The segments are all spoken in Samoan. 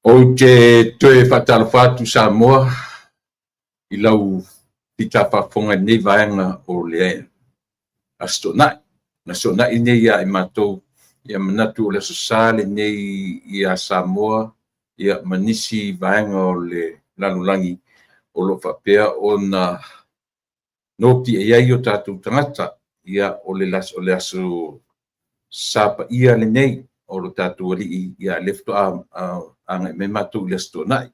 Ou te toe faatalofa atu Samoa i lau fita faafofoga i lenei vaega o le Aso Toonai. O le Aso Toonai lenei ia i matou, ia manatu o le Aso Sa lenei ia Samoa ia ma nisi vaega o le lalolagi o lo o faapea ona nopiai ai o tatou tagata. Ia o le Aso Sa paia lenei o lo tatou Alii, ia lea faatoa agai mai matou i le Aso Toonai.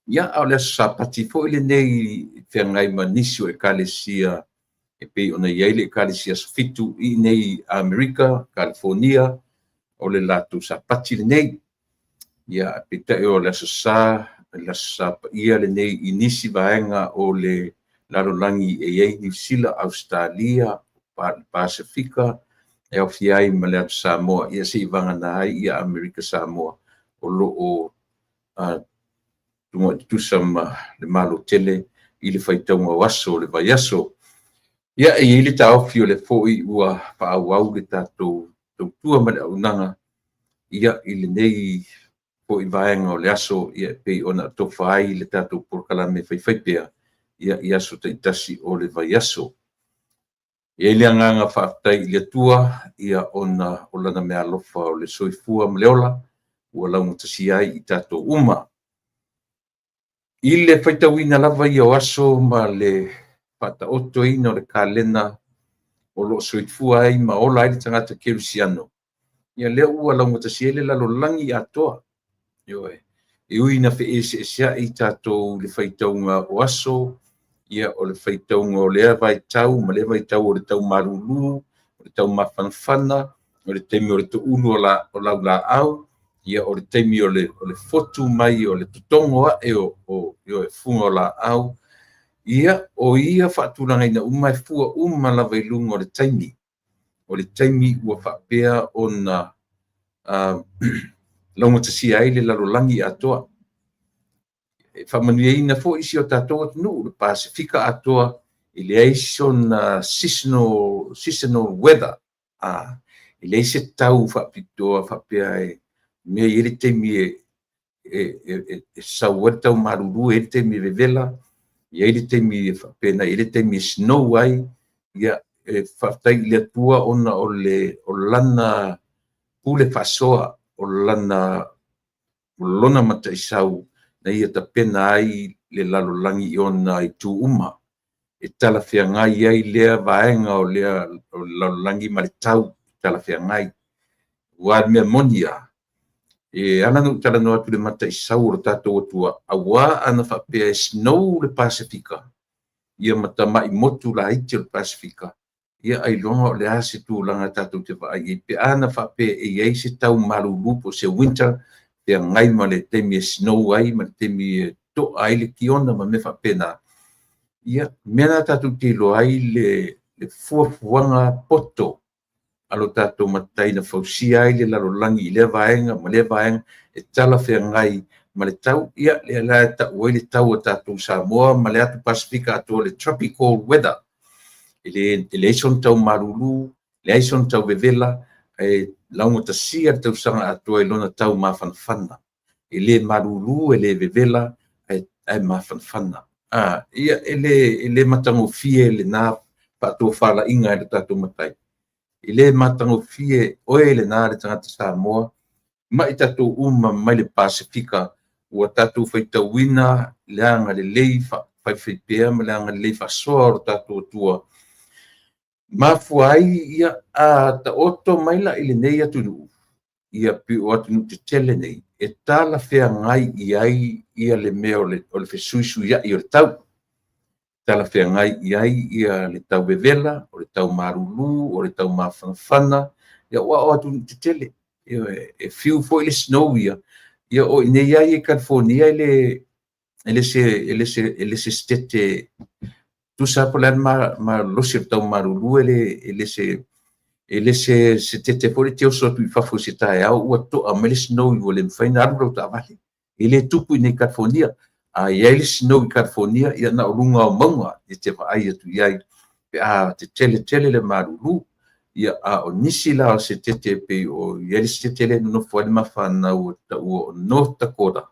Ia, a o le Aso Sapati foi lenei e feagai ma nisi o Ekalesia e pei ona i ai le Ekalesia Aso Fitu i inei Amerika, Kalifonia, o le latou Sapati lenei. Ia, peitai o le Aso Sa, le Aso Sa paia lenei i nisi vaega o le lalolagi e i ai Niu Sila, Ausetalia, Pasefika, e aofia ai ma le atu Samoa, ia seia vagana ai ia Amerika Samoa o lo o tugai tutusa ma le Malo tele i le faitauga o aso o le vaiaso. Ia, e i ai le taofi o lea foi ua faaauau le tatou tautua ma le auaunaga ia i lenei foi vaega o le aso, ia e pei ona atofa ai le tatou polokalame faifaipea ia i aso taitasi o le vaiaso. E i ai le agaga faafetai i le Atua ia ona o Lana meaalofa o le soifua ma le ola ua laugatasia ai i tatou uma. I le faitauina lava ia o aso ma le faataotoina o le kalena o lo o soifua ai ma ola ai le tagata kerisiano, ia lea ua laugatasia ai le lalolagi atoa. Ioe. E ui ina feeseeseai tatou i le faitauga o aso, ia o le faitauga o lea vaitau ma lea vaitau o le tau malulu, o le tau mafanafana, o le taimi o le toulu o laulaau, ia o le taimi o le fotu mai o le totogo ae o fuga o laau. Ia, o ia faatulagaina uma e fua uma lava i luga o le taimi. O le taimi ua faapea ona laugatasia ai le lalolagi atoa. E faamanuiaina foi si o tatou atunuu, le Pasefika atoa, e leai sona seasonal weather, e leai se tau faapitoa faapea e mea e i ai le taimi e sau ai le tau malulu, e i ai le taimi e vevela, e i ai le taimi e faapena, e i ai le taimi e snow ai. Ia, e faafetai i le Atua ona o Lana pule faasoa, o Lona mataisau na ia tapena ai le lalolagi i ona itu uma, e talafeagai ai lea vaega o le lalolagi ma le tau talafeagai. Aua o le mea moni lava, e ala ona ou talanoa atu i le mataisau o le tatou Atua, aua ana faapea e snow le Pasefika, ia ma tamai motu laiti o le Pasefika, ia ailoga o le a se tulaga tatou te vaai i ai pe ana faapea e i ai se tau malulu po o se winter feagai ma le taimi e snow ai ma le taimi e to'a ai le tiona ma mea faapena. Ia, mea na tatou te iloa ai le fuafuaga poto a lo tatou Matai na fausia ai le lalolagi i lea vaega ma lea vaega e talafeagai ma le tau. Ia, lea la e tau ai le tau a tatou Samoa ma le atu Pasefika atoa, le tropical weather. E leai sona tau malulu, leai sona tau vevela, ae laugatasia le tausaga atoa i lona tau mafanafana. E le malulu, e le vevela, ae mafanafana. Ia, e le matagofie lena faatofalaiga e le tatou Matai. E le matagofie oe lena le tagata Samoa ma i tatou uma mai le Pasefika ua tatou faitauina le agalelei faifaipea ma le agalelei faasoa o lo tatou Atua. Mafua ai ia a taoto mai la i lenei atunuu, ia pei o atunuu tetele nei, e talafeagai i ai ia le mea o le fesuisuiai o le tau. Talafeagai i ai ia le tau vevela, o le tau malulu, o le tau mafanafana, ia aua o atunuu tetele. E fiu foi le snow ia, ia o i inei lava ia i Kalifonia e le se setete tusa po o le a le malosi o le tau malulu, e le se setete foi le te oso atu i fafo i se taeao ua to'a mai le snow ua le mafai ona alu lau taavale. E le tupu i inei i Kalifonia. A i ai le snow i Kalifonia, ia na o luga o mauga e te vaai atu i ai pe a tetele tele le malulu. Ia, a o nisi la o setete e pei o i ai le setete lea e nonofo ai le ma fanau e taua o North Dakota.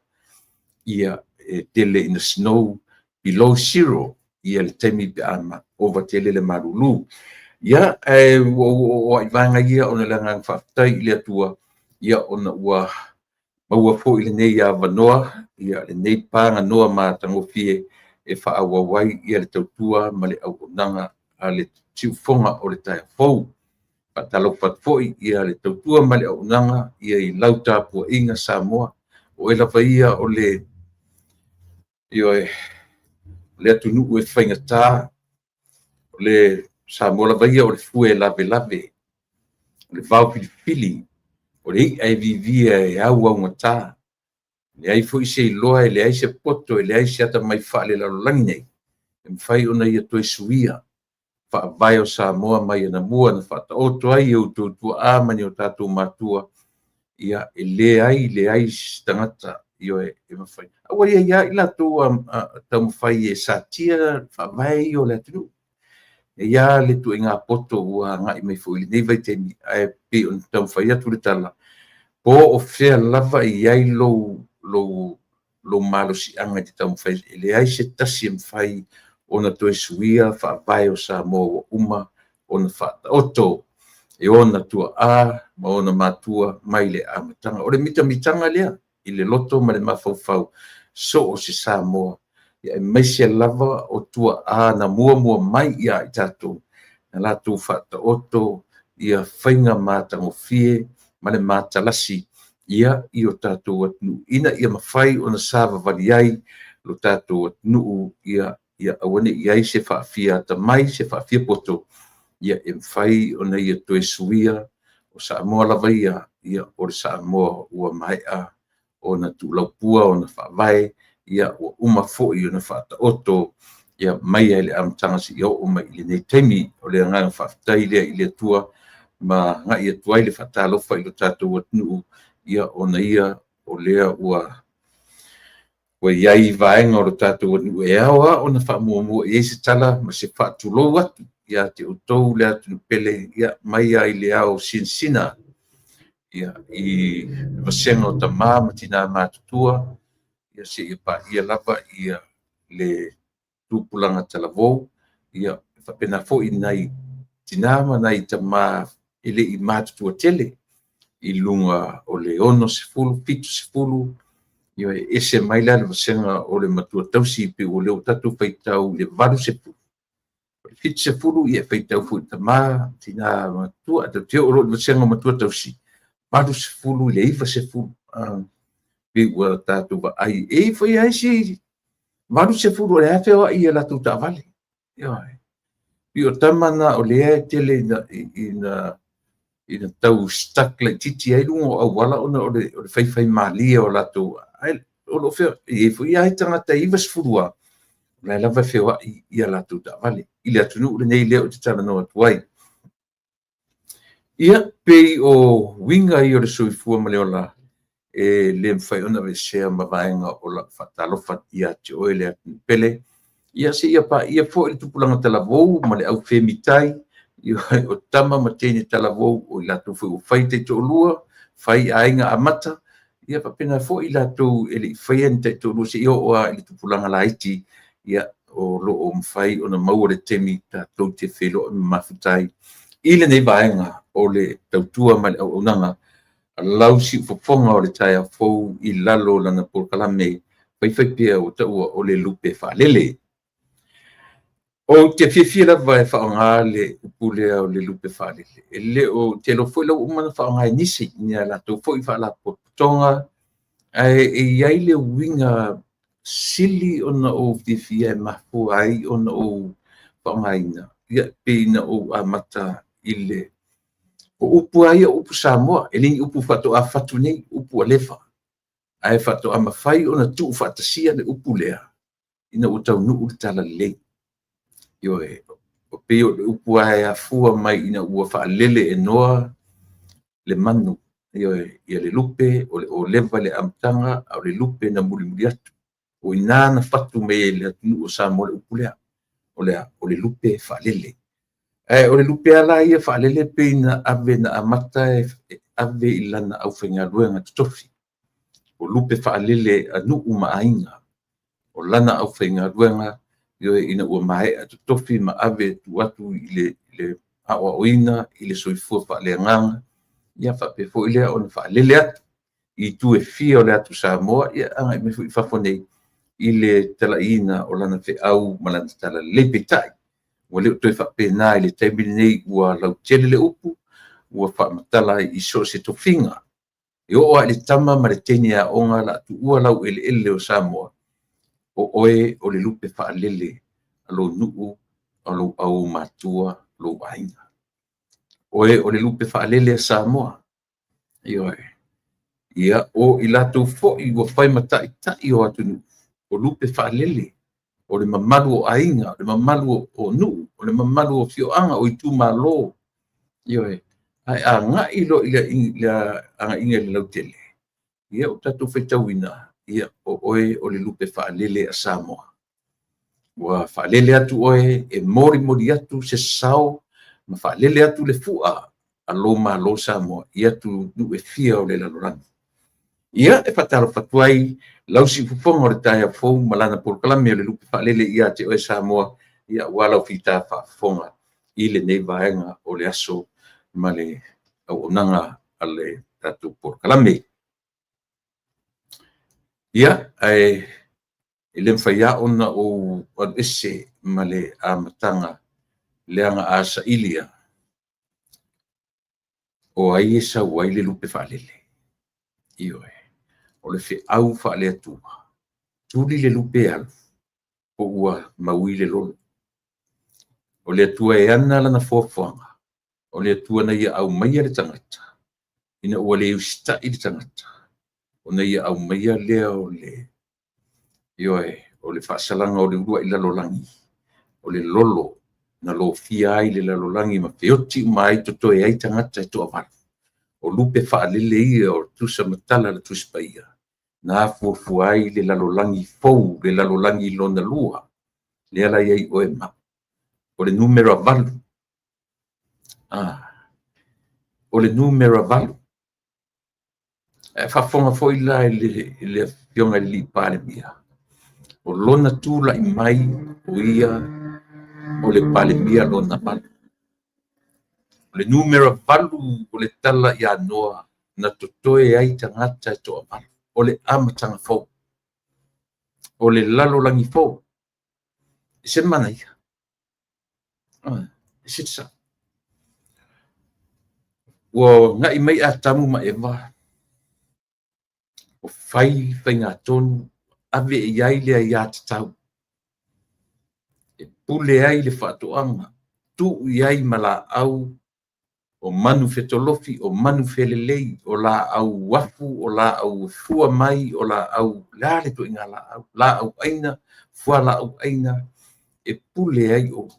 Ia, e tele ina snow below zero ia le taimi pe a ova tele le malulu. Ia, ae ua ou oo i vaega ia ona o le agaga faafetai i le Atua, ia ona ua maua foi lenei avanoa, ia lenei paganoa matagofie e faaauau ai ia le tautua ma le auaunaga a le siufofoga o le taeao fou. Faatalofa atu foi ia le tautua ma le auaunaga ia i lau tapuaiga Samoa, o oe lava ia o le, ioe, le atunuu e faigata, o le Samoa lava ia o le fue lavelave, o le vaofilifili, o le i'a e vivia e auaugata. E leai foi se iloa, e leai se poto, e leai se atamai faalelalolagi nei e mafai ona ia toe suia faavae o Samoa mai anamua na faataoto ai e outou tuaa ma ni o tatou matua. Ia, e leai leai se tagata, ioe, e mafai. A ua i ai lava i latou taumafai e satia faavae ia o le atunuu. E i ai lava le ituaiga poto ua agai mai foi i lenei vaitaimi, ae pei ona taumafai atu le tala, po o fea lava e i ai lou malosiaga e te taumafai ai, e leai se tasi e mafai ona toe suia faavae o Samoa ua uma ona faataoto e ona tuaa ma ona matua mai le amataga. O le mitamitaga lea i le loto ma le mafaufau so o se Samoa, aemaise lava o tuaa na muamua mai ia i tatou, na latou faataoto ia faiga matagofie ma le matalasi ia i o tatou atunuu ina ia mafai ona savavali ai lo tatou atunuu, ia aua ne i i ai se faafia atamai, se faafia poto, ia e mafai ona ia toe suia. O Samoa lava ia, ia o le Samoa ua maea ona tuulaupua ona faavae, ia ua uma foi ona faataoto ia mai lava i le amataga seia oo mai i lenei taimi. O le agaga faafetai lea i le Atua ma agai atu ai le faatalofa i lo tatou atunuu, ia ona ia o lea ua i ai vaega o lo tatou atunuu e ao lava ona faamuamua i ai se tala ma se faatulou atu ia te outou le atunuu pele, ia mai lava i le ao sinasina, ia i le vasega o tama ma tina matutua, ia seia paia lava ia le tupulaga talavou, ia faapena foi nai tina ma nai tama e le i matutua tele i luga o le 60, 70, ia e ese mai la le vasega o le matua tausi pei o lea ua tatou faitau i le 80, o le 70 ia e faitau foi i tama, tina matutua, ae tatou te oo loa i le vasega o matua tausi, 80 i le 90, pei ua tatou vaai, e i ai foi lava isi 80 o lea lava e feoai i a latou taavale. Ioe. Pei o tama na o lea e tele ina tau stuck laitiiti ai luga o auala ona o le faifaimalie o latou, ae o lo o feoai. E i ai foi lava tagata e 90 lava, o la e lava e feoai i a latou taavale i le atunuu lenei lea ou te talanoa atu ai. Ia, pei o uiga ia o le soifua ma le ola e le mafai ona aveesea ma vaega o lau faatalofa ia te oe le atunuu pele. Ia seia paia foi le tupulaga talavou ma le aufemitai, o tama ma teine talavou, o i latou foi ua fai taitoalua, fai aiga amata, ia faapena foi i latou e le i faia ni taitoalua seia oo lava i le tupulaga laiti, ia o lo o mafai ona maua le taimi tatou te feiloai ma mafuta ai i lenei vaega o le tautua ma le auaunaga a lau siufofoga o le taeao fou i lalo o lana polokalame faifaipea ua taua o le Lupe Faalele. Ou te fiafia lava e faaaoga le upu lea o le lupe faalele. E le o te iloa foi la ua uma ona faaaoga e nisi i a latou foi faalapotopotoga, ae e i ai le uiga sili ona ou fiafia e mafua ai ona ou faaaogaina, ia pei na ou amata i le o upu lava ia o upu Samoa, e le ni upu faatoa fatu nei, upu ua leva, ae faatoa mafai ona tuufaatasia le upu lea ina ua taunuu le talalelei. Ioe, o pei o le upu lava e afua mai ina ua faalele e Noa le manu, ioe, ia le lupe, o le oleva i le amataga, a o le lupe na mulimuli atu. O i ina na fatu mai ai e le atunuu o Samoa le upu lea, o le a? O le lupe faalele. Ae o le lupe lava la ia faalele pei na ave na amata e ave i lana aufaigaluega totofi. O lupe faalele a nuu ma aiga, o lana aufaigaluega, ioe, ina ua maea totofi ma ave tuu atu i le aoaoina i le soifua faaleagaga, ia faapea foi lea ona faalele atu i itu e fia o le atu Samoa, ia agai mai foi i fafo nei i le talaiina o lana feau ma lana talalelei. Peitai, ua le o toe faapena i le taimi lenei, ua lautele le upu, ua faamatala ai i so o se tofiga, e oo lava i le tama ma le teine aoga o le a tuua laueleele o Samoa, o oe o le lupe faalele a lou nuu, a lou aumatua, lou aiga. Oe o le lupe faalele a Samoa. Ioe. Ia, o i latou foi ua fai ma taitai o atunuu, o lupe faalele, o le mamalu o aiga, o le mamalu o nuu, o le mamalu o afioaga, o itumalo. Ioe. Ae agai loa i le agaiga i le lautele, ia ua tatou faitauina, ia, o oe o le lupe faalele a Samoa. Ua faalele atu oe e molimoli atu se sao ma faalele atu le fua a lou Malo Samoa i atunuu e fia o le lalolagi. Ia, e faatalofa atu ai lau siufofoga o le taeao fou ma lana polokalame o le lupe faalele ia te oe Samoa, ia aua lau fita faafofoga i lenei vaega o le aso ma le auaunaga a le tatou polokalame. Ia, ae e le mafai lava ona ou alu ese ma le amataga, leaga a sailia, o ai e sau ai le lupe faalele? Ioe, o le feau faale-Atua, tuli le lupe e alu, po ua maui le lolo. O le Atua e ana lana foafoaga, o le Atua na ia aumaia le tagata, ina ua le usitai le tagata, ona ia aumaia lea o le, ioe, o le faasalaga o le uluai lalolagi, o le lolo na lofia ai le lalolagi ma feoti uma ai totoe ai tagata e toavalu. O lupe faalele ia o tusa ma tala a le Tusi Paia, na afuafua ai le lalolagi fou, le lalolagi lona lua, lea la i ai oe ma au. O le numera 8. O le numera 8. Ae faafofoga foi la i le Afioga i le Palemia, o lona tulai mai o ia o le Palemia lona 8. O le numera 8 o le tala ia Noa na totoe ai tagata e toavalu. O le amataga fou, o le lalolagi fou. E ese le manaia, e ese le sao. Ua ga'i mai Atamu ma Eva, ua fai faigatonu, ave i ai le aiatatau e pule ai le faatoaga, tuu i ai ma laau o manu fetolofi, o manu felelei, o laau uafu, o laau fua mai, o laau, le a le ituaiga laau, laau aina, fualaau aina, e pule ai outou.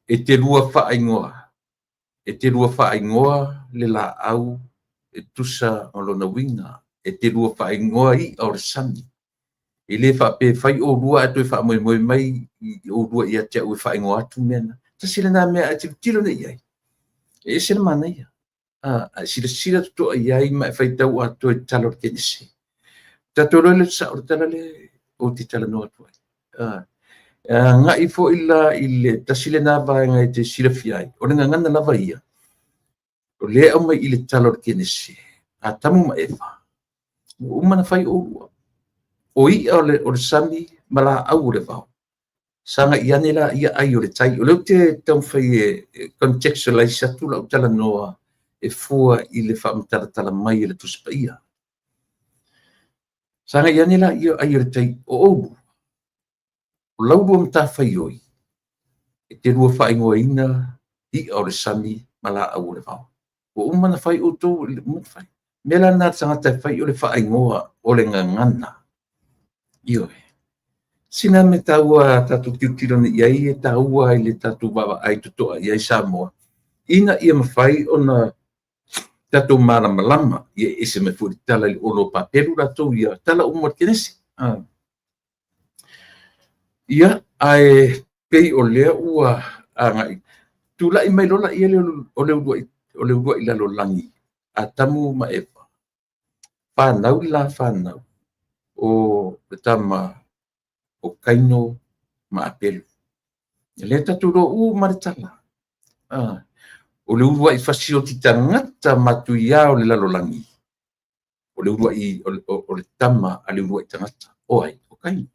E te lua faaigoa, e te lua faaigoa le laau e tusa ma lona uiga, e te lua faaigoa i'a o le sami. E le faapea e fai oulua ae toe faamoemoe mai oulua ia te au e faaigoa atu mea na. Tasi lena mea a e tilotilo nei i ai, e ese le manaia. A e silasila totoa i ai ma e faitau atoa i le tala o le Kenese, tatou iloa lea o le sao o le tala lea ou te talanoa atu ai. E agai foi la i le tasi lena vaega e te silafia ai, o le gagana lava ia, o lea e aumai i le tala o le Kenese, Atamu ma Eva, ua uma ona fai oulua. O i'a o le sami ma laau o le vao, sagai ane laia ai o le tai. O lea ou te taumafai e contextualize atu lau talanoa e fua i le faamatalatala mai e le Tusi Paia. Sagai ane laia ai o le tai, o oulua, o lau lua matafaioi, e te lua faaigoaina i'a o le sami ma laau o le vao. Ua uma ona fai outou, ua uma ona fai. Mea la lena a le tagata e fai o le faaigoa o le gagana. Ioe. Sina mea taua tatou tilotilo nei i ai, e taua i le tatou vaavaai totoa i ai Samoa, ina ia mafai ona tatou malamalama, ia e ese mai foi le tala i le olo o Papelu latou ia, tala uma o le Kenese. Ia, ae pei o lea ua agai, tulai mai loa laia o le uluai lalolagi, Atamu ma Eva. Fanau le la fanau o le tama o Kaino ma Apelu. E lea tatou iloa uma le tala. O le uluai fasioti tagata matuia o le lalolagi, o le uluai o le tama a le uluai tagata. O ai? O Kaino.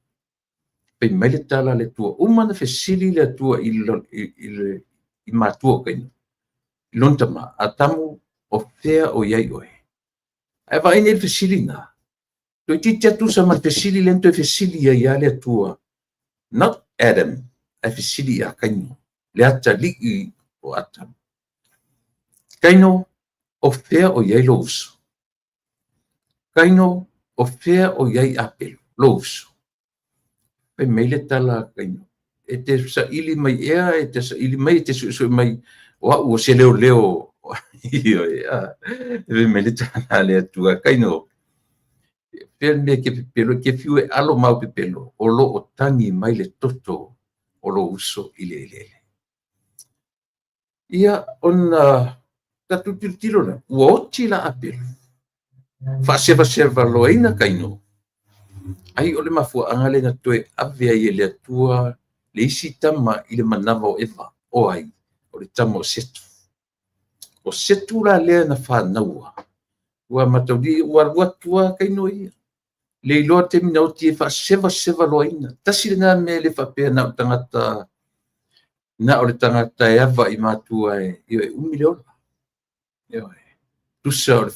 Fai mai le tala a le Atua, uma na fesili le Atua i matua o Kaino, i lona tama, Atamu, o fea o i ai oe? Ae vaai nei i le fesili na, toeitiiti lava tusa ma le fesili lea na toe fesili ai lava le Atua, not Adam, ae fesili ia Kaino, le atalii o Atamu. Kaino, o fea o i ai lou uso? Kaino, o fea o i ai Apelu, lou uso? Fai mai le tala a Kaino, e te saili mai ea, e te saili mai, e te suesue mai, o au o se leoleo. Fai mai le tala a le Atua, Kaino, fea le mea e te pepelo, e te fiu e alo ma au pepelo, o lo o tagi mai le toto o lou uso i le eleele. Ia, ona tatou tilotilo lea, ua oti la Apelu, faasevaseva loaina Kaino, ai o le mafuaaga lea na toe ave ai e le Atua le isi tama i le manava o Eva, o ai? O le tama o Setu. O Setu la lea na fanaua, ua mataulia, ua alu atu lava Kaino ia. Le iloa le taimi na oti e faasevaseva loaina. Tasi lena mea e le faapea na o le tagata, na o le tagata e ava i matua e umi le ola. Tusa o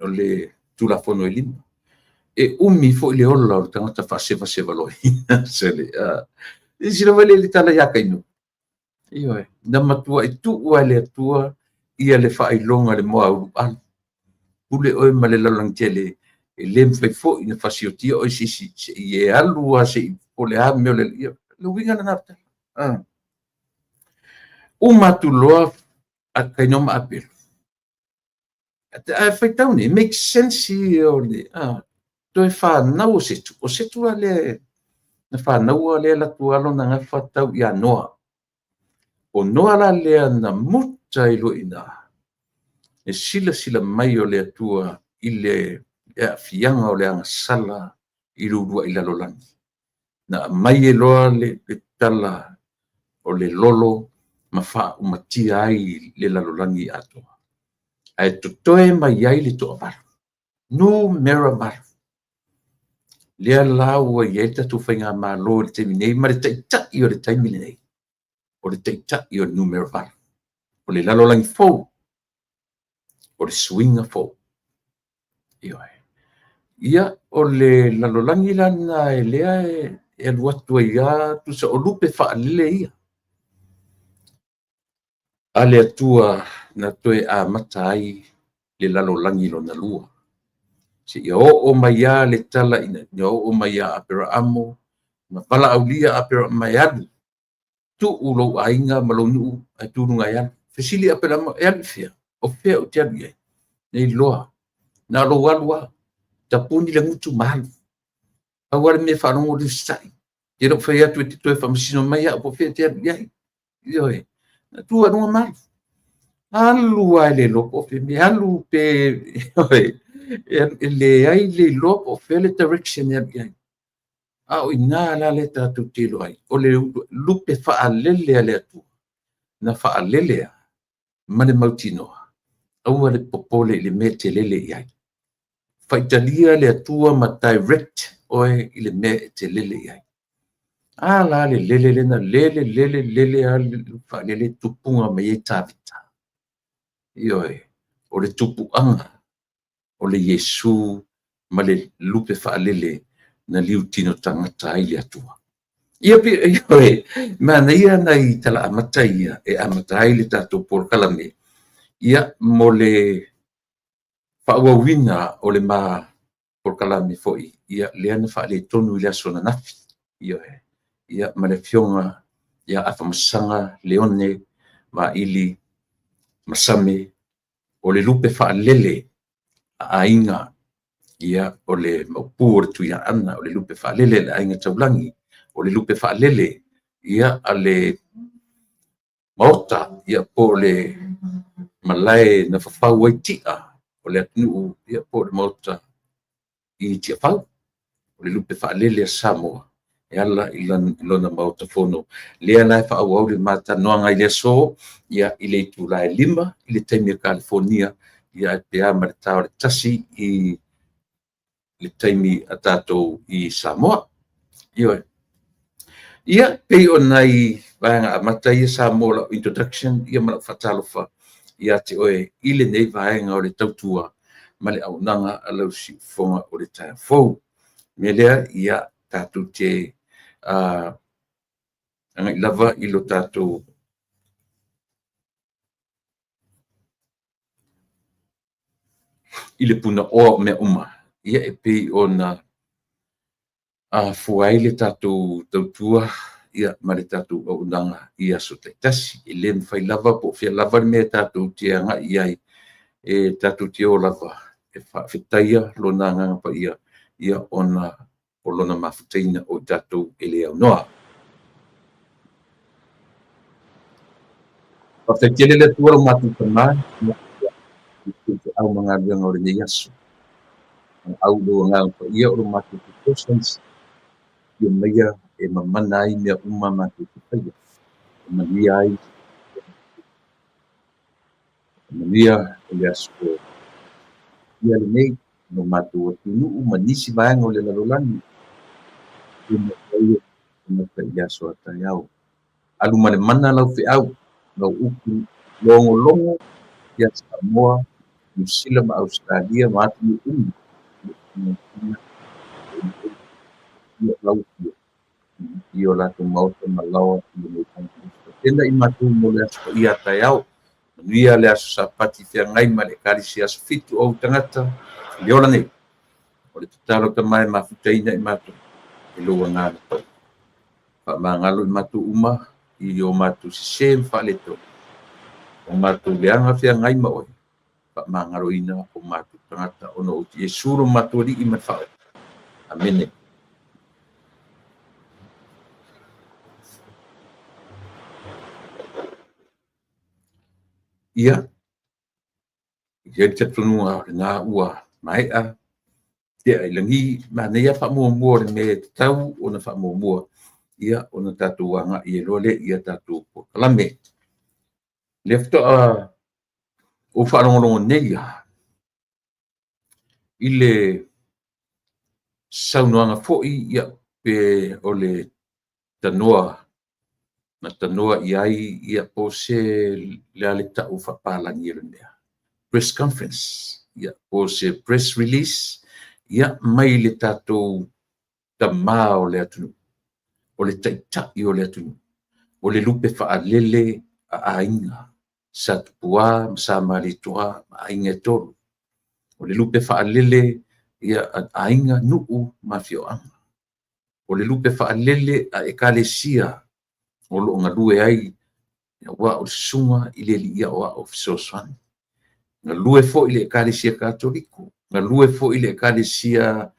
le Tulafono e 5. E umi foi le ola o le tagata faasevaseva loaina. Silasila mai le tala ia Kaino. Ioe, na matuai tuu lava e le Atua ia le faailoga le moa ulu alu. Pule oe ma le lalolagi tele, e le mafai foi na fasiotia oe sisi, se i e alu lava se i po o le a mea o le... Le uiga lena o le tala. Uma atu loa a Kaino ma Apelu. Ae faitau nei, make sense ia o le toe fanau o Setu. O Setu la lea na fanaua lea latou alo na gafa tau ia Noa. O Noa la lea na muta ai loa i ina le silasila mai o le Atua i le aafiaga o le agasala i le uluai lalolagi. Na aumai ai loa le tala o le lolo ma faaumatia ai le lalolagi atoa. Ae totoe mai ai le toavalu, numera 8. Lea la ua i ai le tatou faigamalo i le taimi nei ma le taitai o le taimi lenei, o le taitai o le numera 8. O le lalolagi fou, o le suiga fou. Ioe. Ia, o le lalolagi la lena e lea e alu atu ai lava, tusa o lupe faalele ia a le Atua na toe amata ai le lalolagi lona lua. Seia oo mai lava le tala ina oo mai ia Aperaamo, ma valaaulia Aperaama e alu, tuu lou aiga ma lou nuu ae tu i luga e alu. Fesili Aperaamo, e alu i fea? O fea ou te alu i ai? Nei iloa. Na o lou alu lava, tapuni le gutu ma alu. Pau lava le mea e faalogo le usitai. Te le o fai atu e te toe faamasino mai au po o fea e te alu i ai. Ioe, na tu ai i luga ma alu. Alu lava e le iloa po o fea e alu pe e leai le iloa po o fea le direction e alu i ai. A o i ina la lea tatou te iloa ai, o le lupe faalele a le Atua, na faalele a ma le mautinoa, aua le popole i le mea e te lele i ai. Faitalia le Atua ma direct oe i le mea e te lele i ai. A la le lele lena, lele, lele, lele a le faalele tupuga mai ai Tavita. Ioe, o le tupuaga o le Iesu ma le lupe faalele na liutino tagata ai le Atua. Ia, ioe, manaia nai tala amata ia e amata ai le tatou polokalame. Ia, mo le faaauauina o le ma polokalame foi, ia, lea na faaletonu i le aso ananafi. Ioe, ia, ma le afioga ia Afamasaga Leone Vaili Masame, o le lupe faalele a aiga, ia, o le maupu o le Tuiaana, o le lupe faalele a le aiga taulagi, o le lupe faalele, ia, a le maota, ia, po o le malae na fafau ai tia o le atunuu, ia, po o le maota i Tiafau, o le lupe faalele a Samoa e ala i lona Maota Fono, lea la e faaauau le ma talanoaga i le aso, ia, i le itula e 5 i le taimi o Kalifonia, ia ae pe a ma le ta o le 1 i le taimi a tatou i Samoa. Ioe. Ia, pei o nai vaega amata ia Samoa o lau introduction ia ma lau faatalofa ia te oe i lenei vaega o le tautua ma le auaunaga a lau siufofoga o le taeao fou. O le mea lea, ia tatou te agai lava i lo tatou i le punaoa o mea uma, ia e pei ona afua ai le tatou tautua ia ma le tatou auaunaga i aso taitasi. E le mafai lava po o fea lava le mea tatou te agai i ai, e tatou te o lava e faafetaia Lona Agaga Paia, ia ona o Lona mafutaina o i tatou e le aunoa. Faafetai tele le Atua lo matou Tama i feau ma galuega o lenei aso. Au i lou Agaga Paia o lo matou fesoasoani ia maia e mamana ai mea uma matou te faia. E manuia ai, e manuia o le aso ia lenei no matou atunuu ma nisi vaega o le lalolagi e mafai i le aso a taeao. Alu ma le mana lau feau, lau upu logologo ia Samoa, Niu Sila ma Ausetalia ma atunuu uma ia lau afio i o latou maota ma laoa i lenei taeao. Tena i matou mo le aso paia a taeao. Manuia le aso Sapati feagai ma le Ekalesia aso 7 o tagata le ola nei. O le tatalo tama e mafutaina i matou e lou Agaga Paia. Faamagalo i matou uma i o matou sese ma faaletonu. O matou leaga feagai ma oe, faamagaloina o matou tagata ona o Iesu lo matou Alii ma le Faaola. Amene. Ia, i ai le talitonuga o lena ua maea tea i lagi, manaia faamuamua o le mea e tatau ona faamuamua, ia ona tatou agai ai loa lea i a tatou polokalame. Lea faatoa ou faalogologo nei lava i le saunoaga foi, ia, pe o le tanoa na tanoa i ai, ia, po o se le a le tau faapalagi o le mea, press conference, ia, po o se press release, ia, mai le tatou tama o le atunuu, o le taitai o le atunuu, o le lupe faalele a aiga, Sa Tupua ma Sa Malietoa ma aiga e tolu. O le lupe faalele ia a aiga, nuu ma afioaga. O le lupe faalele a ekalesia o lo o galue ai, aua o le susuga i le Alii Aoao Fesoasoani. Galue foi le Ekalesia Katoliko, galue foi le Ekalesia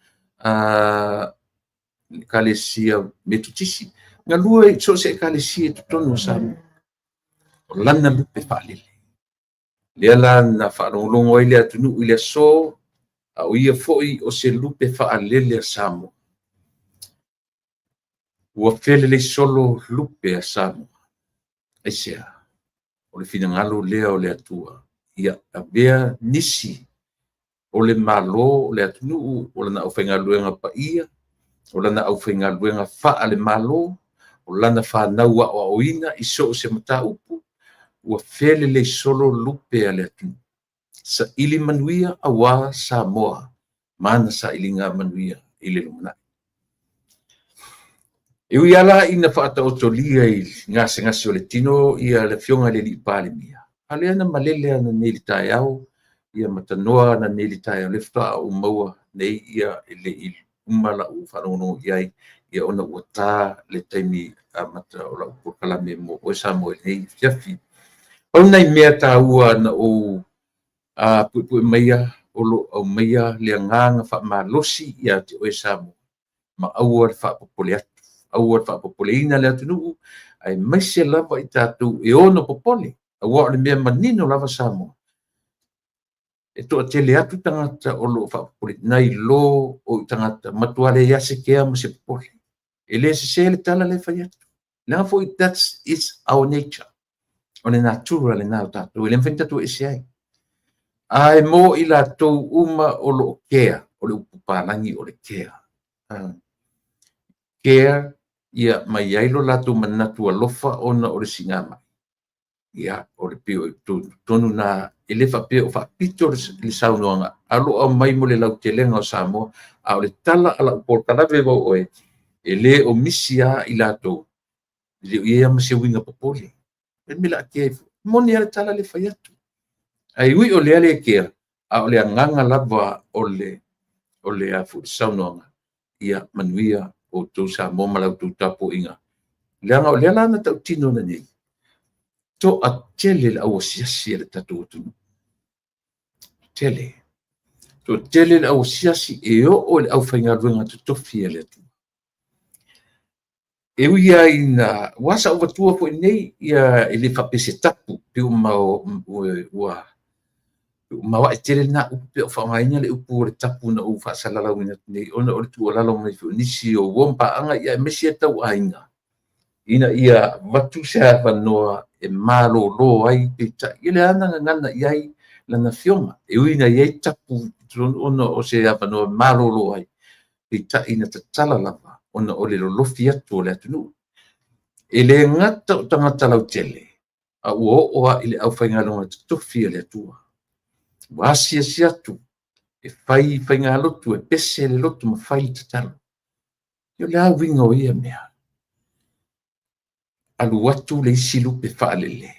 Ekalesia Metotisi, galue i so o se ekalesia i totonu o Samoa. O lana lupe faalele. Lea la na faalogologo ai le atunuu i le aso, a o ia foi o se lupe faalele a Samoa. Ua felelei solo lupe a Samoa. Aisea? O le finagalo lea o le Atua, ia avea nisi o le Malo o le atunuu, o lana aufaigaluega paia, o lana aufaigaluega faale-Malo, o lana fanau aoaoina i so o se mataupu, ua felelei solo lupe a le atunuu. Saili manuia aua Samoa ma ana sailiga manuia i le lumanai. E ui lava ina faataotolia i gasegase o le tino ia le Afioga i le Alii Palemia, a o lea na malele ananei i le taeao, ia ma tanoa ananei i le taeao, lea faatoa ou maua nei ia e le i uma lau faalogologo i ai, ia ona ua ta le taimi amata o lau polokalame mo oe Samoa i lenei afiafi. Pau nai mea taua na ou puepue maia o lo o aumaia le agaga faamalosi ia te oe Samoa, ma aua le faapopole atu, aua le faapopoleina le atunuu, aemaise lava i tatou e ono popole, aua o le mea manino lava Samoa. E toatele atu tagata o lo o faapopole nai lo o i tagata matua leai lava se kea ma se popole. E le sese le tala lea e fai atu. Leaga foi that's is our nature. O le natura lena o tatou, e le mafai ona tatou ese ai. Ae mo i latou uma o lo o kea, o le upu palagi o le kea. Kea ia ma i ai lo latou manatu alofa ona o le siigamai. Ia, o le pei o totonu na, e le faapea o faapito le saunoaga, a o lo o aumai mo le lautelega o Samoa. A o le tala a lau polokalame mo oe, e le o misi lava i latou, e le o i ai lava ma se uiga popole. O le mea o le a kea ai fua? E moni lava le tala lea e fai atu. Ae ui o lea le kea, a o le agaga lava o le saunoaga, ia manuia outou Samoa ma la outou tapuaiga, leaga o lea la na tautino nei, toatele le au asiasi a le tatou atunuu. Tele. Toatele le au asiasi e oo i le aufaigaluega totofi a le Atua. E ui lava ina ua sa ou avatua foi nei, ia e le faapea se tapu, pei ua maoae tele lena upu pe o faaaogaina le upu o le tapu na ou faasalalauina atu nei, ona o le tuualalo mai foi o nisi o uo ma paaga, aemaise tau aiga, ina ia avatu se avanoa e malolo ai, peitai, ia lea na gagana i ai lana afioga. E ui ina i ai tapu i totonu ona o se avanoa e malolo ai, peitai na tatala lava ona o le lolofi atu o le atunuu. E le gata o tagata lautele, a ua oo lava i le aufaigaluega totofi a le Atua. Ua asiasi atu e fai faigalotu, e pese le lotu ma fai le tatalo. O le a uiga o ia mea? Alu atu le isi lupe faalele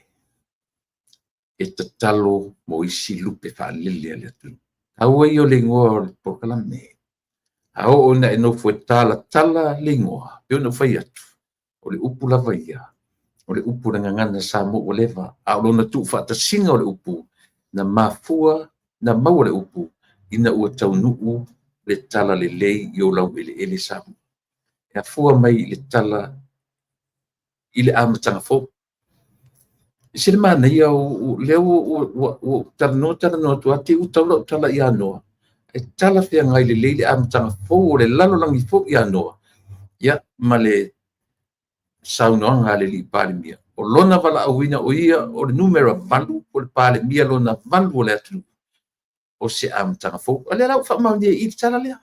e tatalo mo isi lupe faalele a le atunuu. Taua ia o le igoa o le polokalame. A oo ina e nofo e talatala le igoa, pei ona ou fai atu, o le upu lava ia, o le upu o le gagana Samoa ua leva, a o lona tuufaatasiga o le upu, na mafua na maua le upu ina ua taunuu le talalelei i ou laueleele Samoa. E afua mai i le tala i le amataga fou. E ese le manaia, lea ua ou talanoa talanoa atu lava te i ua tau lau tala ia Noa, e talafeagai lelei le amataga fou o le lalolagi fou ia Noa, ia ma le saunoaga a le alii Palemia. O lona valaauina o ia o le numera 8 o le Palemia lona 8 o le atunuu, o se amataga fou. O lea la ua faamaonia i i le tala lea.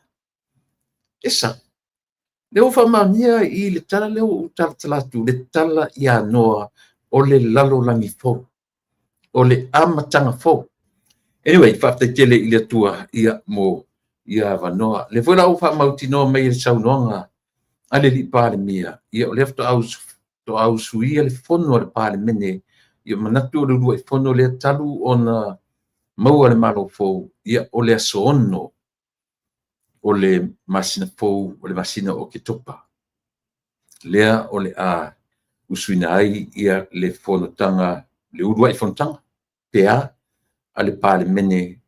E sao. Lea ua faamaonia i le tala lea ua ou talatala atu, le tala ia Noa o le lalolagi fou, o le amataga fou. Anyway, faafetai tele i le Atua ia mo ia avanoa. Lea foi la ua faamautinoa mai e le saunoaga a le alii Palemia, ia o lea faatoa usuia le fono a le Palemene, ia manatu o le uluai fono lea talu ona maua le Malo fou, ia o le aso 6 o le masina fou, o le masina o Oketopa. Lea o le a usuina ai ia le fonotaga, le uluai fonotaga pe a a le Palemene,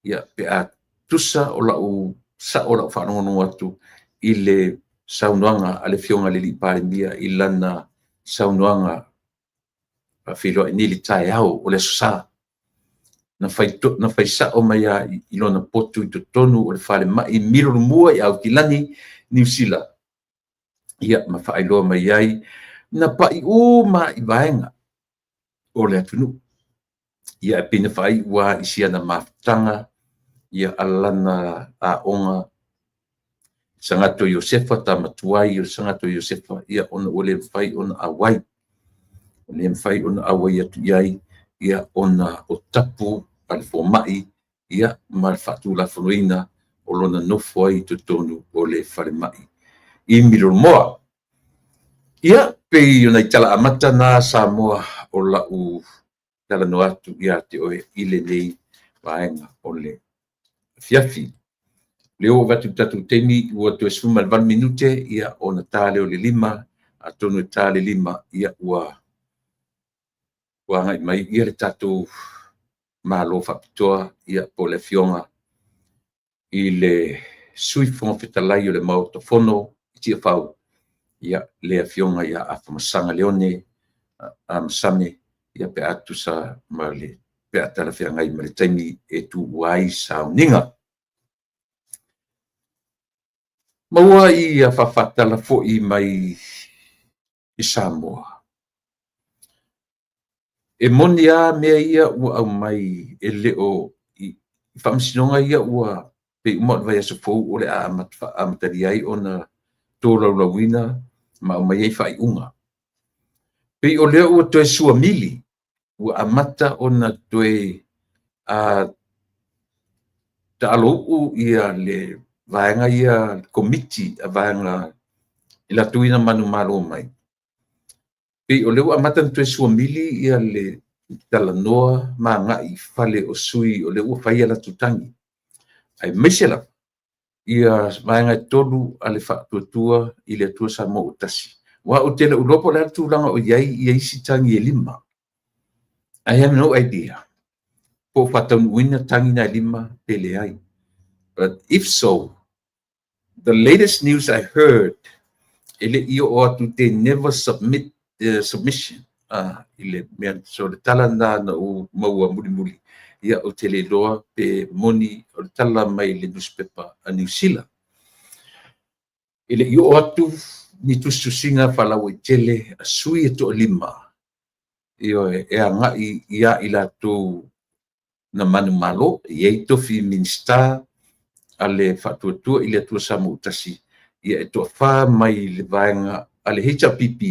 ia pe a tusa o lau sao lau faalogologo atu i le saunoaga a le Afioga i le alii Palemia i lana saunoaga faafeiloai nei i le taeao o le Aso Sa. Na fai sao mai lava i lona potu i totonu o le falemai Milolomua i Aukilani, Niu Sila, ia ma faailoa mai ai, na pai uma i vaega o le atunuu. Ia e pei na faaiu lava i si ana mafutaga, ia a lana aoga Sagato Iosefa, tama tuai o Sagato Iosefa, ia ona ua le mafai ona auai. Ua le mafai ona auai atu i ai, ia ona o tapu a le fomai, ia ma le faatulafonoina o lona nofo ai i totonu o le falemai i Milolomoa. Ia, pei o nai tala amata na Samoa o lau talanoa atu ia te oe i lenei vaega o le afiafi. Lea ua avatu i le tatou taimi ua toe 18 minute, ia ona ta lea o le 5, atonu e ta le 5, ia ua agai mai ia le tatou Malo faapitoa, ia po o le Afioga i le Sui Fofoga Fetalai o le Maota Fono i Tiafau, ia le Afioga ia Afamasaga Leone Masame, ia pe a tusa ma le pe a talafeagai ma le taimi e tuua ai sauniga. Maua ia faafaatala foi mai i Samoa. E moni lava mea ia ua aumai e le o i faamasinoga ia ua pei uma o le vaiaso fou o le a amatalia ai ona tolaulauina ma aumai ai faaiuga. Pei o lea ua toe suamili, ua amata ona toe taalou'u ia le vaega ia Komiti a vaega i latou ia na manumalo mai, pei o lea ua amata ona toe suamili ia le talanoa ma agai i fale o sui o lea ua fai a latou tagi, aemaise lava ia vaega e 3 a le Faatuatua i le Atua Samoa ua Tasi. Aua ou te le o iloa po o le a le tulaga o i ai ia isi tagi e 5. I have no idea po o faataunuuina tagi na e 5 pe leai. But if so, the latest news I heard, e le i oo atu, they never submit the submission i le mea. So le tala lena na ou maua mulimuli, ia ou te le iloa pe moni, o le tala mai le nusipepa a Niu Sila. E le i oo atu ni tusitusiga faalauaitele a sui e toalima, ioe, e agai ia i latou na manumalo, e i ai tofi Minisita a le Faatuatua i le Atua Samoa ua Tasi, ia e toafa mai le vaega a le HRPP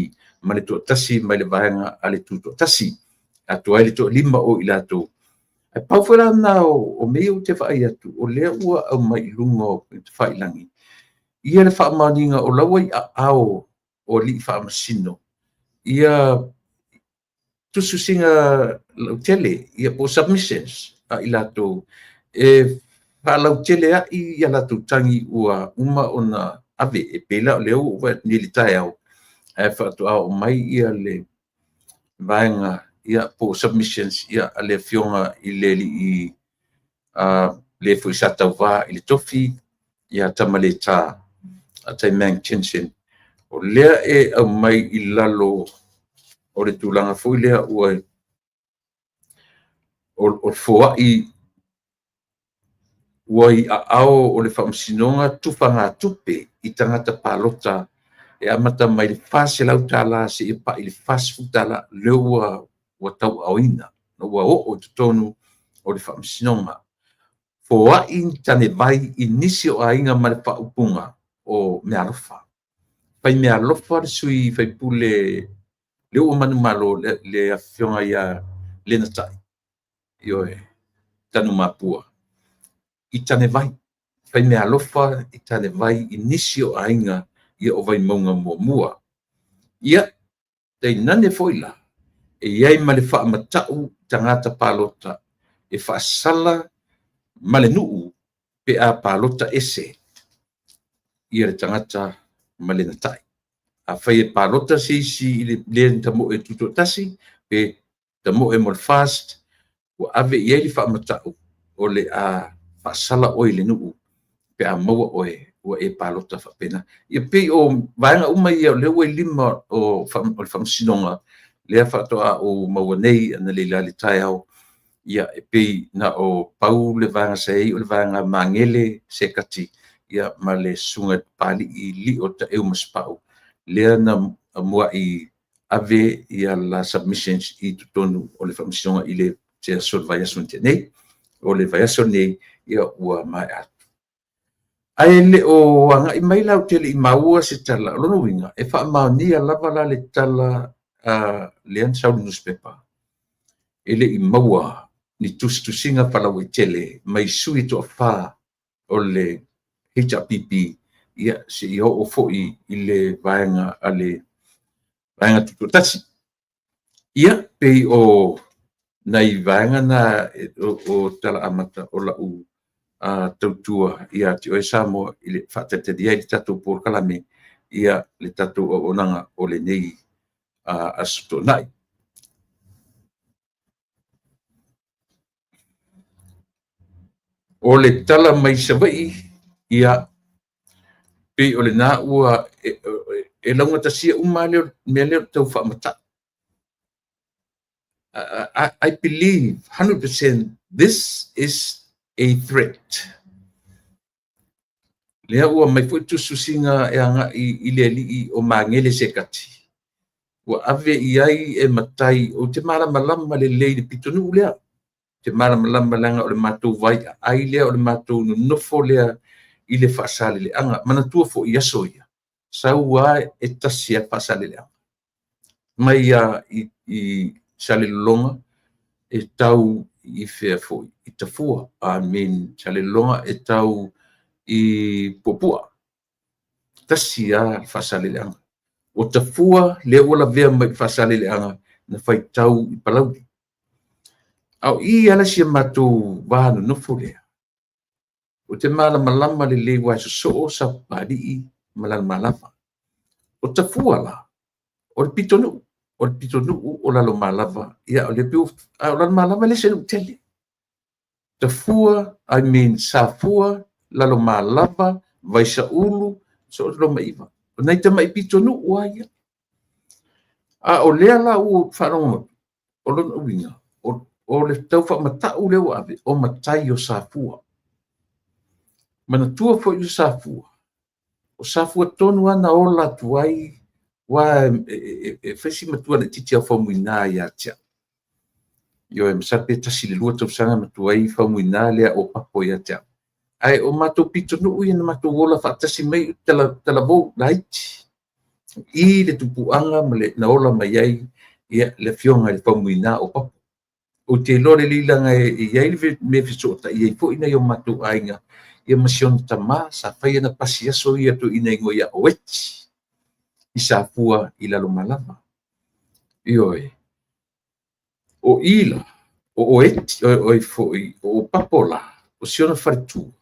ma le toatasi mai le vaega a le Tutoatasi, atoa ai le toalima o i latou. Ae pau foi la lena o mea ia ou te vaai atu o lea ua aumai i luga o upegatafailagi ia le faamaoniga o la ua i aao o alii faamasino ia tusitusiga lautele ia po o submissions a i latou e faalautele ai ia latou tagi ua uma ona ave. E pei la o lea ua ou vaai atu nei i le taeao ae faatoa oo mai ia le vaega ia po o submissions ia a le Afioga i le alii le foi sa tauva i le tofi ia Tamaleta Taimang Chin Chin. O lea e aumai i lalo o le tulaga foi lea ua o foai ua i aao o le Faamasinoga tufagatupe i tagata palota e amata mai le $400 seia pai i le $40, lea ua tauaaoina, ua oo i totonu o le Faamasinoga. Foai ni tanevai i nisi o aiga ma le faaupuga o meaalofa. Fai meaalofa le sui usufono lea ua manumalo le Afioga ia Lenatai, ioe, Tanumapua i tanevai, fai meaalofa i tanevai i nisi o aiga ia o Vaimauga 1. Ia, tainane foi la, e i ai ma le faamatau tagata palota e faasala ma le nuu pe a palota ese ia le tagata ma lena tai. Afai e palota se isi i le le tamoe tutoatasi pe tamoe mo le FAST, ua ave i ai le faamatau o le a faasala oe i le nuu pe a maua oe ua e palota faapena. Ia pei o vaega uma ia o lea ua i lima o le Faamasinoga, lea faatoa ou maua nei analeila i le taeao, ia e pei na o pau le vaega sa i ai o le vaega Magele Sekati ia ma le susuga i le Papalii Lio Taeu Masepau lea na muai ave ia la submissions i totonu o le Faamasinoga i le aso o le vaiaso na tea nei. O le vaiaso lenei ia ua maea atu. Ae le o agai mai la ou te le i maua se tala, o lona uiga e faamaonia lava la le tala lea na sau i le nusipepa, e le i maua ni tusitusiga faalauaitele mai sui e toafa o le HRPP ia seia oo foi i le vaega a le Vaega Tutoatasi. Ia, pei o nai vaega na o tala amata o lau tautua ia te oe Samoa i le faatalitali ai i le tatou polokalame, ia le tatou auaunaga o lenei Aso Toonai. O le tala mai Savaii, ia, pei o lena ua e laugatasia uma lava le mea lea o le tau faamata'u. I believe 100% this is a threat. Lea ua mai foi tusitusiga e agai i le alii o Magele Sekati. Ua ave i ai e matai, ou te malamalama lelei i le pitonuu lea. Ou te malamalama leaga o le matou vaiaai lea, o le matou nonofo lea i le Faasaleleaga. Manatua foi i aso ia, sau lava e tasi lava le Faasaleleaga. Mai lava i Salelologa e tau i fea foi, i Tafua, I mean Salelologa e tau i Puapua. Tasi lava le Faasaleleaga. O Tafua lea ua lavea mai i le Faasaleleaga na faitau i Palauli. A o i ala si a matou va nonofo lea, ou te malamalama lelei aua e sosoo Sapapalii ma Lalomalava. O Tafua la, o le pitonuu, o le pitonuu o Lalomalava, ia o le a o Lalomalava e le se nuu tele. Tafua, I mean Safua, Lalomalava, Vaisaulu, so o Lomaiva. O nai tamai pitonuu lava ia. A o lea la ua faalogo, o lona uiga, o le tau faamatau lea ua ave, o matai o Safua. Manatua foi o Safua, o Safua tonu lava na ola atu ai, aua e fai si matua laitiiti o Faumuina ia te au. Ioe, masalo pe 1 i le 2 tausaga matua ai Faumuina lea o Papo ia te au. Ae o matou pitonuu ia na matou ola faatasi mai talavou laiti. I le tupuaga ma le na ola mai ai ia le afioga i le Faumuina o Papo. Ou te iloa lelei leaga e i ai le mea fesootai ai foi nai o matou aiga ia ma si ona tama sa fai ana pasi aso ia toeaiina igoa ia Oeti i Safua i Lalomalava. Ioe. O i la, o Oeti, o foi, o Papo la, o si ona faletua,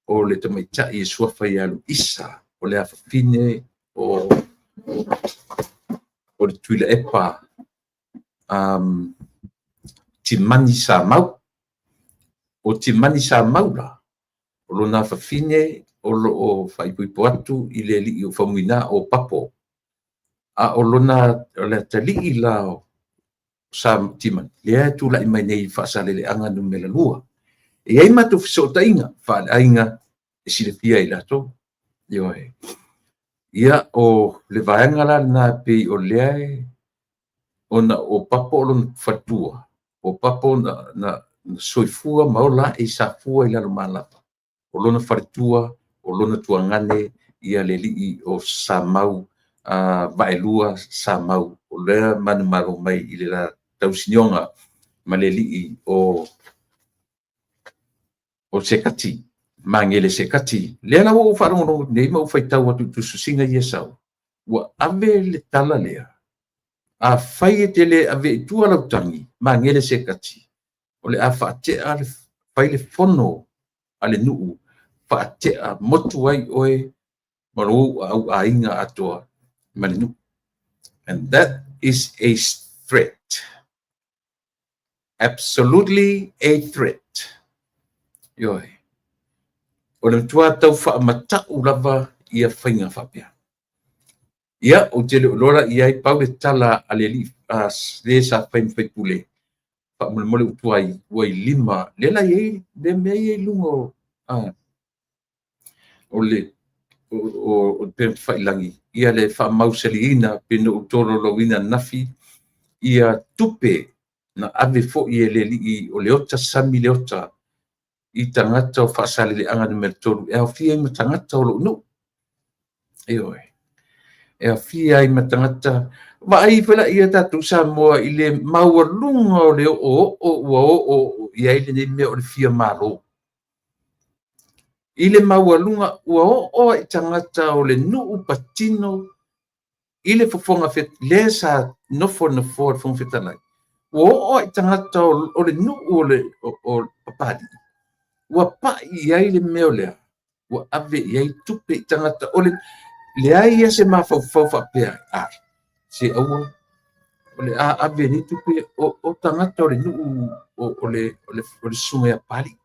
o le tamaitai e suafa ia Luisa, o le afafine o le Tuilaepa Timani Samau. O Timani Samau la, o lona afafine o lo o faaipoipo atu i le alii o Faumuina o Papo. A o lona o le atalii la o Sa Timani, lea e tulai mai nei i Faasaleleaga numera 2. E i ai matou fesootaiga faaleaiga e silafia e i latou. Ioe. Ia, o le vaega la lena pei o lea e ona o Papo o lona faletua, o Papo na soifua ma ola ae i Safua i Lalomalava. O lona faletua, o lona tuagane, ia le alii o Samau, Vaelua Samau, o lea manumalo mai i le la tausinioga ma le alii o Sekati, Magele Sekati. Lea la ua ou faalogologo nei ma ou faitau atu i tusitusiga ia sau, ua ave le tala lea, afai e te le ave i tua lau tagi, Magele Sekati, o le a faatea le fai le fono a le nuu, faatea motu ai oe ma lou au aiga atoa ma le nuu. And that is a threat. Absolutely a threat. Ioe. O le matua tau faamatau lava ia faiga faapea. Ia, ou te le o iloa la i ai pau le tala a le alii le sa fai ma faipule, faamolemole ua tuai, ua i lima, lea la i ai le mea ia i luga o o le o le failagi, ia le faamausaliina pe na ou tolaulauina ananafi ia tupe na ave foi e le alii o Leota Sami Leota i tagata o Faasaleleaga numera 3, e aofia ai ma tagata o lou nuu. Ioe. E aofia ai ma tagata. Vaai foi la ia tatou Samoa i le maualuga o le oooo ua oo i ai lenei mea o le fia malo. I le maualuga ua oo i tagata o le nuu patino i le fofoga le sa nofo le nofoa o le Fofoga Fetalai, ua oo i tagata o le nuu o Papalii, ua pai i ai le mea o lea, ua ave i ai tupe i tagata o le leai ia se mafaufau faapea, se aua, o le a ave nei tupe o tagata o le nuu o le susuga ia Papalii.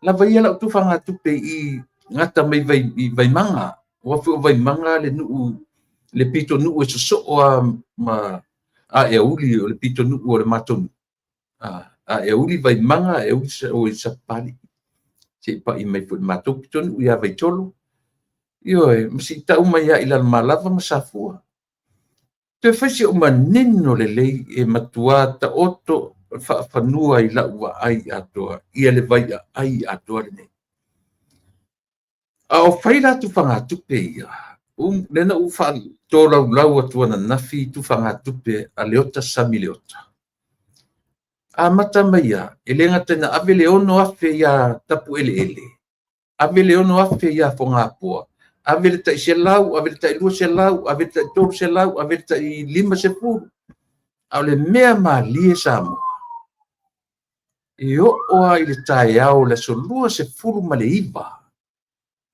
Lava ia lau tufagatupe i gata mai i Vaimaga, ua foi o Vaimaga le nuu, le pitonuu e sosoo a ma Aeauli o le pitonuu o le matou nuu. A e uli Vaimaga, e uli i Sapapalii, se i pai mai foi i le matou pitonuu ia Vaitolo, ioe, ma se i tau mai lava i Lalomalava ma Safua. Toe fai se i ou manino lelei e matua taoto faafanua i lau vaai atoa ia le vaiaai atoa lenei. A o fai la tufagatupe ia, lea na ou faatolaulau atu ananafi tufagatupe a Leota Sami Leota. Amata mai lava, e le gata ina ave le $6,000 ia Tapueleele, ave le $6,000 ia Fogapoa, ave le tai $100, ave le tai $200, ave le tai $300, ave le tai $50. A o le mea malie Samoa, e oo lava i le taeao o le aso 29,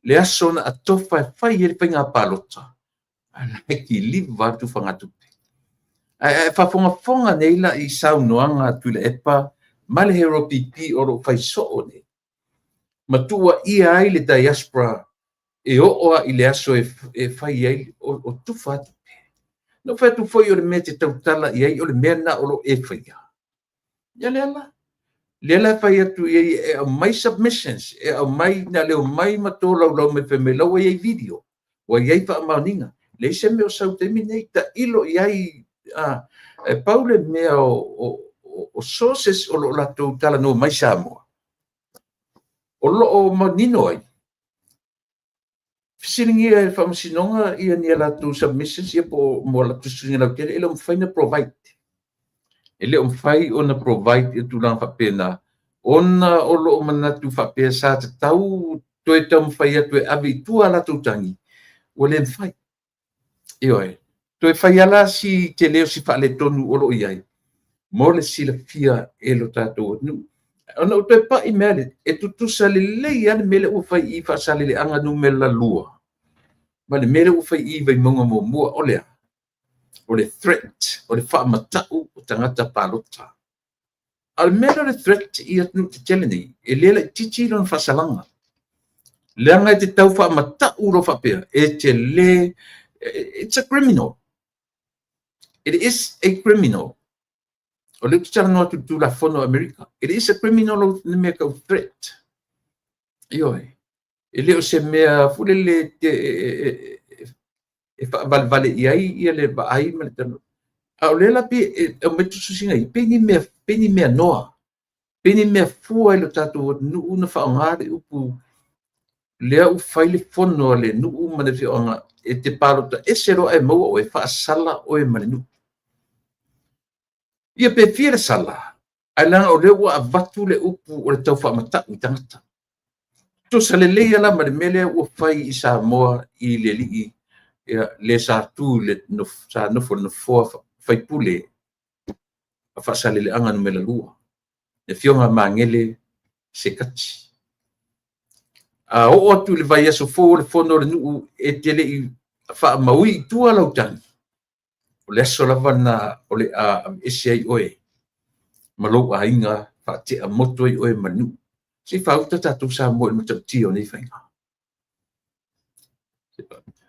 le aso na atofa e fai ai le faiga palota, a o la e kiliva lava le tufagatupe. Ae a faafogafoga nei la i saunoaga a Tuilaepa ma le HRPP o lo o fai soo nei, ma tuuaia ai le diaspora e oo lava i le aso e fai ai o tufa atu. Na ou fai atu foi o le mea e te tautala i ai o le mea lena o lo o e faia. Ia lea la. Lea la e fai atu i ai e aumai submissions, e aumai na le omai ma tolaulau mai fai mai la ua i ai video, ua i ai faamaoniga. Leai se mea o sau i le taimi lenei, tailo i ai. E pau le mea o sources o lo o latou talanoa mai Samoa, o lo o manino ai, fesiligia e le Faamasinoga ia ni a latou submissions ia po o mo latou tusitusiga lautele, e le o mafai ona provide. E le o mafai ona provide ia tulaga faapena, ona o lo o manatu faapea sa tatau toe taumafai atu e ave i tua a latou tagi, ua le mafai. Ioe. Toe fai lava la si tele o si faaletonu o lo o i ai, mo le silafia e lo tatou atunuu. Ona ou toe pai mai lea, e tutusa lelei lava le mea lea ua fai i Faasaleleaga Nu.2 ma le mea lea ua fai i Vaimauga 1. O le a? O le threat, o le faamatau o tagata palota. A o le mea lea o le threat i atunuu tetele nei, e le laitiiti lona faasalaga, leaga e te tau faamatau loa faapea, e te le, it's a criminal. It is a criminal. O lea ou te talanoa atu i le Tulafono a Amerika. It is a criminal le mea tau threat. Ioe. E le o se mea foi lele e faavalevale i ai ia le vaai ma le talanoa. A o lea la pei e aumai tusitusiga ia, pei ni mea, pei ni mea noa, pei ni mea fua i lo tatou atunuu na faaaoga le upu lea ua fai le fono a le nuu ma le afioaga e te palota ese loa ae maua oe, faasala oe ma le nuu. Ia pe fia le sala, ae leaga o lea ua avatu le upu o le tau faamatau i tagata. Tusa lelei lava ma le mea lea ua fai i Samoa i le alii le sa tu le sa nofo i le nofoa faipule a Faasaleleaga Nu.2, le afioga a Magele Sekati. A oo atu i le vaiaso fou o le fono a le nuu e te le i faamaui i tua lau tagi, o le aso lava lena o le a aveese ai oe ma lou aiga, faatea motu ai oe ma le nuu. Se i faauta tatou Samoa i le matautia o nei faiga.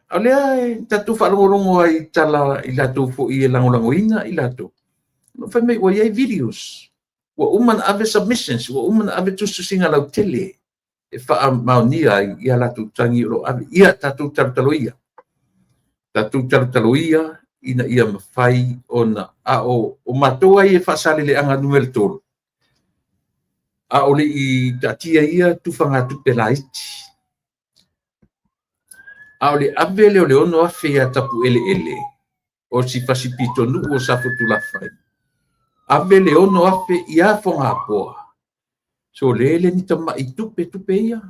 A o lea e tatou faalogologo ai i tala i latou foi e lagolagoina i latou. Fai mai ua i ai videos, ua uma ona ave submissions, ua uma ona ave tusitusiga lautele e faamaonia ai ia latou tagi o lo o ave. Ia tatou talotalo ia. Tatou talotalo ia ina ia mafai ona a o matou ai e Faasaleleaga Nu.3, a o le i taatia ia tufagatupe laiti, a o le ave lea o le $6,000 ia Tapueleele o si fasi pitonuu o Safotulafai, ave le $6,000 ia Fogapoa, so le le ni tamai tupe tupe ia.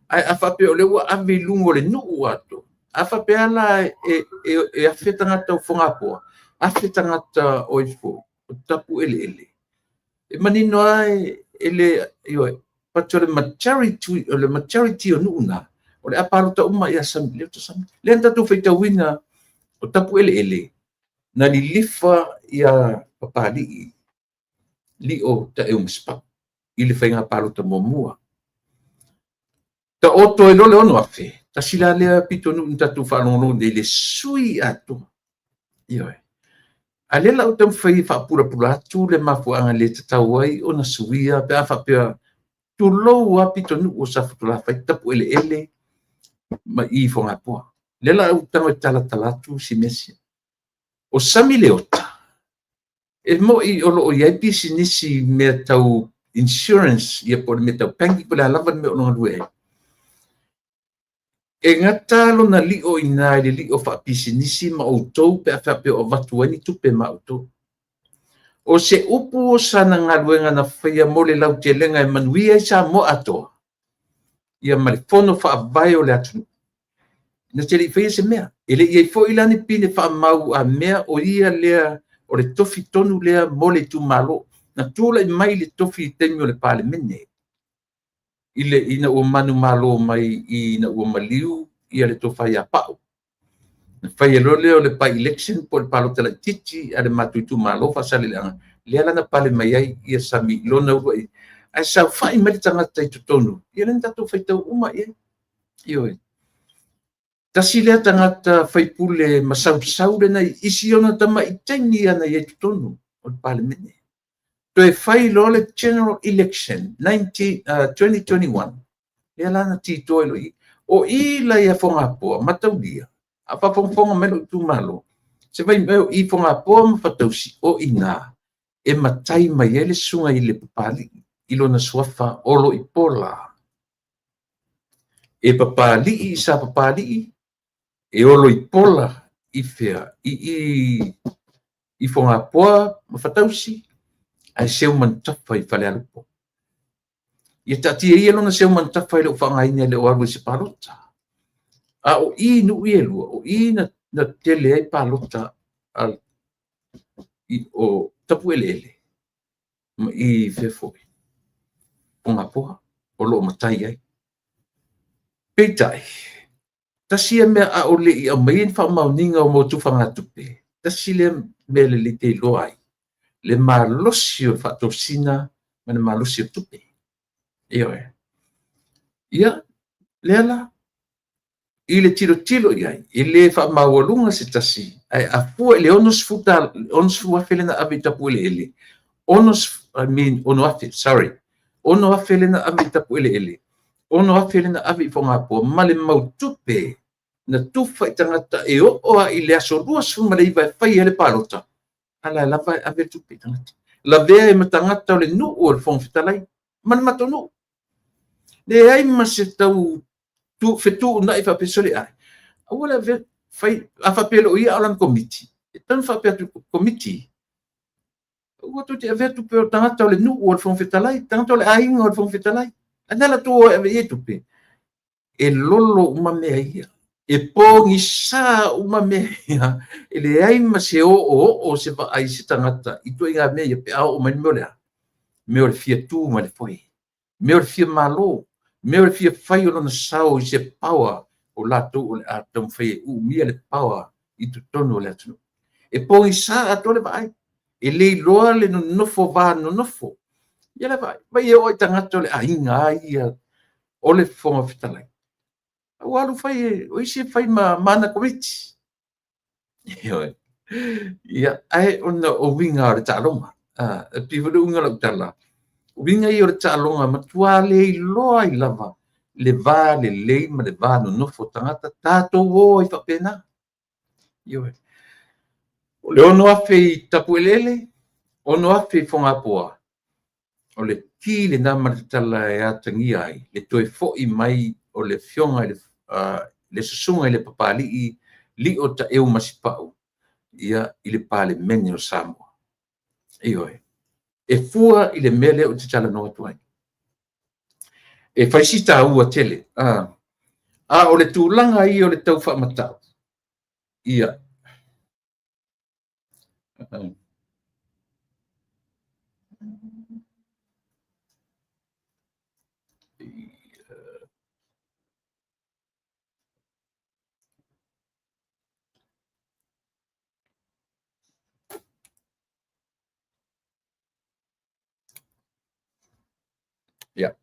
Ae a faapea o lea ua ave i luga o le nuu atoa, a faapea la e 1,000 tagata o Fogapoa, 1,000 tagata o ifo o Tapueleele, e manino lava e le, ioe, but o le majority, o le majority o nuu na, o le a palota uma ia Sami, Leota Sami. Lea na tatou faitauina o Tapueleele, na lilifa ia Papalii, Lio Taeumasepau i le faiga palota muamua. Taoto ai loa le 6,000, tasi la lea pitonuu na tatou faalogologo nei, le sui atoa. Ioe. A lea la ou taumafai e faapulapula atu le mafuaaga le tatau ai ona suia pe a faapea, tulou lava pitonuu o Safotulafai, Tapueleele ma i Fogapoa. Lea la ou tago e talatala atu si mea sia. O Sami Leota, e moni o lo o i ai pisinisi mea tau insurance ia po o le mea tau banking po o le a lava le mea o lo o galue ai. E gata lona lio i ina i le lio faapisinisi ma outou pe a faapea o avatu ai ni tupe ma outou. O se upu o sana galuega na faia mo le lautelega e manuia ai Samoa atoa, ia ma le fono faavae o le atunuu, na te le i faia se mea. E le i i ai foi la ni pine faamau a mea o ia lea o le tofi tonu lea mo le itumalo. Na tulai mai le tofi i taimi o le Palemene, ina ua manumalo mai ina ua maliu ia le tofa ia Pau. Na fai loa lea o le by-election po o le palota laitiiti a le matou itumalo Faasaleleaga, lea la na pale mai ai ia Sami i lona uluai, ae saofai mai le tagata i totonu, ia lea na tatou faitau uma i ai. Ioe. Tasi lea tagata faipule masausau lena i isi ona tamai taimi ia na i ai i totonu o le Palemene. Toe fai loa le general election 19, 2021, lea la na titoa ai loa i. O i la ia Fogapoa, mataulia, a faafogafoga mai lou itumalo, se vai mai o i Fogapoa ma Fatausi, o i ina e matai mai ai le susuga i le Papalii i lona suafa Oloipola. E Papalii i sa Papalii, e Oloipola i fea? I i Fogapoa ma Fatausi, ae Seumanutafa i Falealupo. Ia taatia ia lona Seumanutafa e le o faaaogaina e le o alu i se palota. A o i nuu ia e lua, o i na tele ai palota o Tapueleele ma i fea foi, Fogapoa, o lo o matai ai. Peitai, tasi ia mea a o le i aumaia ni faamaoniga o motu fagatupe, tasi lea mea lelei te iloa ai le malosi o le faatosina ma le malosi o tupe. Ioe. Ia, lea la, i le tilotilo i ai, e le faamaualuga se tasi, ae a fua i le $60,000 lea na ave i Tapueleele, I mean, 6,000, sorry, 6,000 lea na ave i Tapueleele, 6,000 lea na ave i Fogapoa, ma le mau tupe na tufa i tagata e oo lava i le aso 29 e fai ai le palota, a la e lava e ave tupe i tagata. Lavea ai ma tagata o le nuu o le Fofoga Fetalai ma le matou nuu. Leai ma se tau fetuunai faapea sole ai. Aua le avea, fai, a faapea e le o ia a o lana komiti, e tatau ona faapea atu i le komiti, aua tou te avea tupe o tagata o le nuu o le Fofoga Fetalai, tagata o le aiga o le Fofoga Fetalai. Ae na la tou o e ave i ai tupe. E lolo uma mea ia. E pogisa uma mea ia. E leai ma se oooo o se vaai i se tagata i ituaiga mea ia pe a oo mai le mea o le a? Mea o le fia tu mai le foe. Mea o le fia malo. Mea o le fia fai o lona sao i se power o latou o le a taumafai e uumia le power i totonu o le atunuu. E pogisa atoa le vaai. E le iloa le nonofo va nonofo. Ia le vaai, vai e oo i tagata o le aiga a ia o le Fofoga Fetalai. Ua alu fai e, o isi e fai ma ana komiti. Ioe. Ia, ae ona o uiga o le taaloga. E pei foi le uiga o lau tala, uiga ia o le taaloga matua le iloa ai lava le va lelei ma le va nonofo o tagata, tatou o ai faapena. Ioe. O le 6,000 i Tapueleele, 6,000 i Fogapoa, o le ki lena ma le tatala e atagia ai le toe foi mai o le afioga i le susuga i le Papalii Lio Taeu Masipau ia i le Palemene o Samoa. Ioe. E fua i le mea lea ou te talanoa atu ai. E fai si taua tele. A o le tulaga ia o le tau faamatau, ia, Ia.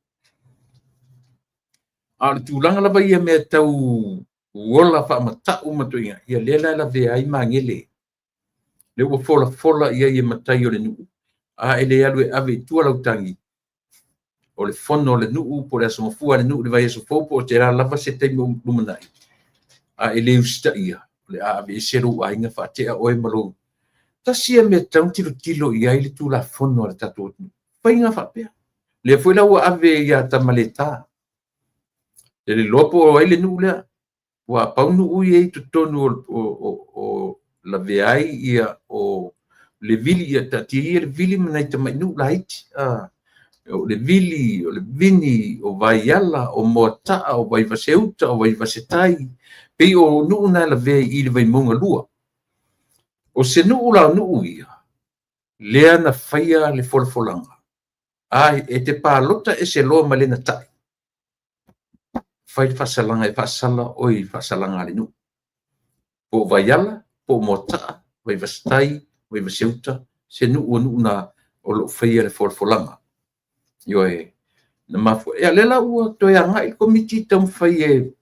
A o le tulaga lava ia mea tau ola faamatau ma ituaiga, ia lea la e lavea ai Magele. Lea ua folafola i ai e matai o le nuu, a e le alu e ave i tua lau tagi, o le fono a le nuu po o le aso gafua a le nuu i le vaiaso fou po o le a lava se taimi o lumanai, a e le usitaia, o le a aveese lou aiga faatea oe ma lou... Tasi ia mea e tatau ona tilotilo i ai le Tulafono a le tatou atunuu, faiga faapea. Lea foi la ua ave ia Tamaleta, e le iloa po o ai le nuu lea, aua pau nuu ia i totonu o lavea ai ia o le Vili, ia taatia ia le Vili ma nai tamai nuu laiti. O le Vili, o le Vini, o Vaiala, o Moataa, o Vaivase-uta, o Vaivase-tai, pei o nuu na e lavea i le Vaimauga 2. O se nuu la o nuu ia, lea na faia le folafolaga, a e te palota ese loa ma le na tai, fai le faasalaga e faasala oe i le faasalaga a le nuu. Po o Vaiala, po o Moataa, Vaivase-tai, Vaivase-uta, se nuu o nuu na o lo o faia le folafolaga. Ioe, na mafua, ia lea la ua toe agai le Komiti taumafai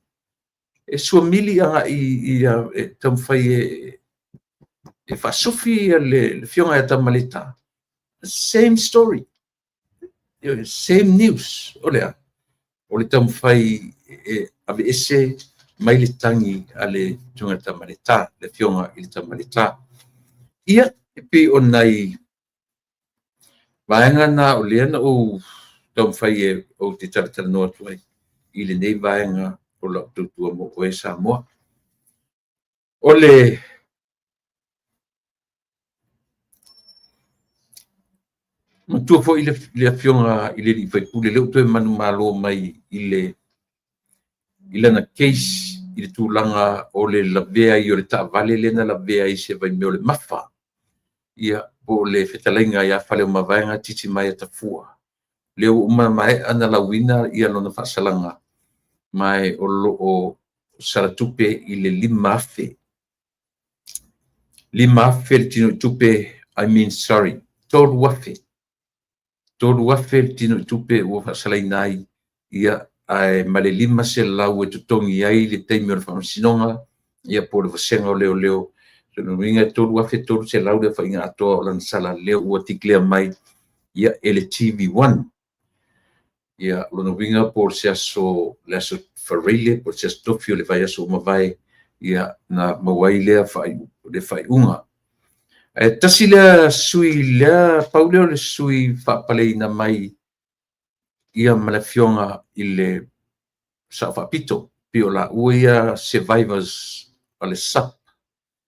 e suamili agai ia e taumafai e faasufi le afioga ia Tamaleta. Same story, same news. O le a? O le taumafai e aveese mai le tagi a le Afioga i le Tamaleta, le afioga i le Tamaleta. Ia, e pei o nai vaega na o lea na ou taumafai e ou te talatalanoa atu ai i lenei vaega o lau tautua mo oe Samoa. O le matua foi le afioga i le sui usufono lea ua toe manumalo mai i lana case i le tulaga o le lavea ai o le taavale lea na lavea ai i se vaimea o le Mafa, ia, po o le fetalaiga ia Faleomavaega Titimaea Tafua. Lea ua uma maea na lauina ia lona faasalaga, ma o lo o sala tupe i le 5,000. 5,000 le tinoitupe, I mean sorry, 3,000. 3,000 le tinoitupe ua faasalaina ai, ia, ae ma le 500 e totogi ai le taimi o le faamasinoga, ia po o le vasega o leoleo. O lona uiga e 3,300 le aofaiga atoa o lana sala lea ua declare mai, ia, e le TV1. Ia, lona uiga po o se aso, le aso Faraile, po o se aso Tofi o le vaiaso ua mavae, ia, na maua ai lea le faaiuga. Ae tasi lea sui lea, pau lea o le sui faapaleina mai ia ma le afioga i le Sao Faapito, pei o laua ia survivors o le SUP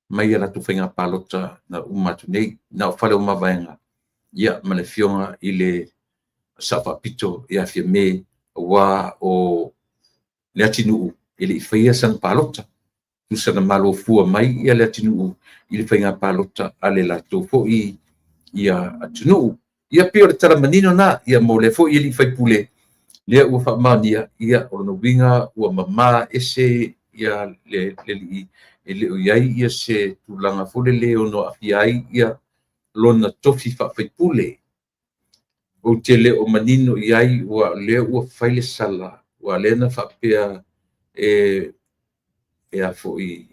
mai a latou faiga palota na uma atu nei, na o Faleomavaega, ia ma le afioga i le Sao Faapito ia Fiame, aua o Leatinuu e le i faia sana palota. Tusa na malo fua mai ia Leatinuu i le faiga palota a le latou foi ia atunuu. Ia pei o le tala manino na, ia mo lea foi alii faipule, lea ua faamaonia, ia o lona uiga ua mama ese ia le alii, e le o i ai ia se tulaga foi lele ono aafia ai ia lona tofi faafaipule. Ou te le o manino i ai, ua lea ua fai le sala, ua lea na faapea e a foi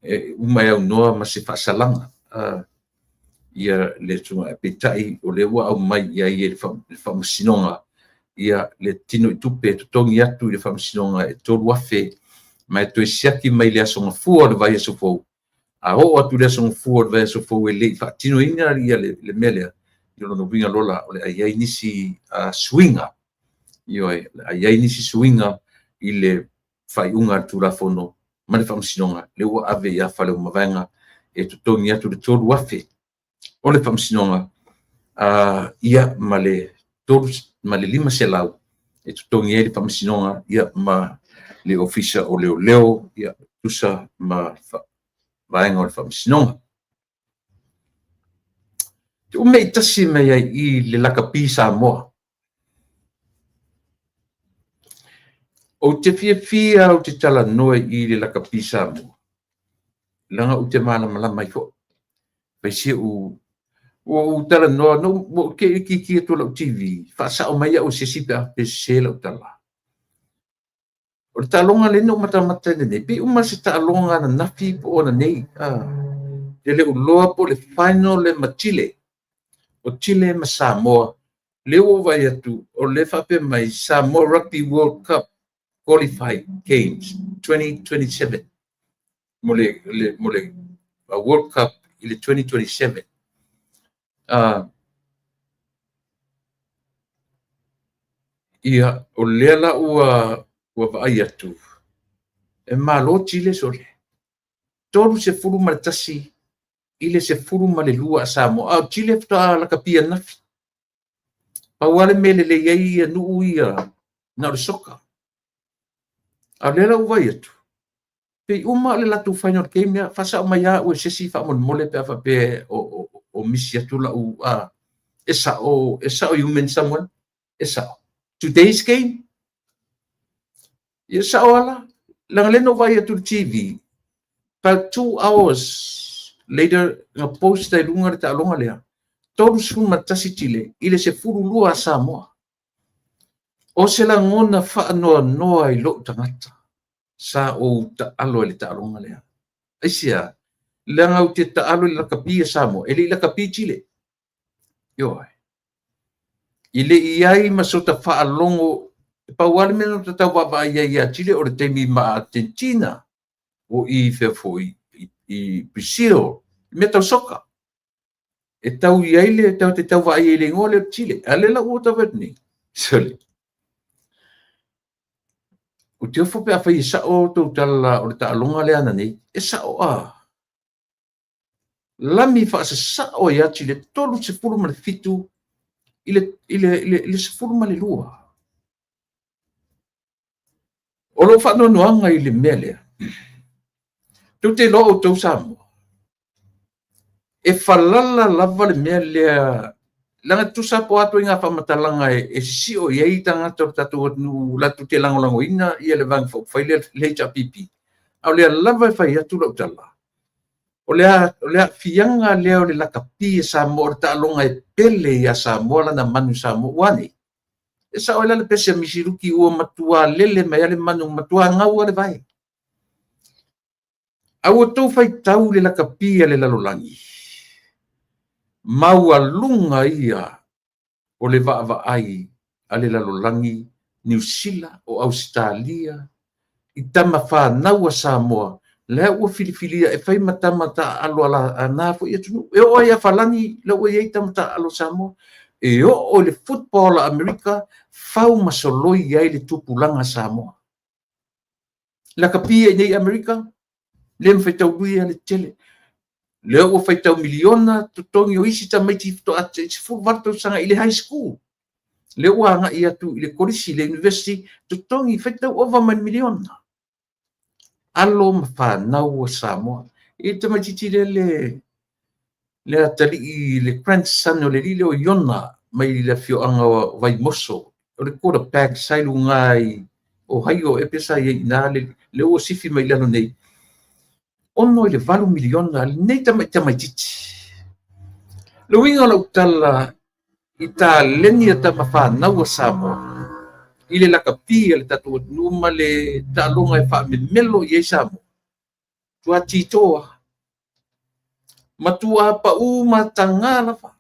e uma e aunoa ma se faasalaga ia le tulaga, peitai o lea ua aumai i ai e le faamasinoga ia le tinoitupe e totogi atu i le faamasinoga e 3,000, ma e toe siaki mai le aso Gafua o le vaiaso fou. A oo atu i le aso Gafua o le vaiaso fou e le i faatinoina ia le mea lea, ia lona uiga loa la o le a i ai nisi suiga, ioe, o le a i ai nisi suiga i le faaiuga a le Tulafono ma le Faamasinoga, lea ua ave ia Faleomavaega e totogi atu le 3,000 o le Faamasinoga, ia ma le 3 ma le 500 e totogi ai le Faamasinoga, ia ma le Ofisa o Leoleo, ia tusa ma vaega o le Faamasinoga. Te umei tasi mai ai i le lakapi Samoa. Ou te fiafia ou te talanoa i le lakapi Samoa, leaga ou te malamalama ai foi. Fai si ou ua ou talanoa, no, ua ou te itiiti atu o lau TV, faasao mai au e se isi pe a sese lau tala. O le taaloga lea na ou matamata i nei, pei uma se taaloga ananafi po o ananei. Te le uloa po le final le ma Chile. O Chile ma Samoa. Le ua vaai atu, o le faapea mai Samoa Rugby World Cup Qualified Games 2027. Mo le World Cup i le 2027. Ia, o lea la ua vaai atu, e malo Chile sole. 31 i le 12 a Samoa. A o Chile faatoa lakapi ananafi. Pau lava le mea lelei ai ia nuu ia na o le soka. A o lea la ua vaai atu, pei uma le latou final game lea, faasao mai lava au e se isi faamolemole pe a faapea o misi atu lau... E sao, e sao human someone, e sao. Today's game, ia sao ala, leaga lea na ou vaai atu i le TV, about 2 hours later, na post ai luga le taaloga lea, 31 Chile i le 12 a Samoa. O se lagona faanoanoa i lou tagata, sa ou taalo i le taaloga lea. Aisea, leaga ou te taalo i le lakapi a Samoa, e le i lakapi Chile. Ioe. I le i ai ma sota faalogo, pau lava le mea na tatau vaavaai ai ia Chile o le taimi ma Argentina, o i fea foi, i Brazil, mea tau soka. E tau i ai le tau te tau vaai ai le igoa lea o Chile. A lea la ua tau atu nei. Sorry. O te ofo pe a fai e sao tou tala o le taaloga lea ana nei. E sao a. Lami faasasao ia Chile 37 i le 12. O lou faanoanoaga i le mea lea, tou te iloa outou Samoa, e falala lava le mea lea, leaga tusa po o a ituaiga faamatalaga e sisio i ai tagata o le tatou atunuu latou te lagolagoina ia le Vaega Faaupufai lea, le HRPP. A o lea lava e fai atu lau tala, o le aafiaga lea o le lakapi e Samoa, o le taaloga e pele ia Samoa lana manu Samoa. Ua a nei? E sao ai la le pese a Misiluki ua matua lele mai le manu, matua gau le vae. A ua tou faitau le lakapi a le lalolagi, maualuga ia o le vaavaai a le lalolagi, Niu Sila, o Ausetalia, i tama fanau a Samoa, lea ua filifilia e fai ma tama taaalo a na foi atunuu. E oo ai ia Falani, lea ua i ai tama taaalo a Samoa. E oo i le football a Amerika, fau ma soloi ai le tupulaga a Samoa. Lakapi ai nei Amerika, le mawhaitaulia le tele. Lea ua faitau miliona totogi o isi tamaiti faatoa 18 tausaga i le high school. Lea ua agai atu i le kolisi, le university, totogi faitau ova mai le miliona. Alo ma fanau a Samoa. I tamaitiiti lea le atalii, le grandson o le alii lea o Iona mai le afioaga o Vaimoso. O le quarterback sa i luga i Ohio e pe sa i ai i ina le ua sifi mai lalo nei. 6 i le 8 miliona lenei tamaitiiti. Le uiga o lau tala i taleni a tama fanau a Samoa i le lakapi a le tatou atunuu ma le taaloga e faamemelo i ai Samoa. Tua titoa. Matua pau mataga lava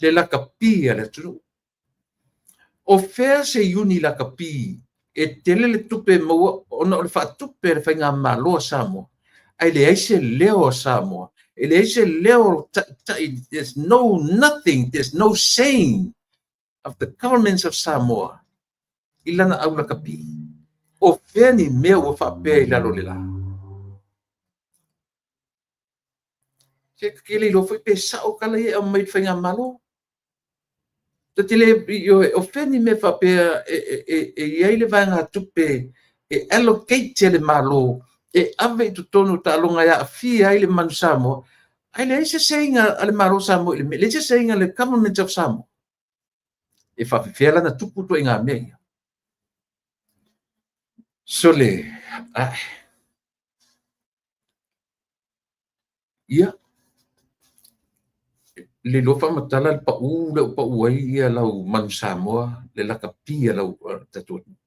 le lakapi a le atunuu. O fea se iuni lakapi e tele le tupe maua ona o le faatupe le faigamalo a Samoa, ae leai se leo a Samoa, e leai se leo taitai, there's no nothing, there's no saying of the governments of Samoa i lana au lakapi. O fea ni mea ua faapea i lalo le la. Se ke le iloa foi pe sao tala ia e aumai i le faigamalo. Ta te le, o fea ni mea faapea e i ai le vaega tupe e allocate e le Malo e ave i totonu o taaloga e aafia ai le manu Samoa, ae leai se seiga a le Malo Samoa i le mea, leai se seiga a le Government of Samoa. E faapefea lana tupu ituaiga mea ia. Sole, ae. Ia, le iloa faamatala le pau lea ua pau ai ia lau manu Samoa, le lakapi a lau tatou atunuu.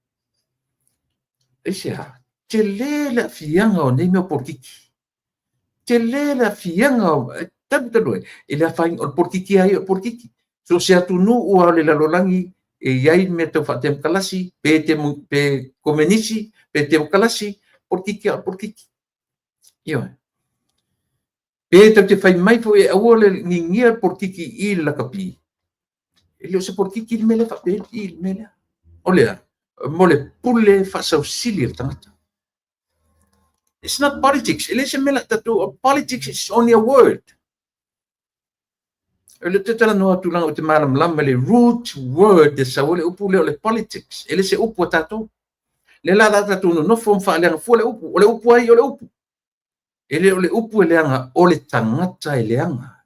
Aisea, tele le aafiaga o nei mea o polokiki. Tele le afiaga talu talu ai, e le afaina, o le polokiki lava ia o le polokiki. So o se atunuu lava o le lalolagi e i ai mea tau faatemokalasi, pe komenisi, pe temokalasi, polokiki lava o le polokiki. Ioe. Pe tatou te fai mai foi e aua le ninia le polokiki i le lakapi, e le o se polokiki le mea lea faapea i le mea lea. O le a? Mo le pule faasausili a le tagata. It's not politics. E le se mea la tatou, politics is only a word. O le te talanoa atu leaga ou te malamalama i le root word e sau ai le upu lea o le politics. E le se upu a tatou. Lea la la tatou nonofo ma faaleaga fua le upu. O le upu ai o le upu. E le o le upu e leaga, o le tagata e leaga.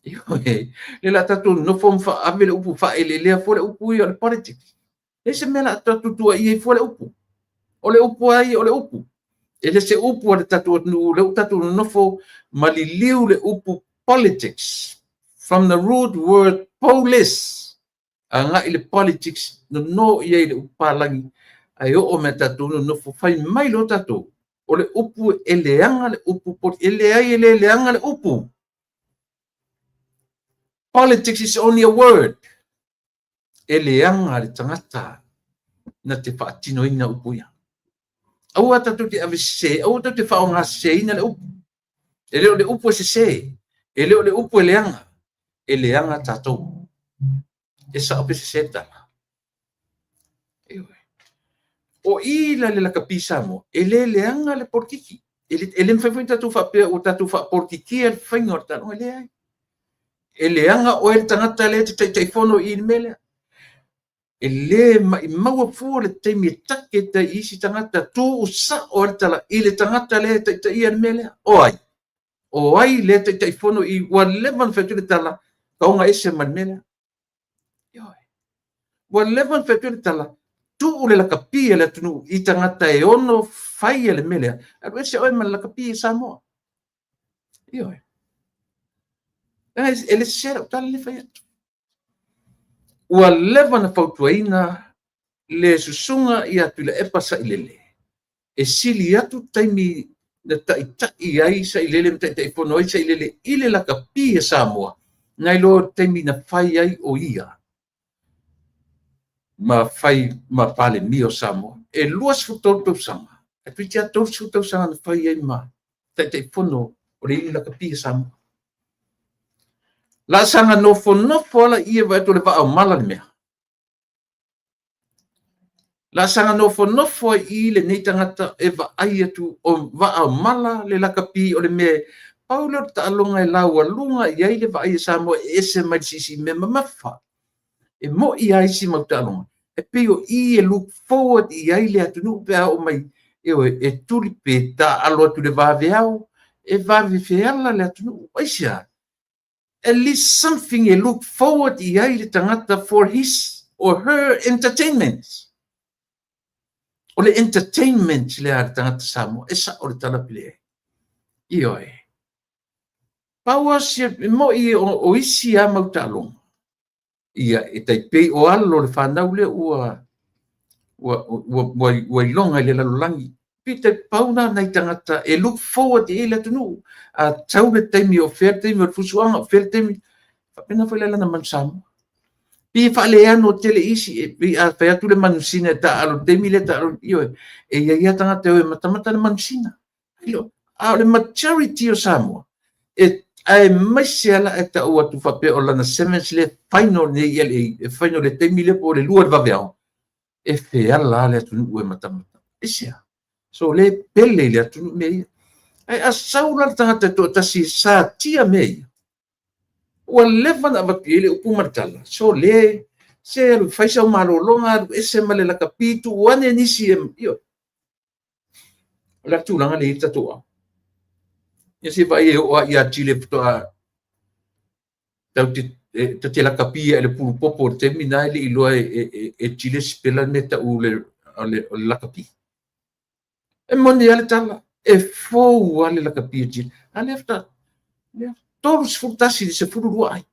Ioe. Lea la tatou nonofo ma faaave le upu, faaeleelea fua le upu ia o le politics. E se mea la tatou tuuaia ai fua le upu. O le upu ai o le upu. E le se upu a le tatou atunuu, lea ua tatou nonofo ma liliu le upu politics from the root word polis agai le politics, nono i ai le upu palagi, ae oo mai tatou nonofo fai mai loa tatou o le upu e leaga le upu, e leai e le leaga le upu. Politics is only a word. E leaga le tagata na te faatinoina upu ia. Aua tatou te ave sese, aua tatou te faaaogaseseina le upu. E le o le upu e sese, e le o le upu e leaga, e leaga tatou. E sao pe sese tala. O i la le lakapi Samoa, e le leaga le polokiki. E le mafai foi tatou faapea ua tatou faapolokikia le faiga o le taaloga, e leai. E leaga oe le tagata lea te taitaifono i le mea lea. E le maimaua fua le taimi e take tai i isi tagata, tuu sao le tala i le tagata lea e taitaia le mea lea. O ai? O ai lea taitaifono i ua leva ona fai atu le tala, taoga ese ma le mea lea. Ioe. Ua leva ona fai atu le tala, tuu le lakapi a le atunuu i tagata e ono faia le mea lea, alu ese oe ma le lakapi e Samoa. Ioe. E le sese lau tala le fai atu. Ua leva ona fautuaina le susuga ia Tuilaepa Sailele e sili atu taimi na taitai ai Sailele ma taitaifono ai Sailele i le lakapi a Samoa, nai lo taimi na fai ai o ia ma fai ma Palemia o Samoa. E 23 tausaga, e toeitiiti lava 30 tausaga na fai ai ma taitaifono o le ili lakapi a Samoa. La saga nofonofo ala ia vaai atu o le vaa o mala le mea. La saga nofonofo ai i lenei tagata e vaai atu o vaa o mala le lakapi o le mea pau lea o le taaloga e laualuga i ai le vaai a Samoa e ese mai le siisii mea mamafa. E moi a isi mau taaloga. E pei o i e look forward i ai le atunuu pe a oo mai e tuli pe taalo atu le vaveao, e vave feala le atunuu. Aisea? At least something e look forward i ai le tagata for his or her entertainment. O le entertainment lea a le tagata Samoa, e sao le tala pe leai. Ioe. Pau lava si moi o isi lava mau taaloga, ia e tai pei o alo o le fanau lea ua iloga i le lalolagi. Pe te pau na nai tagata e look forward i ai le atunuu. A tau le taimi o fea le taimi o le fusuaga, o fea le taimi, faapena foi la lana manu Samoa. Pe faaleano tele isi, e pei a fai atu le manusina e taalo le taimi lea taalo, ioe, e i ai lava tagata e o e matamata le manusina. A o le majority o Samoa, e aemaise ala e tau atu faapea o lana sevens le final nei i LA, e final le taimi lea po o le 2 le vaveao, e feala le atunuu e matamata. Aisea? So le pele i le atunuu mea ia. Ae a sau la le tagata e toatasi e satia mea ia, ua leva ona avatu i ai le upu ma le tala. So le, se alu fai sau malologa, alu ese ma le lakapi, tuu ane nisi e, ioe. O le tulaga le i tatou au. Ia se vaai e oo a ia Chile faatoa tau te lakapi e le pulupopo o le taimi na e le iloa e Chile sipela le mea tau o le lakapi. E moni a le tala, e fou a le lakapi e Chile. A lea faatoa, lea 31 i le 12 ai.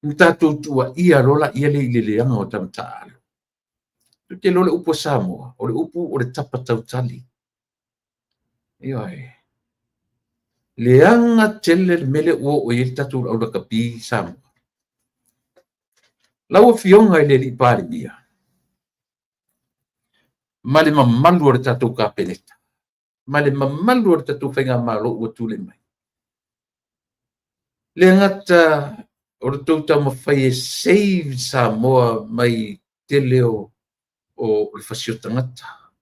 Na tatou tuuaia loa la ia le i le leaga o tama taalo. Tu te iloa le upu a Samoa, o le upu o le tapa tautali. Ioe. Leaga tele le mea lea ua oo i ai le tatou au lakapi Samoa. Lau Afioga i le Alii Palemia ma le mamalu o le tatou Kapeneta ma le mamalu o le tatou faigamalo ua tulai mai, le gata o le tou taumafai e save Samoa mai tele o le fasi o tagata,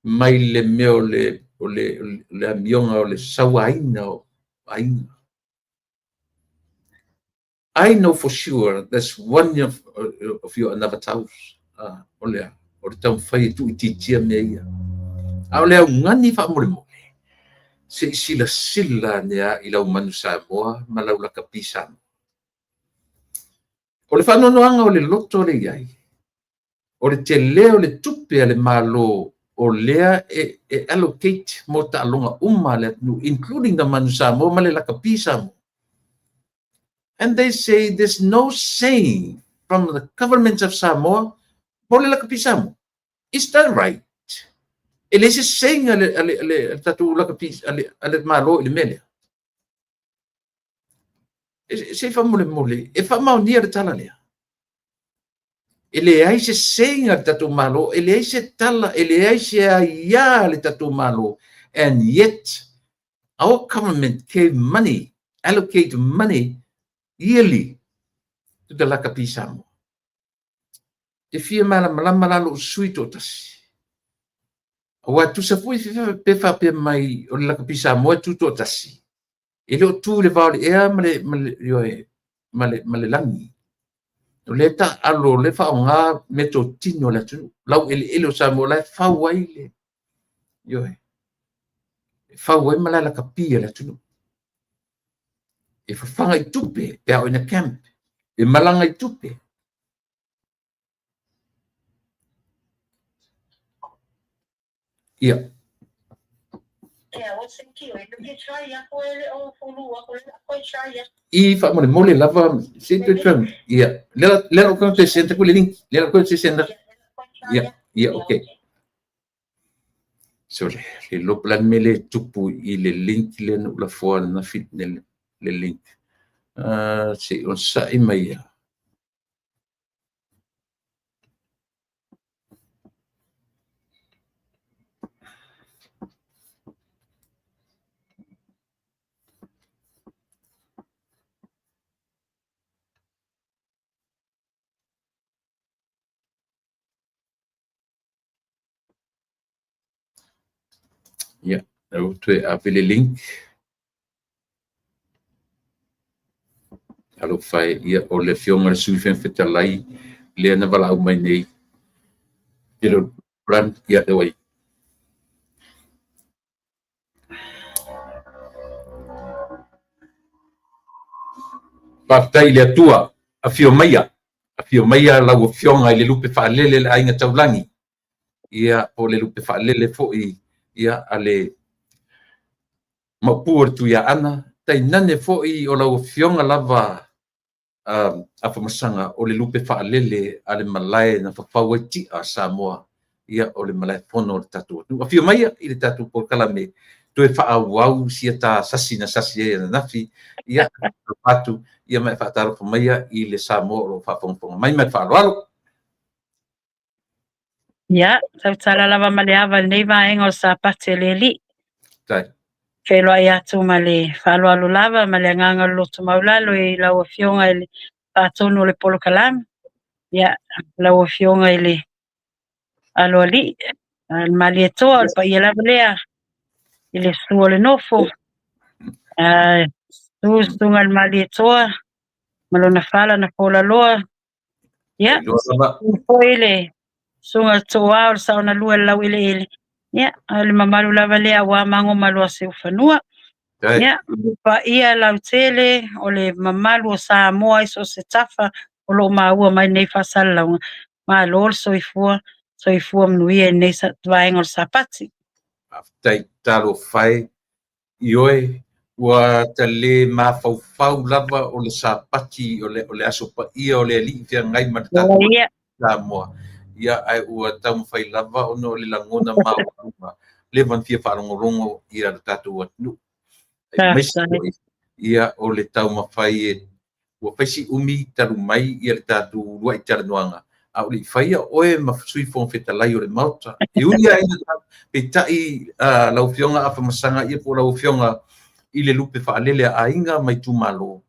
mai le mea o le amioga o le sauaina o aiga. I know for sure that's one of your anavataus, o le taumafai e tuuitiitia mea ia. A o le augani faamolemole, se i silasila ane lava i lau manu Samoa ma lau lakapi Samoa. O le faanoanoaga o le loto lea e i ai, o le tele o le tupe a le Malo o lea e allocate mo taaloga uma a le atunuu, including the manu Samoa ma le lakapi Samoa. And they say there's no saying from the government of Samoa mo le lakapi Samoa. Is that right? E leai se saying a le tatou lakapi a le Malo i le mea lea. Se i faamolemole, e faamaonia le tala lea. E leai se saying a le tatou Malo, e leai se tala, e leai se aia a le tatou Malo. And yet, our government gave money, allocate money yearly to the lakapi Samoa. Te fia malamalama la lou sui toatasi. Aua tusa foi pe faapea mai o le lakapi Samoa e tu toatasi. E le o tu le vao le ea ma le lagi. O le taalo, le faaaoga meatotino o le atunuu. Lau eleele o Samoa la e fau ai le, ioe, e fau ai malae lakapi a le atunuu. E fafaga i tupe pe a oo ina camp. E malaga i tupe. Ia. I faamolemole lava se toe try. Ia. Lea la ou te send atu le link. Lea la ou te send atu. Ia, ia, okay. So le iloa po o le a le mea lea e tupu i le link lea na ou lafoa ananafi le link. Se i onosai mai ia. Ia, ua toe ave le link. Alofa e, ia, o le Afioga i le Sui Fofoga Fetalai lea na valaau mai nei. Ia, lea ua i ai. Faafetai i le Atua, afio maia, afio maia lau Afioga i le lupe faalele le Aiga Taulagi, ia, po o le lupe faalele foi, ia, a le Maopu o le Tuiaana, tainane foi o lau Afioga lava Afamasaga o le lupe faalele a le malae na fafau ai tia Samoa, ia, o le malae fono o le tatou atunuu. Afio maia i le tatou polokalame, toe faaauau sia ta sasi na sasi ai ananafi, ia, atu, ia ma e faatalofa maia i le Samoa o lo o faafogafoga mai ma le faaaloalo. Ia, tautala lava ma le ava i lenei vaega o le Sapati a le Alii. Tai. Feiloai atu ma le faaaloalo lava ma le agaga o le loto maualalo i lau Afioga i le faatonu o le polokalame. Ia, lau Afioga i le Aloalii, le Malietoa, o le paia lava lea i le susu o le nofo. Susu susuga i le Malietoa ma lona fala na folaloa. Ia, susu foi le susuga i le Toa o le Saonalua i le Laueleele. Ia, o le mamalu lava lea aua mago ma Luasiufanua. Ia, le paia lautele o le mamalu o Samoa i so o se tafa o lo o maua mai nei faasalalauga. Malo le soifua, soifua manuia i lenei vaega o le Sapati. Faafetai, talofa e, ioe, ua ta le mafaufau lava o le Sapati, o le aso paia o le Alii feagai ma le tatou Samoa. Ia, ae ua taumafai lava ona o le lagona maualuga. leva ona fia faalogologo ia le tatou atunuu. Aemaise foi ia o le taumafai e ua fai si umi talu mai ia le tatou uluai talanoaga, a o le i faia oe ma Sui Fofoga Fetalai o le Maota. E ui lava ina peitai lau Afioga Afamasaga ia po o lau Afioga i le lupe faalele a aiga ma itumalo,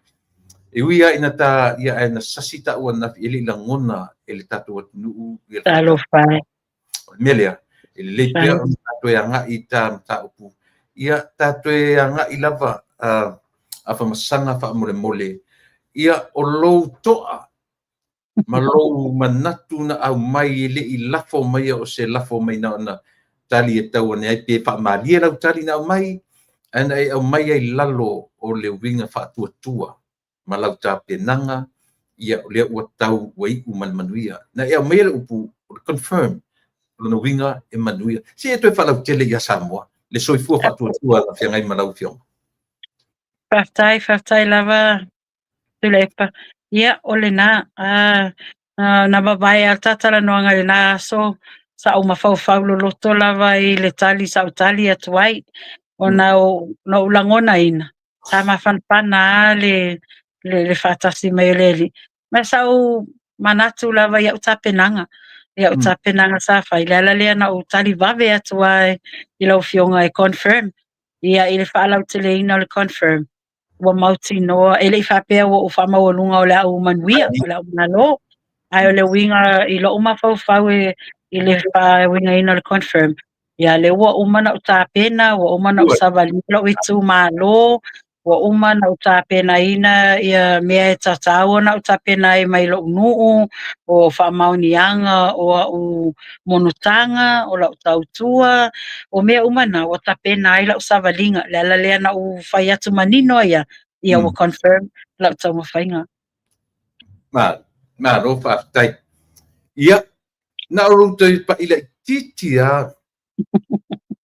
e ui lava ina ta ia ae na sasi taua ananafi e le i lagona e le tatou atunuu ia le Talofa e. O le mea lea, e lelei pea ona ta toe agai i ta mataupu, ia ta toe agai lava Afamasaga faamolemole, ia o lou toa ma lou manatu na aumai e le i lafo maia o se lafo mai na ona tali e tau ane ai pe faamalie lau tali na aumai, ae na e aumai ai i lalo o le uiga faatuatua ma lau tapenaga, ia o lea ua tau ua iu ma le manuia. Na e aumaia le upu o le confirm, o lona uiga e manuia. Se i e toe faalautele ia Samoa le soifua faatuatua na feagai ma lau Afioga. Faafetai, faafetai lava Tuilaepa. Ia, o lena, na mavae lava le ta talanoaga i lena aso, sa ou mafaufau loloto lava i le tali sa ou tali atu ai, ona na ou lagonaina, sa mafanafana lava le faatasi mai o le Alii. Ma sa ou manatu lava i au tapenaga, i au tapenaga sa fai, le ala lea na ou tali vave atu ai i lau Afioga e confirm. Ia, i le faalauteleina o le confirm, ua mautinoa, e le i faapea ua ou faamaualuga o le a ou manuia, o le a ou malo. Ae o le uiga i lou mafaufau i le faauigaina o le confirm, ia lea ua uma na ou tapena, ua uma na ou savalia lou itumalo, ua uma na ou tapenaina ia mea e tatau ona ou tapena ai mai lou nuu, o faamaoniaga o au monotaga, o lau tautua, o mea uma na ua tapena ai lau savaliga. Le ala lea na ou fai atu manino ai ia ua confirm lau taumafaiga. Malo faafetai. Ia, na o lou toe pai laitiiti lava,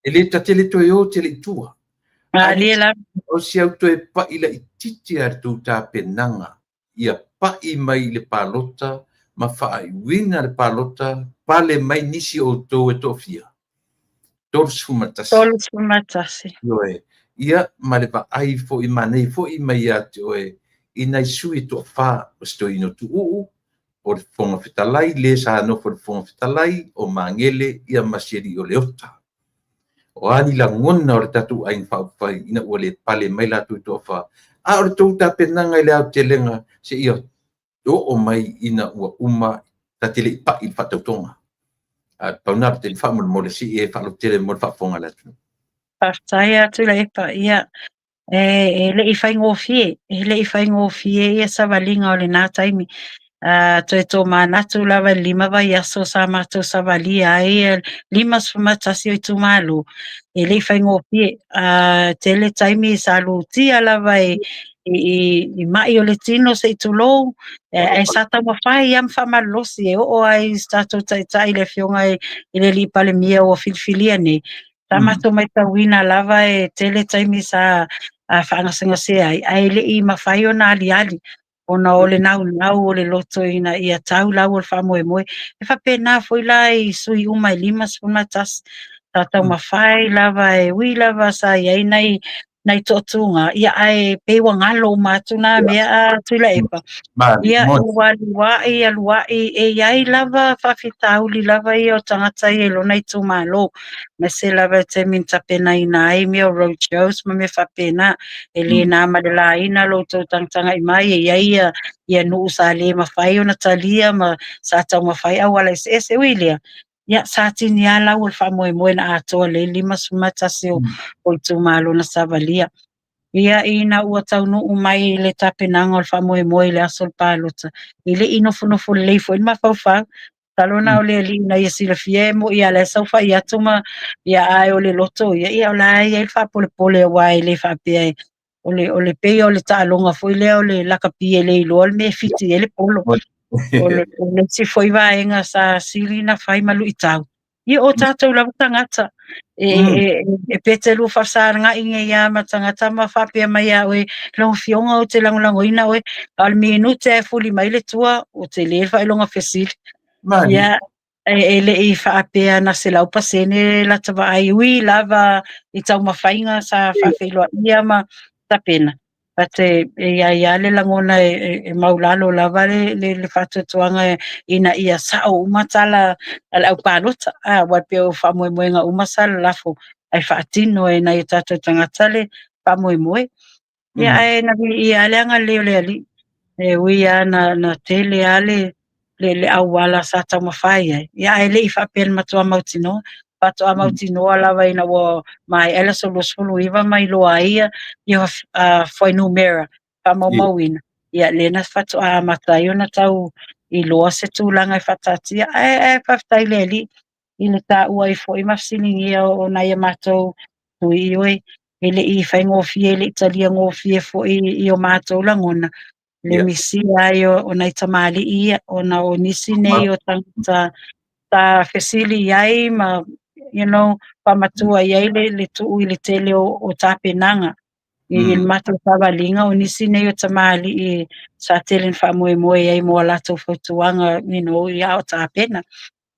e le ta te le toe o tele i tua. Malie lava. O si au toe pai laitiiti lava i le tou tapenaga, ia pai mai i le palota ma faaiuina le palota, pale mai nisi o outou e toafia? 31. 31. Ioe. Ia, ma le vaai foi manaia foi mai ia te oe i nai sui e toafa, o si toeaina o Tuuu, o le Fofoga Fetalai, le sa nofo i le Fofoga Fetalai, o Magele, ia ma si alii o Leota. O a ni lagona o le tatou aiga faaupufai ina ua le pale mai latou e toafa, a o le tou tapenaga i le aotelega seia oo mai ina ua uma ta te le i pai i le faatautoga. A pau lena o le taimi faamolemole se i e faalautele mo le faafofoga a le atunuu. Faafetai lava Tuilaepa. Ia, e le i faigofie, e le i faigofie ia savaliga o lena taimi. Toe tomanatu lava i le 5 vaiaso sa matou savalia ai 51 o itumalo, e le i faigofie. Tele taimi sa lutia lava i mai o le tino se i tulou, ae sa taumafai lava ma faamalolosi e oo ai i se tatou taitai le Afioga i le Alii Palemia ua filifilia nei. Sa matou matauina lava e tele taimi sa faagasegasea ai, ae le i mafai ona aliali ona o le naunau o le loto ina ia tau lau o le faamoemoe. E faapena foi la i sui uma e 51, sa taumafai lava e ui lava sa i ai nai toatuga, ia ae pei ua galo uma atu nā mea a Tuilaepa. Ia ua aluai aluai, e i ai lava faafitauli lava ia o tagata ia i lona itumalo, aemaise lava i taimi na tapenaina ai mea o road shows ma mea faapena. E le na ma le laina lo outou tagatagai mai, e i ai ia nuu sa le mafai ona talia ma sa taumafai auala eseese. Ui i lea, ia sa tini lava lau o le faamoemoe na atoa lelei 51 o itumalo na savalia. Ia ina ua taunuu mai le tapenaga o le faamoemoe i le aso o le palota, e le i nofonofo lelei foi le mafaufau. Masalo na o le Alii na ia silafia e moi lava o la e saofai atu ma ia ae o le loto ia, ia o la e i ai le faapolepole aua e le faapea o le pei o le taaloga foi lea o le lakapi e le iloa le mea e fiti ai le polo. O le isi foi vaega sa sili na fai ma luitau, ia o tatou lava tagata e pe te lua faafesaga'i nei lava ma tagata ma faapea mai ia oe, lau Afioga ou te lagolagoina oe, a o le minute e fuli mai le tua, ua tele le faailoga fesili. Ia, E le i faapea na 100% lata vaai, ui lava i taumafaiga sa faafeiloaia ma tapena, but e i ai lava le lagona e maulalo lava le faatuatuaga ina ia sao uma tala a le aupalota, aua e pei o faamoemoega uma sa lalafo ae faatino e nai o tatou tagata le faamoemoe. Ia ae na viia lava le agalelei o le Alii, e ui lava na tele lava le auala sa taumafai ai, ia ae le i faapea na matua mautinoa. Faatoa mautinoa lava ina ua maea le aso 29 ma iloa ai ia fuainumera faamaumauina, ia lea na faatoa amata ai ona tau iloa se tulaga e faataatia. Ae faafetai i le Alii i le taua ai foi ma fesiligia o nai a matou sui, ioe, e le i faigofie, e le i talia gofie foi i o matou lagona le misia ai o nai tamalii ia, ona o nisi nei o tagata sa fesili i ai ma you know, faamatua i ai le tuu i le tele o tapenaga i le matou savaliga. O nisi nei o tamalii sa tele na faamoemoe ai mo a latou fautuaga, you know, ia o tapena.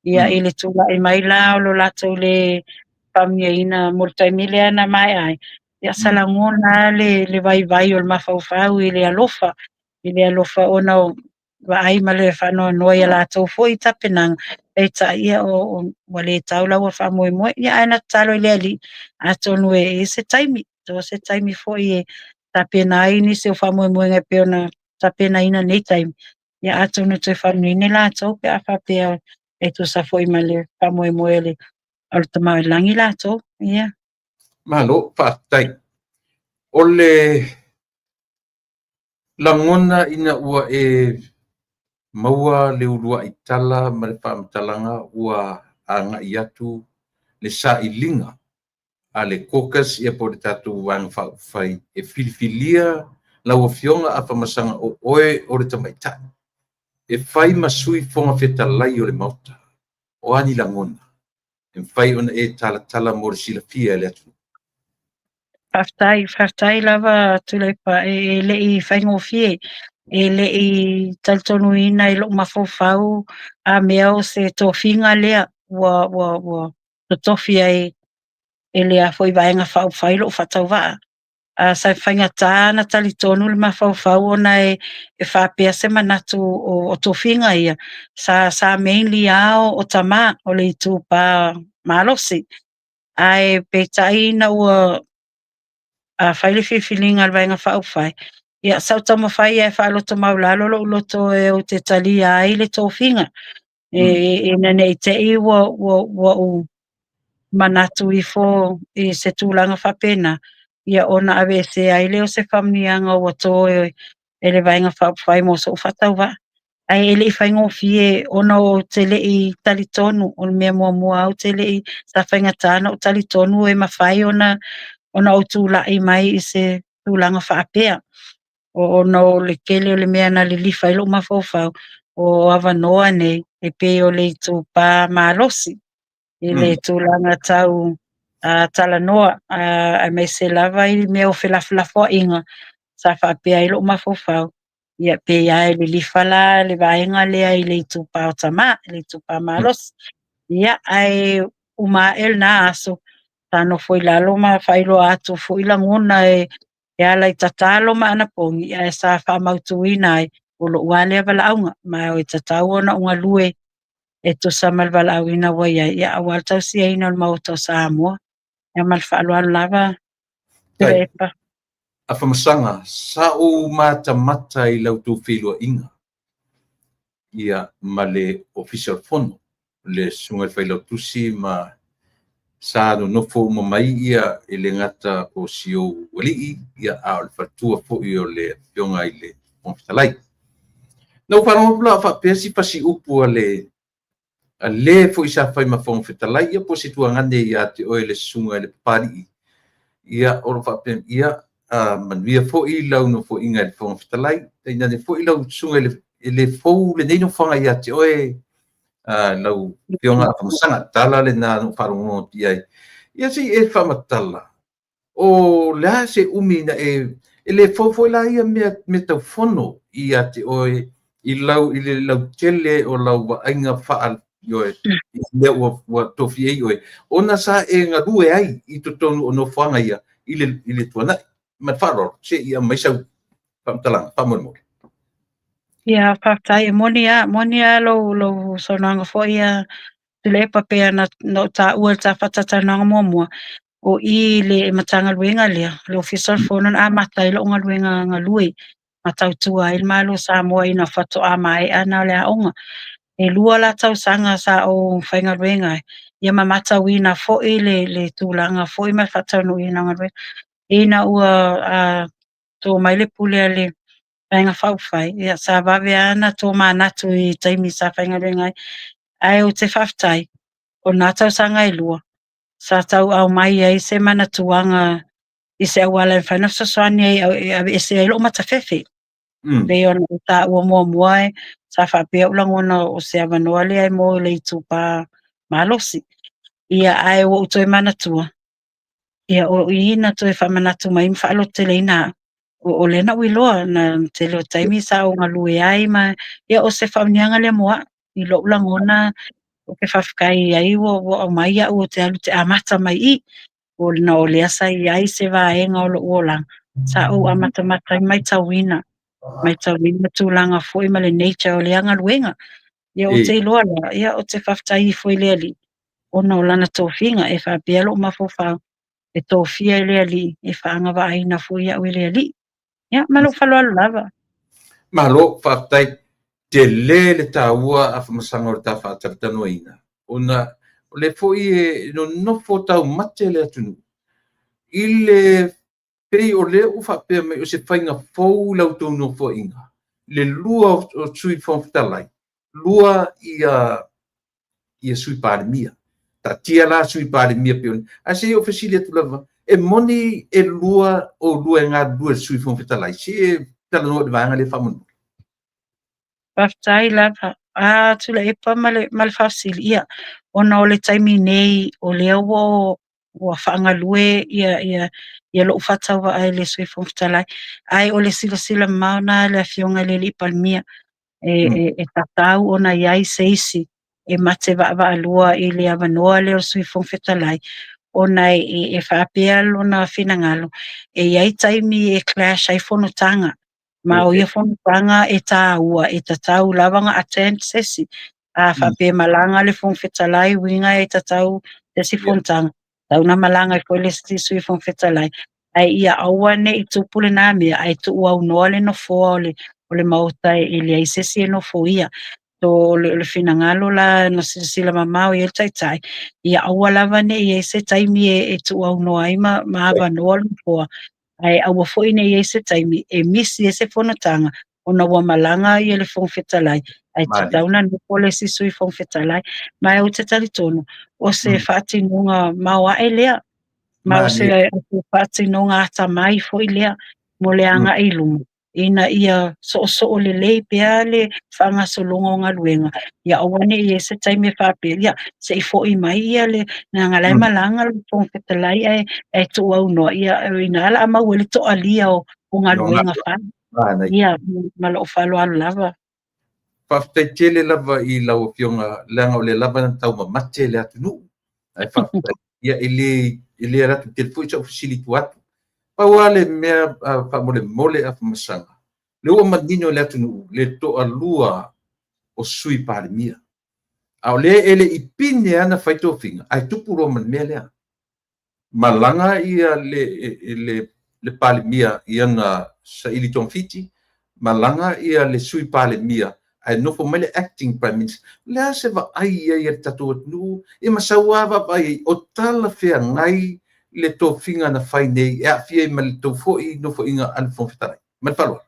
Ia i le tulai mai la o lo latou le faamanuiaina mo le taimi lea na maea ai, ia sa lagona le vaivai o le mafaufau i le alofa, ona o vaai ma le faanoanoa ia latou foi tapenaga, peitai ia ua le tau la ua faamoemoe. Ia ae na tatalo i le Alii, atonu e i ai se taimi, so se taimi foi e tapena ai nisi o faamoemoega e pei ona tapenaina nei taimi, ia atonu e toe faamanuiaina latou pe a faapea e tusa foi ma le faamoemoe o le Tama oi le Lagi latou. Ia. Malo, faafetai. O le lagona ina ua e maua le uluai tala ma le faamatalaga ua agai atu le sailiga a le caucus ia po o le tatou Vaega Faaupufai e filifilia lau Afioga Afamasaga o oe o le tamaitai e fai ma sui Fofoga Fetalai o le Maota. O a ni lagona e mafai ona e talatala mo le silafia e le atunuu? Faafetai, faafetai lava Tuilaepa, e le i faigofie, e le i talitonuina i lou mafaufau a mea o se tofiga lea ua totofi ai e lea foi Vaega Faaupufai lou faatauvaa. Sa faigata na talitonu le mafaufau ona e faapea se manatu o tofiga ia, sa mainly lava o tama o le itupa malosi. Ae peitai ina ua fai le filifiliga a le Vaega Faaupufai, ia sa ou taumafai e faaloto maulalo lou loto e ou te talia ai le tofiga. Ina ne i te i ua ou manatu ifo i se tulaga faapena, ia ona aveesea ai lea o se faamanuiaga ua to e le Vaega Faaupufai mo so'u faatauvaa. Ae e le i faigofie ona ou te le i talitonu, o le mea muamua ou te le i, sa faigata ona ou talitonu e mafai ona ou tulai mai i se tulaga faapea. Ona o le tele o le mea na lilifa ai lou mafaufau, o avanoa nei e pei o le itupa malosi i le tulaga tau talanoa, aemaise lava i mea o felafolafoaiga sa faapea ai lou mafaufau. Ia pei lava e lilifa la le vaega lea i le itupa o tama, le itupa malosi. Ia ae uma ae lena aso, sa nofo i lalo ma faailoa atu foi lagona e ala i tatalo ma anapogi, ae sa faamautuina ai o lou lava lea valaauga, ma e tatau ona ou galue e tusa ma le valaauina ua i ai, ia aua le tausiaina o le Maota o Samoa. Ia ma le faaaloalo lava, Tuilaepa. Afamasaga, sa ou matamata i la outou feiloaiga ia ma le Ofisa o le Fono, le Susuga i le Failautusi ma sa nonofo uma mai ia e le gata o si ou alii ia a o le faletua foi o le Afioga i le Fofoga Fetalai. Na ou faalogo atu la o faapea si fasiupu a le foi sa fai ma Fofoga Fetalai ia po o se tuagane ia te oe le Susuga i le Papalii, ia o lo o faapea, ia manuia foi lau nofoaiga i le Fofoga Fetalai, tainane foi lau Susuga i le fou lenei nofoaga ia te oe, lau Afioga Afamasaga, tala lena na ou faalogologo atu i ai. Ia se i e faamatala, o le a se umi na e le fou foi la ia mea tau fono ia te oe i le lautele o lau vaaiga Ioe, i mea ua tofia ai oe, ona sa e galue ai i totonu o nofoaga ia i le tuanai. Ma le faaaloalo, se i aumai sau faamatalaga faamolemole. Ia, faafetai. E moni lava, moni lava lou saunoaga foi ia Tuilaepa, pei ona ou taua i le ta faatalatalanoaga muamua, o i le Matagaluega lea, le Ofisa o le Fono na amata ai lou galuega galue ma tautua ai le Malo o Samoa ina faatoa maea na o le aoga. E 2 la tausaga sa ou faigaluega ai, ia ma matauina foi le tulaga foi ma le faataunuuina o galuega. Ina ua to mai le pule a le Vaega Faaupufai, ia sa vave lava ona tomanatu i taimi sa faigaluega ai. Ae ou te faafetai, o na tausaga e 2, sa tauau mai ai se manatuaga i se auala e mafai ona fesoasoani ai e aveese ai lou matafefe. Pei ona ou taua muamua, sa faapea ou lagona o se avanoa lea mo le itupa malosi. Ia, ae ua ou toe manatua, ia o i na toe faamanatu mai ma faalototeleina au, o lea na ou iloa na tele o taimi sa ou galue ai ma ia o se faamanuiaga lea mo au. I lou lagona ou te faafetai ai ua aumai au ou te alu ou te amata mai i, ona o lea sa i ai se vaega o lou olaga sa ou amatamata ai ma matauina tulaga foi ma le nature o lea galuega. Ia ou te iloa la, ia ou te faafetai ifo i le Alii ona o lana tofiga. E faapea lou mafaufau, e tofia e le Alii e faagavaaina foi au e le Alii. Ia, ma lou faaaloalo lava. Malo, faafetai. Tele le taua Afamasaga o le ta faatalatalanoaina, ona o le foi e nonofo taumate le atunuu i le pei o lea ua faapea mai o se faiga fou i la outou nofoaiga, le 2 o Sui Fofoga Fetalai, 2 ia Sui Palemia. Taatia la Sui Palemia pei ona... Ae se i ou fesili atu lava, e moni e 2 oulua e galulue i le Sui Fofoga Fetalai? Se i talanoa i le vaega lea faamolemole. Faafetai lava. A Tuilaepa ma le faafesili, ia, ona o le taimi nei o lea ua faagalue ia lou faatauvaa i le Sui Fofoga Fetalai, ae o le silasila mamao lena a le Afioga i le Alii Palemia, e tatau ona i ai se isi e mate vaavaalua i le avanoa lea o le Sui Fofoga Fetalai, ona e faapea lona finagalo, e i ai taimi e clash ai fonotaga, ma o ia fonotaga e taua, e tatau lava ona attend se isi. A faapea e malaga le Fofoga Fetalai, uiga e tatau se isi fonotaga, tatau ona malaga ai foi le isi Sui Fofoga Fetalai, ae ia aua ne i tupu lena mea, ae tuuaunoa le nofoa o le Maota e leai se isi e nofoia. So o le finagalo la na silasila mamao i ai le Taitai, ia aua lava ne i i ai se taimi e tuuaunoa ai ma avanoa le nofoa, ae aua foi ne i i ai se taimi e misi ai se fonotaga ona ua malaga ia le Fofoga Fetalai, ae tatau ona nofo le isi Sui Fofoga Fetalai. Ma ou te talitonu, o se faatinoga maoae lea, ma o se faatinoga atamai foi lea mo le agai i luma, ina ia soosoo lelei pea le faagasologa o galuega, ia aua ne i i ai se taimi e faapea, ia se i foi mai ia le leaga la e malaga le Fofoga Fetalai ae tuuaunoa, ia o i ina o le a maua ai le toalia o galuega fai. Ia, ma lou faaaloalo lava. Faafetai tele lava i lau Afioga, leaga o lea lava na taumamate le atunuu. Ae faafetai, ia e le alu atu tele foi sau fesili tua atu. Pau lava le mea faamolemole Afamasaga, lea ua manino le atunuu le toalua o Sui Palemia. A o lea e le i pine lava na fai tofiga, ae tupu loa ma le mea lea. Malaga ia le Palemia i ana saili togafiti, malaga ia le Sui Palemia, ae nofo mai le acting Prime Minister. O le a se vaai i ai a le tatou atunuu, ia ma sau lava vaavaai i ai, o talafeagai le tofiga na fai nei e aafia ai ma le tou foi nofoaiga a le Fofoga Fetalai. Ma le faaaloalo.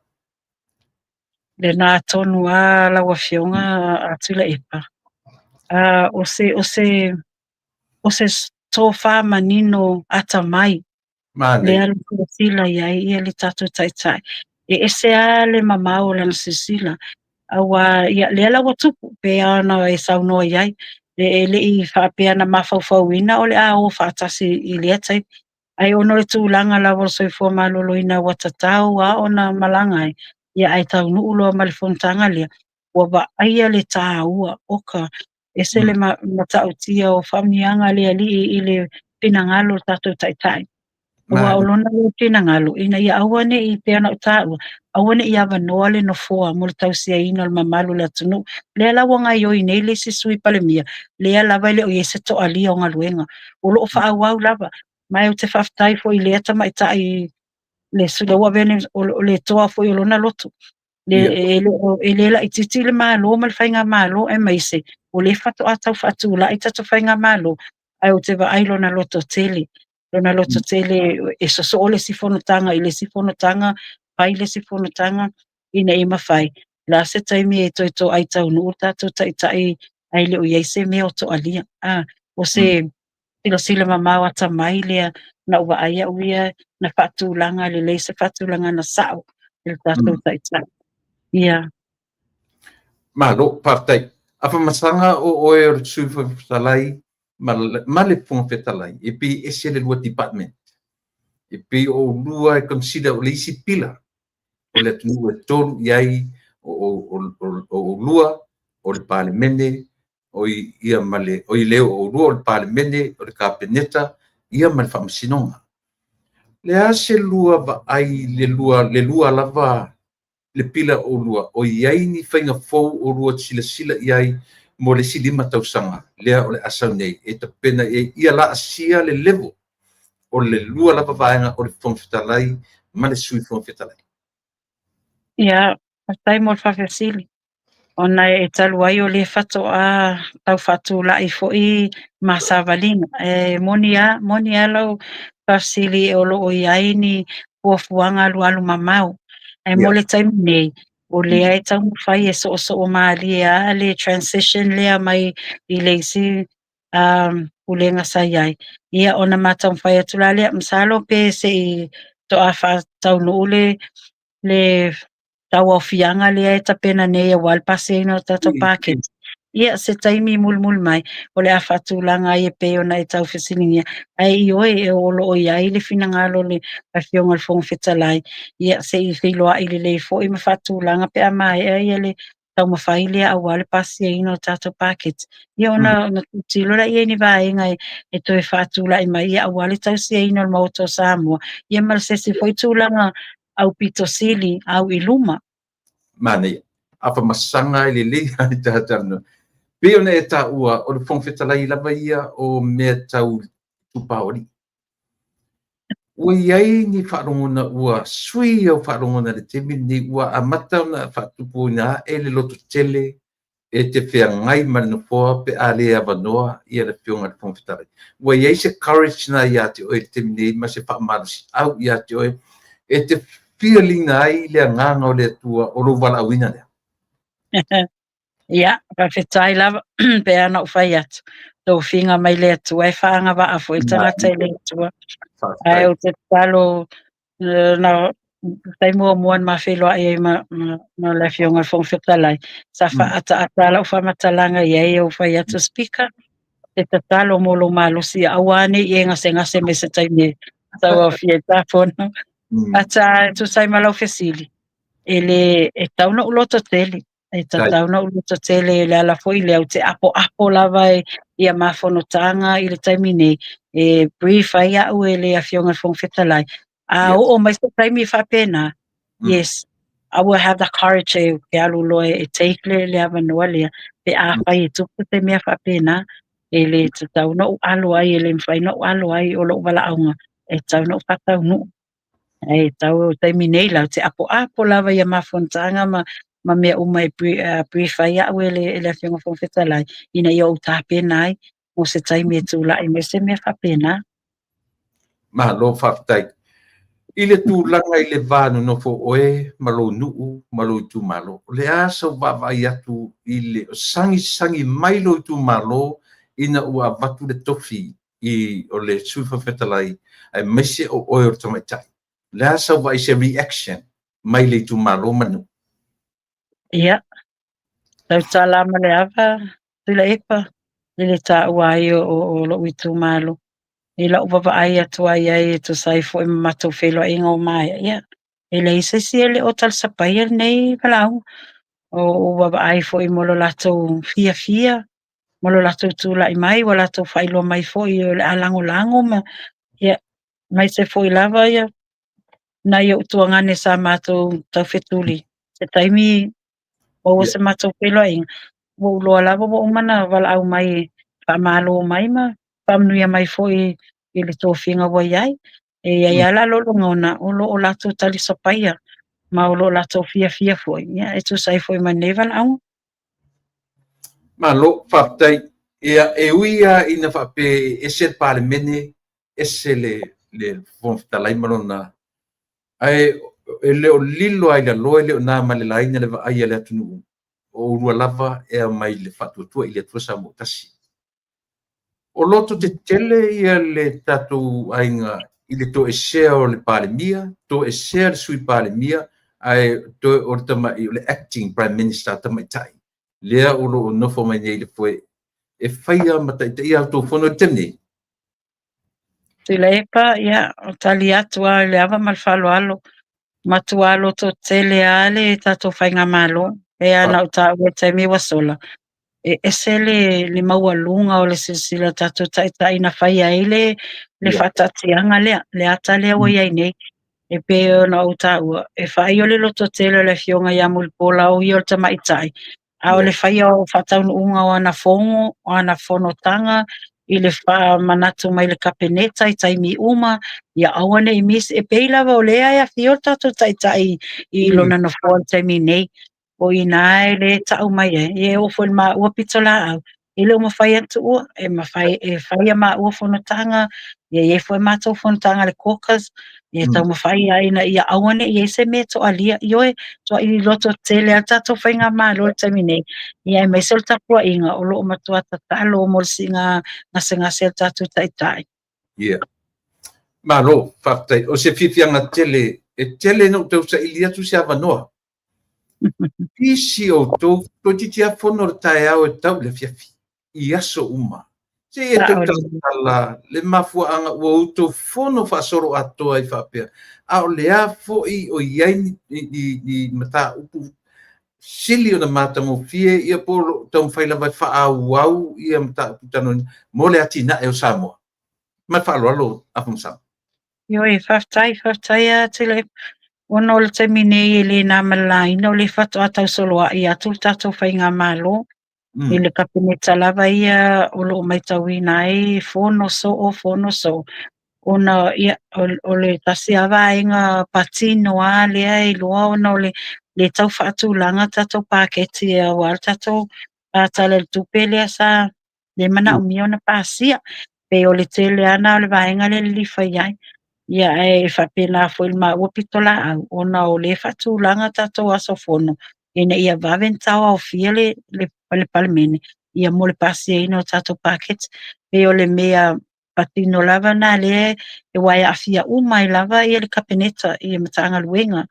Lena tonu lava lau Afioga a Tuilaepa. O se tofa manino atamai lea na silasila i ai ia le tatou Taitai. E ese lava le mamao o lana silasila, aua ia, lea la ua tupu, pei ona e saunoa i ai, e le i faapea na mafaufauina o le a o faatasi i lea taimi. Ai ona o le tulaga lava o le soifua maloloina ua tatau lava ona malaga ai, ia ae taunuu loa ma le fonotaga lea, ua vaaia le taua oka. Ese le matautia o faamanuiaga a le Alii i le finagalo o le tatou Taitai. Aua o lona lea finagalo, ina ia aua ne i, pei ona ou taua, aua ne i avanoa le nofoa mo le tausiaina o le mamalu o le atunuu. Lea la ua gaoioi nei le isi Sui Palemia, lea lava e le o i ai se toalia o galuega. O lo o faaauau lava. Ma ou te faafetai foi i lea tamaitai, le ua avea nei, o le toa foi o lona loto. E le laitiiti le Malo ma le faigamalo, aemaise o lea faatoa tau faatulai tatou faigamalo, ae ou te vaai i lona lototele, lona lototele e sosoo le isi fonotaga i le isi fonotaga, fai le isi fonotaga, ina ia mafai, o le a se taimi e toe toai taunuu le tatou taitai ae le o i ai se mea o toalia. O se silasila mamao atamai lea na ou vaai au ia na faatulaga lelei se faatulagaga sao i le tatou taitai. Ia. Malo, faafetai. Afamasaga o oe o le Sui Fofoga Fetalai ma le Fofoga Fetalai, e pei e ese le lua department. E pei o oulua e consider o le isi pila o le atunuu e tolu i ai o oulua, o le Palemene, o ia ma le, o i lea o oulua o le Palemene, o le Kapeneta, ia ma le Faamasinoga. Le a se lua vaai le lua lava le pila o oulua, o i ai ni faiga fou o oulua silasila i ai mo le isi 5 tausaga lea o le a sau nei, e tapena ia laasia le level o le lua lava vaega o le Fofoga Fetalai ma le Sui Fofoga Fetalai. Ia, faafetai mo le faafesili. Ona e talu ai o lea faatoa tau faatulai foi ma savaliga. E moni a lau faafesili o lo o i ai ni fuafuaga alualu mamao. Ae mo le taimi nei, o lea e taumafai e soosoo malie lava le transition lea mai i le isi pulega sa i ai. Ia ona ma taumafai atu la lea, masalo pe se i toa faataunuu le tauaofiaga lea e tapena nei aua le pasiaina o le tatou paketi. Ia se taimi mulimuli mai o le a faatulaga ai e pei ona e tau fesiligia. Ae i oe o lo o i ai le finagalo o le Afioga i le Fofoga Fetalai, ia se i feiloai lelei foi ma faatulaga pe a maea ia le taumafai lea aua le pasiaina o le tatou paketi. Ia ona tilotilo lea i ni vaega e toe faatulai mai ia aua le tausiaina o le Maota o Samoa, ia ma se isi foi tulaga aupito sili au i luma. Manaia, afamasaga e lelei ai tatou. Pei ona e taua o le Fofoga Fetalai lava ia o mea tau tupaoalii. Ua i ai ni faalogona ua sui au faalogona i le taimi lenei, ua amata ona faatupuina ae le lototele e te feagai ma le nofoa pe a le avanoa ia le Afioga i le Fofoga Fetalai. Ua i ai se courage na ia te oe i le taimi nei ma se faamalosi au ia te oe e te feeling ai le agaga o le Atua o lou valaauina lea? Ia, faafetai lava pe ana ou fai atu. Tofiga mai le Atua e faagavaa foi le tagata i le Atua. Ae ou te tatalo na tai muamua na mafeiloai ai ma le Afioga i le Fofoga Fetalai. Sa faaataata lau faamatalaga i ai ou fai atu speaker. Te tatalo mo lou malosi aua nei e gasegase mai se taimi tauaofia i tafono. Ata tusa ai ma lau fesili, e le e tau na ou lototele. E tatau na ou lototele le ala foi lea ou te apoapo lava ia mafonotaga i le taimi nei. E brief ai au e le Afioga i le Fofoga Fetalai. A oo mai se taimi faapena, yes, I will have the courage e ke alu loa e take le avanoa lea. Pe a fai e tupu te mea faapena, e le tatau na ou alo ai, e le mafai na ou alo ai o lou valaauga, e tau na ou faataunuu. E tau taimi nei la, te apoapo lava ia mafonotaga ma mea uma e brief ai au e le Afioga Fofoga Fetalai, ina ia ou tapena ai mo se taimi e tula'i mai se mea faapena. Malo faafetai. I le tulaga i le va nonofo oe ma lou nuu ma lou itumalo, o le a sau vaavaai atu i le sagisagi mai lou itumalo ina ua avatu le tofi i o le Sui Fofoga Fetalai aemaise o oe o le tamaitai. Le a sau vaai se reaction mai le itumalo ma le nuu? Ia, tautala ma le ava, Tuilaepa, i le taua ai o lou itumalo. I lau vaavaai atu ai ai e tusa ai foi ma matou feiloaiga o maea. Ia, e leai se isi e le o talisapaia lenei valaauga. O vaavaai foi mo lo latou fiafia. ma lo latou tulai mai, ua latou faailoa mai foi o le a lagolago ma ia, aemaise foi lava ia nai ou tuagane sa matou taufetuli se taimi maua se matou feiloaiga, ua ou iloa lava ua uma ona valaau mai e faamalo mai ma faamanuia mai foi i le tofiga ua i ai. E i ai lava la lou lagona o lo o latou talisapaia ma o lo o latou fiafia foi, ia, e tusa ai foi ma lenei valaauga. Malo, faafetai. Ia, e ui lava ina faapea e ese le Palemene, ese le Fofoga Fetalai ma lona, ae e le o lilo lava i lalo, e le o na ma le laina le vaai a le atunuu, o oulua lava e aumai le faatuatua i le Atua Samoa tasi. O loto tetele ia le tatou aiga i le toesea o le Palemia, toesea le Sui Palemia, ae toe o le tamai o le acting Prime Minister tamaitai lea o lo o nofo mai nei i le foe e faia ma taitaia a outou fono i le taimi nei. Tuilaepa, ia, o tali atu lava i le ava ma le faaaloalo, matua lototetele lava le tatou faigamalo. E pei ona ou taua i le taimi ua sola, e ese le maualuga o le silasila o tatou taitai na faia ai le faataatiaga lea, le ata lea ua i ai nei. E pei ona ou taua, e fai o le lototele o le afioga ia Mulipola o ia o le tamaitai, a o le faia o faataunuuga o ana fono, o ana fonotaga, i le faamanatu mai le Kapeneta i taimi uma, ia aua ne i misi, e pei lava o lea e afio le tatou taitai i lona nofoa i le taimi nei. O i ina e le tau mai ai, e oo foi i le maua pitolaau, e le o mafai ona tuua, e mafai e fai a maua fonotaga, e i ai foi matou fonotaga a le caucus, e taumafai lava ina ia aua ne i i ai se mea e toalia. Ioe, matua lototetele lava le tatou faigamalo i le taimi nei, ia aemaise o le tapuaiga o lo o matua tatalo mo le siiga gasegase a le tatou taitai. Ia. Malo, faafetai. O se fiafiaga tele, e tele na ou tausaili atu se avanoa. Isi outou, toeitiiti lava fono le taeao e tau i le afiafi, i aso uma. Se i e tautala le mafuaaga ua outou fono faasoloatoa ai faapea, a o le a foi o i ai ni mataupu sili ona matagofie, ia po o lo o taumafai lava e faaauau ia mataupu talanoaina mo le atinae o Samoa. Ma le faaaloalo, Afamasaga. Ioe, faafetai, faafetai lava Tuilaepa. Ona o le taimi nei e le na ma le laina o lea faatoa tausoloai atu le tatou faigamalo i le Kapeneta lava ia o lo o matauina ai fono soo, fono soo, ona ia, o le tasi lava vaega patino lava lea e iloa ona o le le tau faatulaga tatou paketi aua le tatou Tala i le Tupe lea sa le manaomia ona pasia. Pei o le tele lava na o le vaega lea e lilifa i ai. Ia, ae faapena foi i le maua pitolaau, ona o lea e faatulaga tatou aso fono ina ia vave ona taoaofia le Palemene ia mo le pasiaina o tatou paketi. Pei o le mea patino lava na lea aua e aafia uma ai lava ia le Kapeneta i Matagaluega.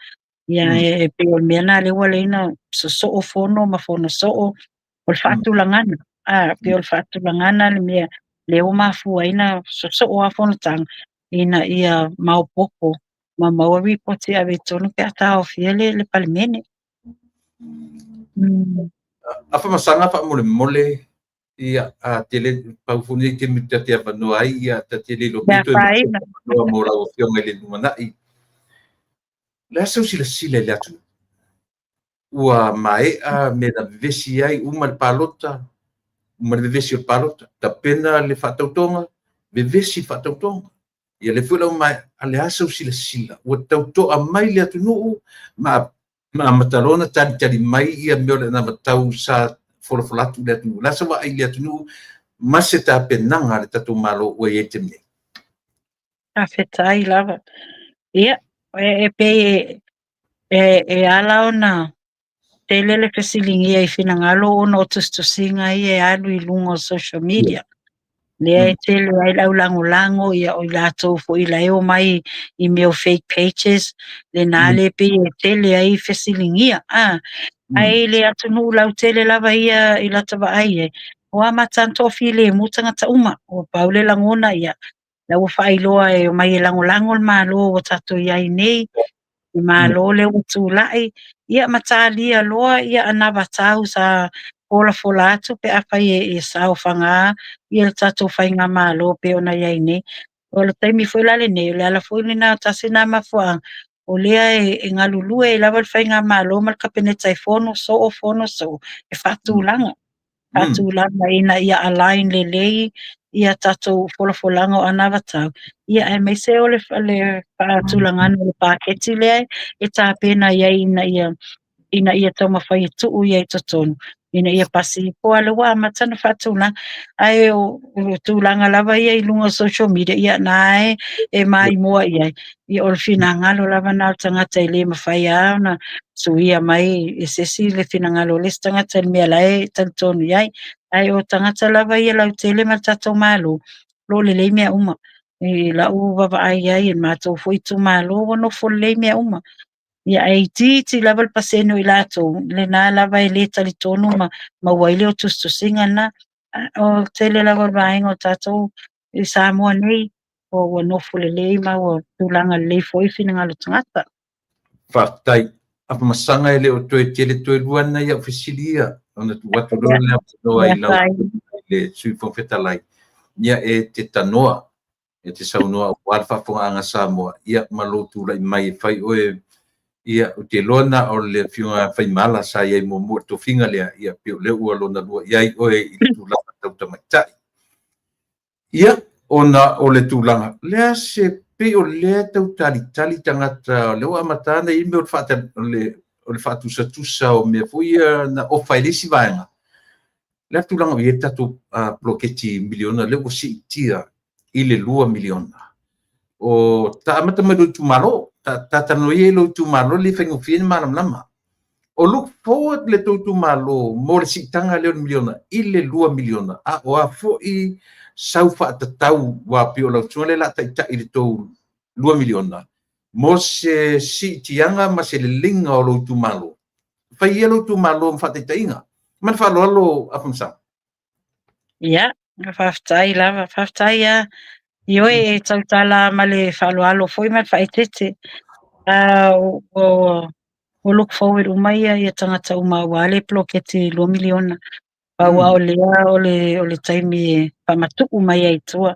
Ia, e pei o le mea na lea ua ala ai ona sosoo fono ma fono soo, o le faatulagana, pei o le faatulagana le mea lea ua mafua ai ona sosoo lava fonotaga ina ia maopoopo ma maua ripoti e ave i totonu pe a taofia le Palemene. Afamasaga faamolemole, ia, a tele pau foi nei taimi ta te avanoa ai, ia ta te le iloa pito e avanoa mo lau afioga i le lumanai. O le a sau silasila i le atunuu? Ua maea mea na vevesi ai, uma le palota, uma le vevesi o le palota, tapena le faatautoga, vevesi le faatautoga. Ia lea foi la ua maea, a o le a sau silasila? Ua tautoa mai le atunuu ma amata loa ona talitali mai ia mea o le anavatau sa folafola atu i le atunuu. O le a sau vaai i le atunuu ma se tapenaga a le tatou Malo ua i ai i le taimi nei? Faafetai lava. Ia, e pei e ala ona tele le fesiligia i finagalo ona o tusitusiga ia e alu i luga o social media. Lea e tele ai le aulagolago, ia o i latou foi la e omai i mea o fake pages, lena le pei e tele ai fesiligia. Ae i le atunuu lautele lava ia i lata vaai i ai, ua amata ona toafilemu tagata uma. Ua pau le lagona, ia, la ua faailoa e omai e lagolago le Malo ua tatou i ai nei, le Malo lea ua tulai, ia ma talia loa ia anavatau sa folafola atu pe afai e saofaga ia le tatou faigamalo pei ona i ai nei. O le taimi foi la lenei, o le ala foi lena, tasi lena mafuaaga o lea e galulue ai lava le faigamalo ma le Kapeneta e fono soo, fono soo, e faatulaga, faatulaga ina ia align lelei ia tatou folafolaga o anavatau, ia aemaise o le faatulagaga o le paketi lea e tapena i ai ina ia taumafai e tuu i ai i totonu ina ia pasi ifo, a o lea ua amata ona faatulaga. Ae o tulaga lava ia i luga o social media, ia na e maimoa i ai, ia o le finagalo lava na o le tagata, e le mafai lava ona suia mai e se isi le finagalo o le isi tagata i le mea la e talitonu i ai. Ae o tagata lava ia lautele ma le tatou Malo, o lo o lelei mea uma. I lau vaavaai ai i le matou foi itumalo, ua nofo lelei mea uma. Ia ae itiiti lava le pasene o i latou lena lava e le talitonu ma maua ai le o tusitusiga lena. O le tele lava o le vaega o tatou i Samoa nei, ua nofo lelei ma ua tulaga lelei foi finagalo o tagata. Faafetai. Afamasaga, e le o toe tele, toe lua nai au fesili ia, ona tuu atu loa le avanoa i lau le Sui Fofoga Fetalai, ia e te tanoa, e te saunoa aua le faafofogaaga Samoa, ia ma lou tulai mai e fai oe. Ia, ou te iloa na o le afioga Faimala sa i ai muamua i le tofiga lea, ia pei o lea ua lona lua i ai oe i le tulaga tau tamaitai. Ia, ona o le tulaga lea se pei o lea tau talitali tagata, o lea ua amata ona i ai mea o le faatusatusa o mea foi ia na ofa e le isi vaega. Le tulaga o i ai le tatou poloketi miliona lea ua siitia i le $2 miliona. O ta amata mai lou itumalo, ta talanoa ia i lou itumalo, le faigofie ni malamalama. O look forward le tou itumalo mo le siitaga lea o le miliona i le $2 miliona, a o a foi sau faatatau ua pei o lau susuga lea o le a taitai i le tou $2 miliona mo se siitiaga ma se leleiga o lou itumalo. Fai ia lou itumalo ma faataitaiga. Ma le faaaloalo, Afamasaga. Ia, faafetai lava, faafetai lava. Ioe, e tautala ma le faaaloalo foi ma le faaeteete. Ua look forward uma ia tagata uma aua le poloketi $2 miliona. Pau o lea o le taimi e faamatuu mai ai i tua.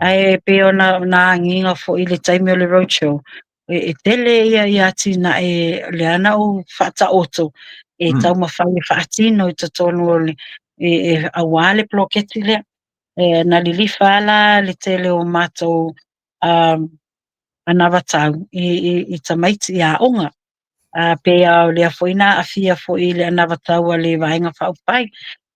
Ae pei ona agiga foi i le taimi o le roadshow, e tele ia atinae lea na ou faataoto e taumafai e faatino i totonu o le aua le poloketi lea. E na lilifa la le tele o matou anavatau i tamaiti i aoga. Pei o lea foi na aafia foi i le anavatau a le Vaega Faaupufai.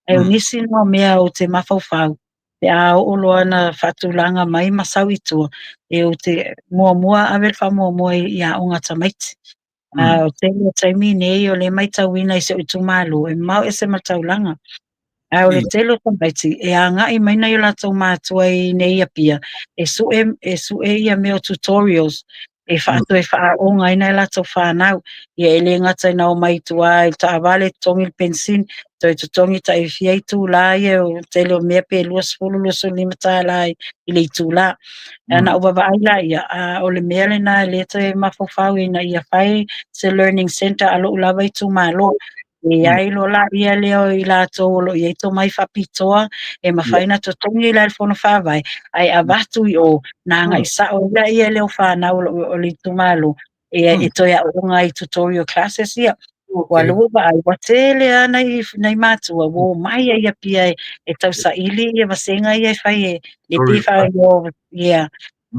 Ae o nisi na o mea ou te mafaufau, pe a oo loa na faatulaga mai ma sau i tua, e ou te muamua ave le faamuamua i aoga a tamaiti. O tele o taimi nei o lea e matauina i si ou itumalo, e mamao ese ma le taulaga. Ae o le tele o tamaiti e agai mai nai o latou matua i nei Apia e sue ia mea o tutorials e faatoe faaaoga ai nai latou fanau. Ia e le gata ina omai i tua i le taavale, totogi le penisini, toe totogi tai fia itula ia, o tele o mea pe 20, $25 i le itula. Na ou vaavaai la ia, o le mea lena lea toe mafaufau ina ia fai se learning center a lou lava itumalo. E i ai loa la ia lea o i latou o lo o i ai tomai faapitoa e mafai ona totogi la i le fono faavae, ae avatu i o, na agai sao ai la lea o fanau o le itumalo e toe aooga ai i tutorial classes ia. Ua lea ua vaai, ua tele lava nai matua ua omai ai i Apia e tausaili ia vasega ia e fai e le pei faailoa ia,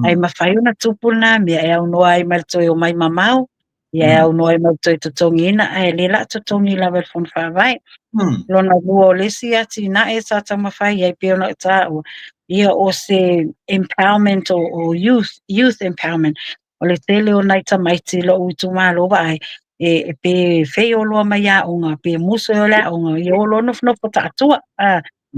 ae mafai ona tupu lena mea e aunoa ai ma le toe omai mamao, ia e aunoa ai ma le toe totogiina, ae le la totogi lava e le fono faavae. Lona lua o le isi atinae sa taumafai ai pei ona ou taua, ia o se empowerment o youth empowerment. O le tele o nai tamaiti i lou itumalo vaai, e pe feio loa mai aoga, pe musu e o le aoga, ia o loa nofonofo taatua.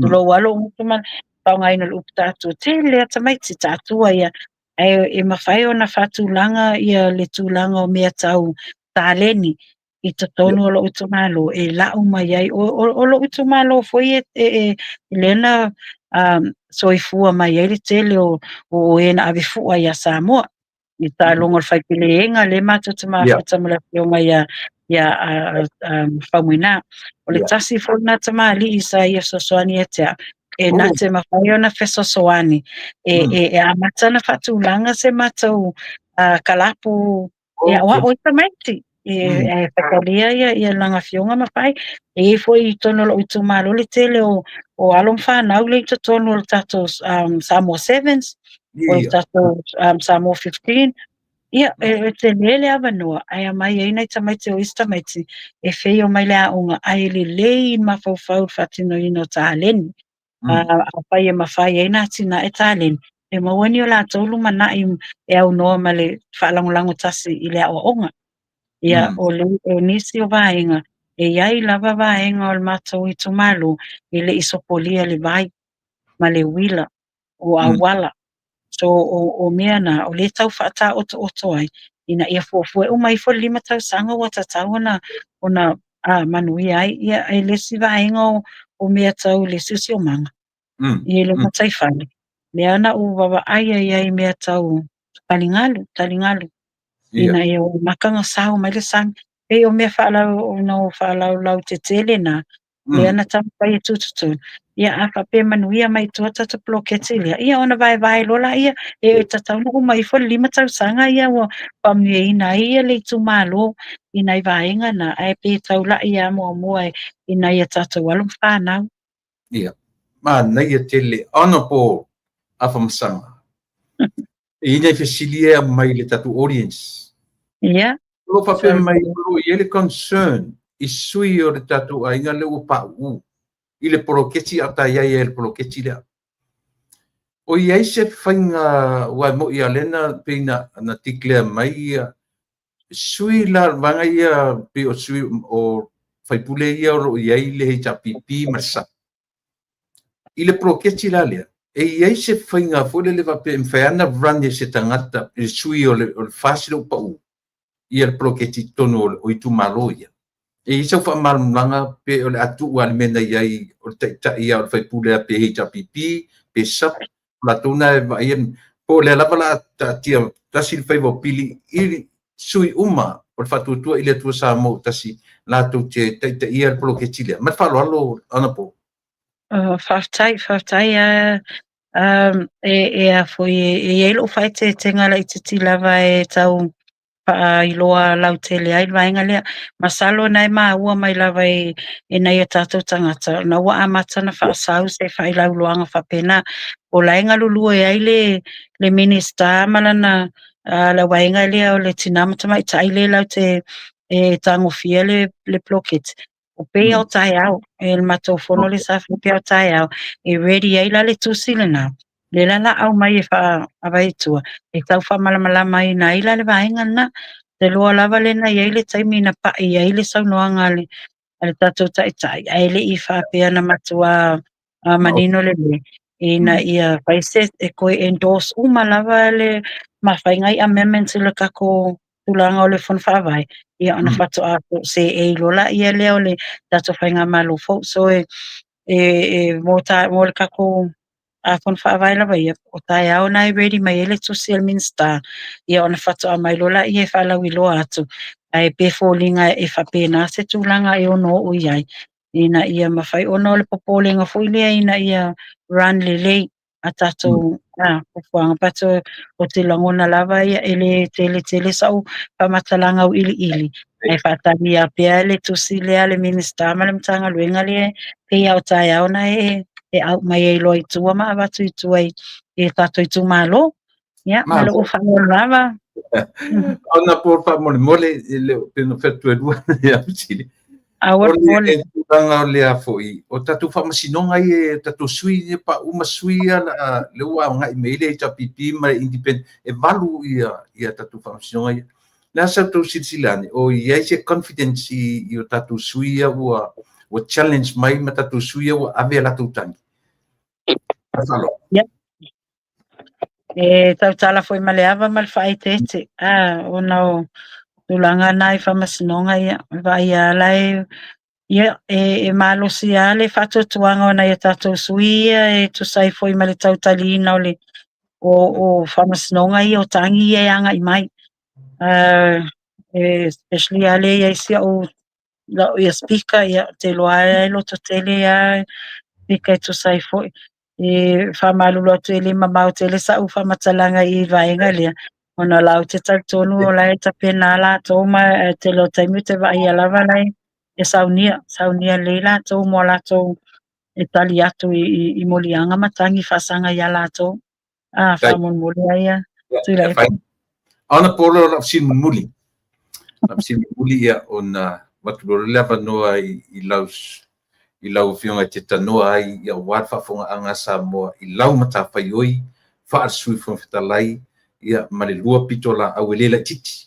Tulou lava lou gutu ma le faaaogaina o le upu taatua, tele lava tamaiti taatua ia. Ae e mafai ona faatulaga ia le tulaga o mea tau taleni i totonu o lou itumalo e lau mai ai. O lou itumalo foi e lea na soifua mai ai le tele o e na ave fua ia Samoa. I taaloga o le faipeleega lea matou te mafuta ma le afioga ia ia a Faumuina. O le tasi foi lena tamalii sa ia fesoasoani ia te au, e na te mafai ona fesoasoani e amata ona faatulaga se matou kalapu e aoao ai tamaiti e faitalia ia lana afioga ma fai. E i ai foi i totonu o lou itumalo le tele o alo ma fanau lea i totonu o le tatou Samoa Sevens, o le tatou Samoa 15. Ia, e tele le avanoa ae aumai ai nai tamaiti o isi tamaiti e fail mai le aoga ae lelei mafaufau i le faatinoina o taleni. Afai e mafai ai ona atinae taleni, e maua ni o latou lumanai e aunoa ma le faalagolago tasi i le aoaoga. Ia, o nisi o vaega, e i ai lava vaega o le matou itumalo e le i sopolia le vai ma le uila o auala. So o mea na, o lea e tau faataotooto ai, ina ia fuafua e uma ifo le 5 tausaga ua tatau ona manuia ai. Ia, e le isi vaega o mea tau le siosiomaga, i le gataifale, lea na ou vaavaai ai ai i mea tau taligalu, ina ia ua amata ona sao mai le sami. Pei o mea faalaulau tetele na, lea na taumafai e tututonu. Ia, a faapea e manuia mai tua tatou poloketi lea, ia ona vaevae loa laia, e tatau ona uma ifo le 5 tausaga ia ua faamanuiaina ai ia le itumalo i nai vaega na, ae pe taulai lava muamua i nai a tatou alo ma fanau. Ia, manaia tele, Honorable Afamasaga. E i ai nai fesili e aumai i le tatou audience. Ia. O lo o faapea mai o lo o i ai le concern i sui o le tatou aiga lea ua pauu i le poloketi a o ta i ai ai i le poloketi lea. O i ai se faiga aua e moni lava o lea na pei na declare mai ia sui la vaega ia pei o sui o faipule ia o lo o i ai le HRPP ma le SUPP. I le poloketi la lea, e i ai se faiga foi lele faapea e mafai lava ona run e se tagata, le sui o le FAST lea ua pau ia le poloketi i totonu o itumalo ia. E i ai sau faamalamalamaga pe o le a tuu lava i le mea na i ai o le taitai lava o le faipule lava pe HRPP pe SUPP, o latou na e vaaia po o lea lava o le a taatia tasi le faiva o pili i sui uma o le Faatuatua i le Atua Samoa ua tasi latou te taitaia le poloketi lea. Ma le faaaloalo Honourable. Faafetai, faafetai e a foi e i ai lou faaeteetega laitiiti lava e tau faailoa lautele ai le vaega lea. Masalo na e maua mai lava e nai o tatou tagata, na ua amata ona faasau se failauloaga faapena. O la e galulue ai le Minisita ma lana le vaega lea o le tina ma tamaitai lea latou te e tagofia le poloketi. O pei o taeao, e le matou fono le sa fai pea o taeao, e ready ai la le tusi lena, le la la aumai e faaavai i tua, e tau faamalamalamaina ai la le vaega lena. Te loa lava lena i ai le taimi na pai ai le saunoaga a le tatou taitai, ae le i faapea na matua manino lelei, ina ia fai se e toe endorse uma lava le mafaiga i amendments i le tatou tulaga o le fono faavae, ia ona faatoa seei loa laia lea o le tatou faigamalo fou. So e mo le tatou fono faavae lava ia, o taeao na e ready mai ai le tusi a le Minisita, ia ona faatoa mai loa laia e faalauiloa atu, ae pe foliga e faapena se tulaga e ono oo i ai, ina ia mafai ona o le popolega foi lea ina ia run lelei a tatou fuafuaga. But o te lagona lava ia e le tele tele sau faamatalaga auiliili, ae faatalia pea le tusi lea le Minisita ma le Matagaluega lea pei o taeao na e au mai ai loa i tua ma avatu i tua i tatou itumalo. Ia, ma lou faaaloalo lava. Ona po faamolemole le pe no fatu e lua ia fesili. Aua O le popole. le tulaga o lea foi, o tatou faamasinoga ia, o tatou sui ia pa uma sui ia le ua aogai mai le HRPP ma le Independent, e 8 ia tatou faamasinoga ia. Le a sa outou silasila ane, o i ai se confidence i o tatou sui ia ua challenge mai ma tatou sui ia ua ave a latou tagi. Faaaloalo. Ia. E tautala foi ma le ava ma le faaeteete, ona o tulaga na i faamasinoga ia, vaai ala e ia e malosi lava le faatuatuaga o nai a tatou sui ia e tusa ai foi ma le tautaliina o le o faamasinoga ia o tagi ia e agai mai. Especially lava lea e i ai si au lau ia speaker, ia, ou te iloa lava e lototele lava speaker e tusa ai foi. E faamalulu atu e le mamao tele sa'u faamatalaga i vaega lea, ona o la ou te talitonu o la e tapena latou ma e tele o taimi ou te vaaia lava la e saunia, saunia lelei latou mo latou e tali atu i moliaga ma tagi faasaga ia latou. A faamolemole ai ia Tuilaepa. Ona po loa lau fesili mulimuli. Lau fesili mulimuli ia ona avatu loa le avanoa i lau afioga e te tanoa ai ia aua le faafofogaaga a Samoa i lau matafaioi faale-Sui Fofoga Fetalai ia ma le lua pitolaau e le laitiiti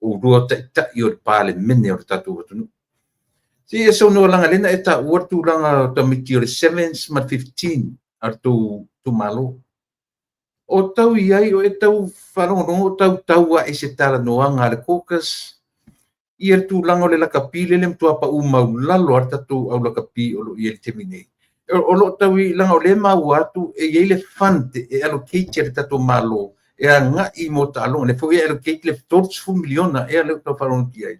o lua taitai o le Palemene o le tatou atunuu. Se i e saunoa leaga lea na e taua le tulaga o tamaiti o le 7 ma le 15 a le tou itumalo. O tau i ai o e tau faalogologo o tau tau ae i se talanoaga a le caucus ia le tulaga o le lakapi lea e matua pau maualalo lava le tatou au lakapi o lo o i ai i le taimi nei. O lo o tau i leaga o lea e maua atu e i ai le fund e allocate e le tatou Malo e agai mo taaloga. Lea foi e allocate le $30 miliona ea lea ou tau faalogo atu i ai.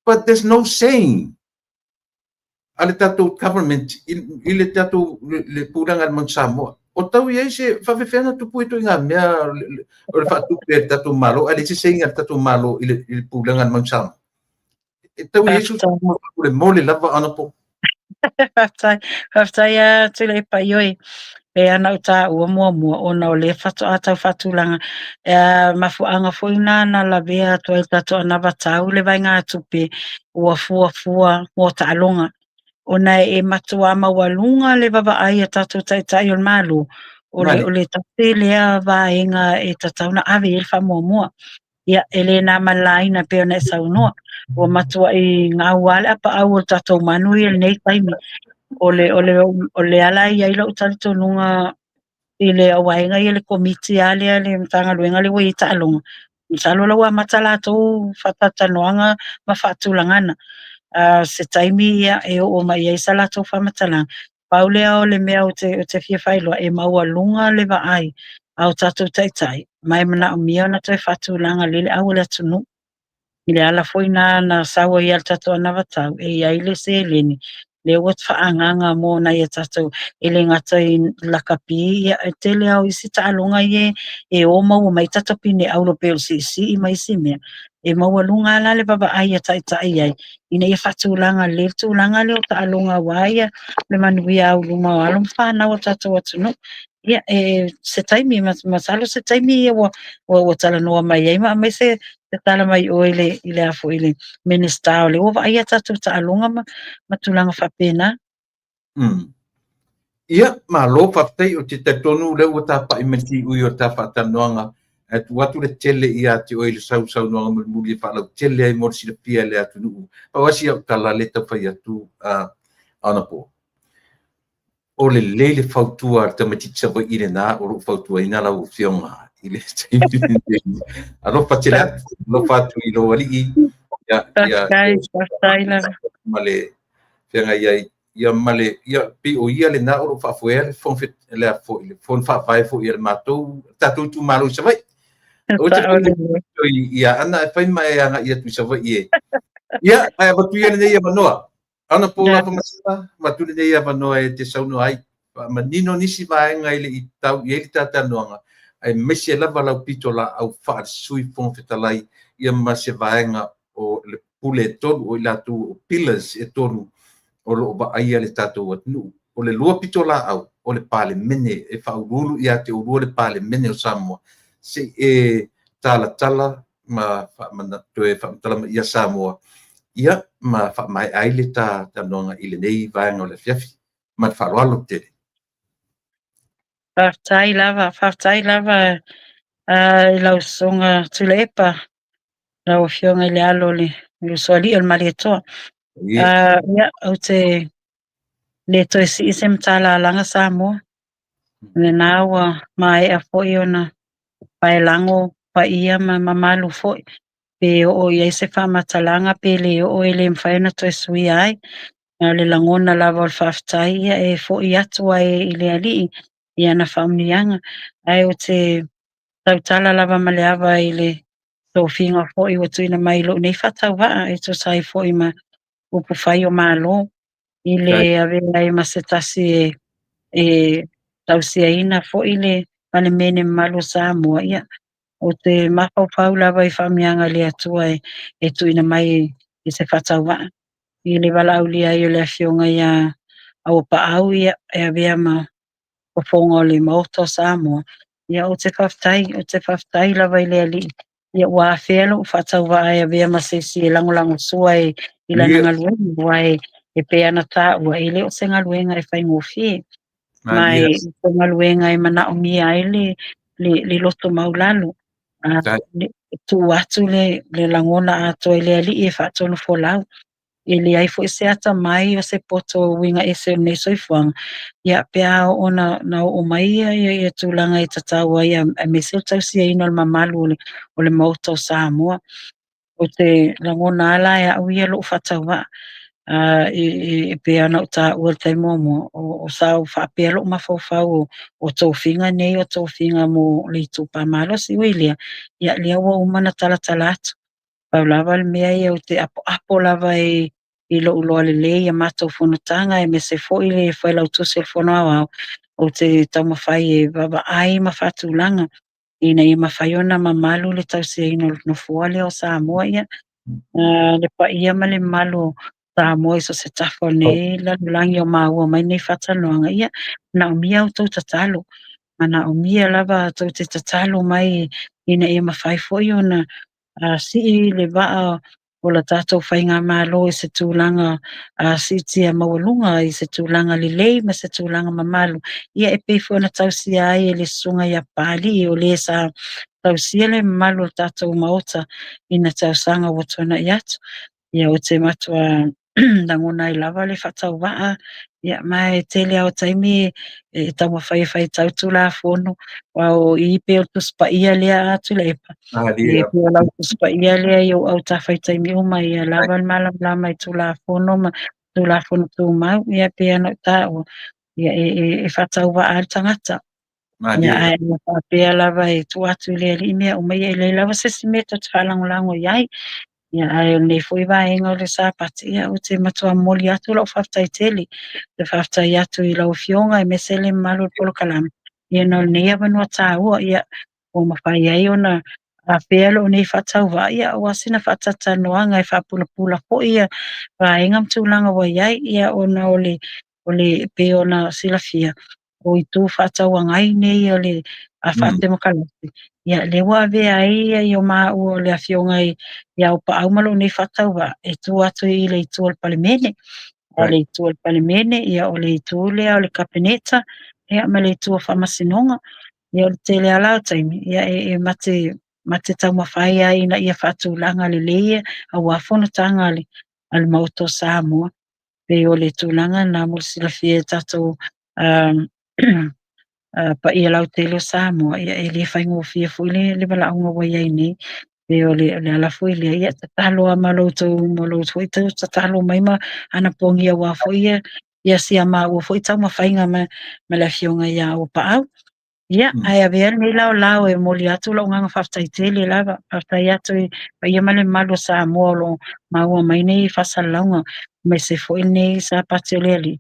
But there's no saying a le tatou government i le tatou le pulega a le Manu Samoa. O tau i ai se faafefea na tupu ai ituaiga mea o le faatupe e le tatou Malo, ae leai se saying a le tatou Malo i le pulega a le Manu Samoa. E tau i ai se le mole lava ana po. Faafetai, faafetai a Tuilaepa. Ioe, e ana ou taua muamua ona o lea faatoa tau faatulaga e mafuaaga foi na na lavea atu ai tatou anavatau le vaegatupe ua fuafua mo taaloga, ona e matuā maualuga le vaavaai a tatou taitai o le Malo o le tasi lea vaega e tatau ona ave i ai le faamuamua. Ia, e le na ma le laina pei ona e saunoa, ua matuai gau lava le apaau o le tatou manu ia i lenei taimi. O le ala e i ai lou talitonuga i le auvaega ia le komiti lava lea le Matagaluega lea ua i ai taaloga, masalo la ua amata latou faatalatalanoaga ma faatulagana. Se taimi ia e oo mai ai sa latou faamatalaga. Pau lea o le mea ou te fia faailoa, e maualuga le vaai a o tatou taitai ma e manaomia ona toe faatulaga lelei le au o le atunuu. I le ala foi na na sau ai le tatou anavatau e i ai le seleni lea ua faaagaaga mo nai a tatou e le gata i lakapi, ia e tele lava o isi taaloga ia e o maua mai tatou pine auro pei o le siisii ma isi mea. E maualuga la le vaavaai a taitai ai ina ia faatulaga lelei le tulaga lea o taaloga aua ia le manuia auiluma o alo ma fanau a le tatou atunuu. Ia, e se taimi, masalo se taimi ia ua talanoa mai ai ma aumai se tala mai oe i le a foi i le Minisita o lea ua vaaia tatou taaloga ma tulaga faapena. Ia, malo faafetai. Ou te talitonu lea ua tapai mai le tiui o le ta faatalanoaga ae tuu atu le tele ia te oe i le sausaunoaga mulimuli e faalautele ai mo le silafia e le atunuu. Pau lava si au tala lea e tau fai atu anapo. O lelei le fautua a le tamaitiiti Savaii lena o loo fautuaina lau afioga i le taimi lenei. Alofa tele atu, alofa atu i lou alii. Ia, ia, Faafetai, faafetai lava. Ma le feagai ai ia ma le ia pei o ia lena o lo o faafoea le fono le a foi le fono faavae foi a le matou tatou itumalo i Savaii. O te Sao lelei. Ia ana e fai ma e agai atu i Savaii e. Ia, ae avatu ia lenei avanoa. Ana po la famasala, avatu lenei avanoa e te saunoa ai. Manino nisi vaega i le i tau i ai le talanoaga, aemaise lava lau pitolaau faale-Sui Fofoga Fetalai ia ma se vaega o le pule e tolu o i latou o pillars e tolu o lo o vaaia le tatou atunuu. O le lua pitolaau o le Palemene e faauluulu ia te oulua le Palemene o Samoa. Se i e talatala ma toe faamatala mai ia Samoa ia ma faamaea ai le ta talanoaga i lenei vaega o le afiafi. Ma le faaaloalo tele. Faafetai lava, faafetai lava i lau Susuga Tuilaepa, lau Afioga i le alo o le Usoalii o le Malietoa. Ia, ou te le toe sii se matalalaga Samoa. Lena ua maea foi ona paelago paia ma mamalu foi. Pe oo i ai se faamatalaga pe le oo e le mafai ona toe suia ai. A o le lagona lava o le faafetai ia e foi atu ai i le Alii i ana faamanuiaga. Ae ou te tautala lava ma le ava i le tofiga foi ua tuuina mai i lou nei faatauvaa e tusa ai foi ma upufai o Malo i le avea ai ma se tasi e tausiaina foi le Palemene mamalu o Samoa. Ia, ou te mafaufau lava i faamanuiaga a le Atua e tuuina mai i se faatauvaa i le valaaulia ai o le Afioga ia Auapaau, ia, e avea ma fofoga o le Maota o Samoa. Ia, ou te faafetai lava i le Alii, ia ua afea lou faatauvaa e avea ma se isi e lagolagosua i lana galuega, aua e pei ona taua, e le o se galuega e faigofie, ma e o se galuega e manaomia ai le loto maualalo, tuu atu le lagona atoa i le Alii e faatonufolau. E leai foi se atamai o se poto uiga ese o lenei soifuaga, ia pe a oo na oo mai ia tulaga e tatau ai, aemaise o le tausiaina o le mamalu o le Maota o Samoa. Ou te lagona lava la e au ia lou faatauvaa, e pei ona ou taua i le taimi muamua, o sa ou faapea lou mafaufau o tofiga nei o tofiga mo le itupa malosi. Ui i lea, ia lea ua uma ona talatala atu. Pau lava le mea ia ou te apoapo lava i lou iloa lelei ia matou fonotaga, aemaise foi le Failautusi o le Fono Aoao, ou te taumafai e vaavaai ma faatulaga ina ia mafai ona mamalu le tausiaina o le nofoa lea o Samoa. Ia, le paia ma le mamalu o Samoa i so o se tafa o lenei lalolagi o maua mai nei faatalanoaga, ia, manaomia outou tatalo, manaomia lava tou te tatalo mai ina ia mafai foi ona sii le vaa o la tatou faigamalo i se tulaga siitia maualuga, i se tulaga lelei ma se tulaga mamalu, ia e pei foi ona tausia ai e le susuga ia Papalii, o le sa tausia le mamalu o le tatou Maota i na tausaga ua tuanai atu. Ia, ou te matua lagona ai lava le faatauvaa, ia, ma e tele lava o taimi e taumafai e faitau Tulafono, aua o i pei o le Tusi Paia lea a Tuilaepa, e pei o lau Tusi Paia lea i ou autafa i taimi uma, ia lava le malamalama i Tulafono ma Tulafono Tumau, ia pei ona ou taua, ia e faatauvaa le tagata. Ia, ae faapea lava e tuu atu i le Alii mea uma, ia e leai lava se isi mea tou te faalagolago i ai. Ia, ae o lenei foi vaega o le Sapati, ia, ou te matua momoli atu lau faafetai tele. Te faafetai atu i lau Afioga aemaise le mamalu o le polokalame, ia ona o lenei avanoa taua, ia, ua mafai ai ona afea lou nei faatauvaa, ia, aua sina faatalatalanoaga e faapulapula foi ia vaega ma tulaga ua i ai, ia, ona o le pei ona silafia, o itu faatauagai nei o le faatemokarasi, ia, lea ua avea ai ia maua o le Afioga ia Auapaau ma lou nei faatauvaa e tu atu i le itu o le Palemene. O le itu o le Palemene, ia, o le itu lea o le Kapeneta, ia, ma le itu o Faamasinoga. Ia, o le tele lava la o taimi, ia, e mate taumafai ai ina ia faatulaga lelei aua fonotaga a le Maota o Samoa. Pei o le tulaga na mo le silafia e tatou paia lautele o Samoa, ia, e le faigofie foi le valaauga ua i ai nei. Pei o le ala foi lea, ia, tatalo lava ma lo outou foi tatalo mai ma anapogi aua foi ia si a maua foi taumafaiga ma le Afioga ia Auapaau. Ia, ae avea lenei laolao e momoli atu lou agaga faafetai tele lava, faafetai atu i paia ma le mamalu o Samoa o lo o maua mai nei faasalalauga, aemaise foi lenei Sapati o le Alii.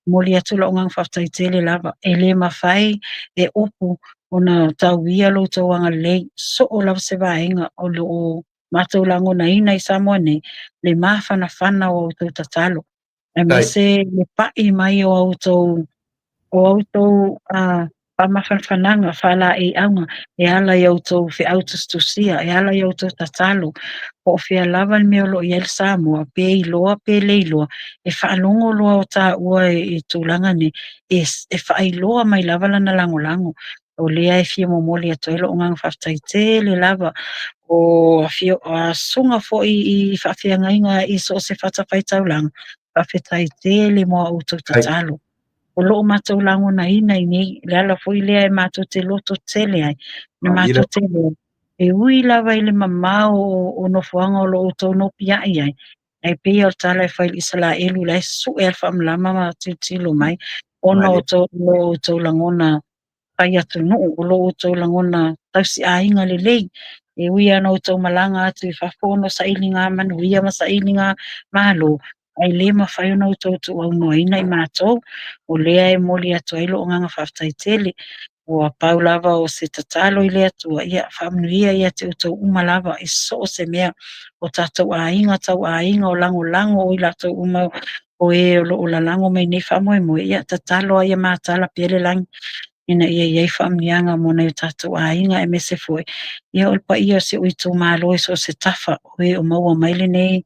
Momoli atu lou agaga faafetai tele lava, e le mafai e upu ona tauia lo outou agalelei, soo lava se vaega o lo o matou lagonaina i Samoa nei, le mafanafana o outou tatalo, aemaise le pai mai o outou faamafanafanaga, faalaeiauga, e ala i outou feau tusitusia, e ala i outou tatalo, po o fea lava le mea o lo o i ai le Samoa, pe iloa pe le iloa, e faalogo loa o taua i tulaga nei, e faailoa mai lava lana lagolago. O lea e fia momoli atu ai lou agaga faafetai tele lava, o susuga foi i faafeagaiga i so o se fatafaitaulaga, faafetai tele mo a outou tatalo. O loo matou lagonaina i nei, le ala foi lea e matou te loto tele ai, na matou te loa, e ui lava i le mamao o nofoaga o lo outou nopiai ai, ai pei o le tala e fai i Isaraelu la e sue al faamalama ma tilotilo mai, ona o lo outou lagona fai atunuu, o lo outou lagona tausiaiga lelei, E ui lava ina outou malaga atu i fafo ona o sailiga manuia ma sailiga malo, ae le mafai ona outou tuuaunoaina i matou. O lea e momoli atu ai lou agaga faafetai tele. Ua pau lava o se tatalo i le Atua, ia faamanuia ia te outou uma lava i so o se mea, o tatou aiga, tauaiga, o lagolago o i latou uma o e o lo o lalago mai nei faamoemoe, ia tatalo lava ia matala pea le lagi ina ia i ai faamanuiaga mo nai o tatou aiga, aemaise foi ia o le paia o si ou itumalo i so o se tafa o e o maua mai lenei.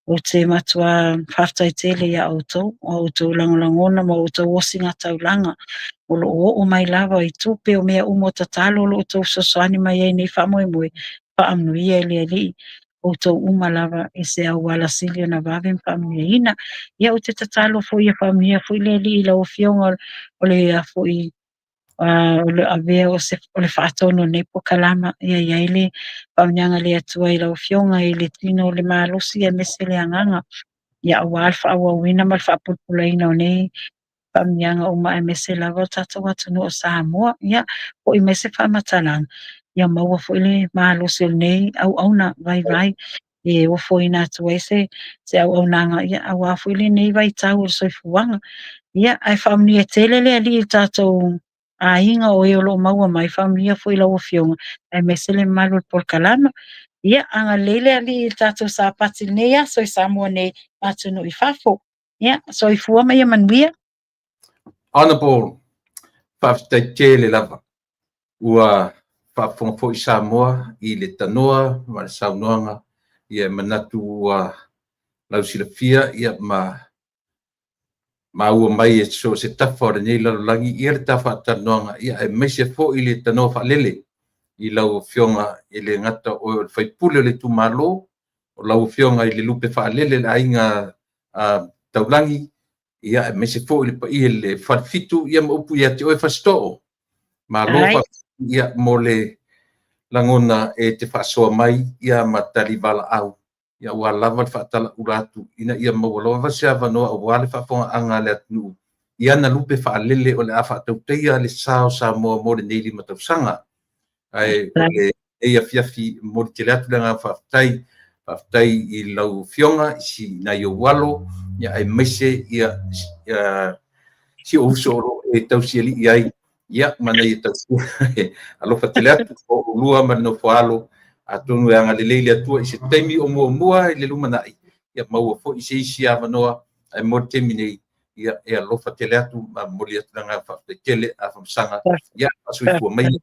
Ou te matua faafetai tele ia outou, o outou lagolagona ma outou osigataulaga o lo o oo mai lava i tupe o mea uma o tatalo o lo o outou fesoasoani mai ai nei faamoemoe, faamanuia e le Alii outou uma lava i se auala sili ona vave ma faamanuiaina. Ia ou te tatalo foi ia faamanuia foi le Alii i lau Afioga o le foi o le avea o se o le faatonu o lenei polokalama, ia i ai le faamanuiaga a le Atua i lau Afioga i le tino, le malosi aemaise le agaga, ia aua le faaauauina ma le faapulapulaina o nei faamanuiaga uma aemaise lava o tatou atunuu o Samoa. Ia foi mai se faamatalaga, ia maua foi le malosi o lenei auauna vaivai e ofoina atu ai se auaunaga, ia aua foi lenei vaitau o le soifuaga. Ia ae faamanuia tele le Alii i le tatou aiga o e o lo o maua mai, faamanuia foi i lau Afioga aemaise le mamalu o le polokalama. Ia agalelei le Alii i le tatou Sapati i lenei aso i Samoa nei ma atunuu i fafo. Ia soifua ma ia manuia. Honorable, faafetai tele lava. Ua faafofoga foi Samoa i le tanoa ma le saunoaga, ia e manatu ua lausilafia ia ma maua mai e so o se tafa o lenei lalolagi ia le ta faatalanoaga, ia aemaise foi le tanoa faalele i lau Afioga e le gata o oe o le faipule o le itumalo, o lau Afioga i le lupe faalele le aiga Taulagi, ia aemaise foi le paia i le Falefitu, ia ma upu ia te oe Fasitoo. Malo ia mo le lagona e te faasoa mai ia ma tali valaau, ia aua lava le faatalaula atu ina ia maua lava se avanoa aua le faafofogaaga a le atunuu i ana lupe faalele o le a faatautaia le sa o Samoa mo lenei 5 tausaga. Ae o lenei afiafi momoli tele atu le agaga faafetai, faafetai i lau Afioga i nai ou alo, ia aemaise ia si ou uso o lo o e tausialii ai, ia ma nai tausia alofa tele atu o oulua ma le nofo alo, atonu e agalelei le Atua i se taimi o muamua i le lumanai, ia maua foi se isi avanoa, ae mo le taimi nei, ia e alofa tele atu ma momoli atu le agaga faafetai tele Afamasaga, ia faasoifua mai le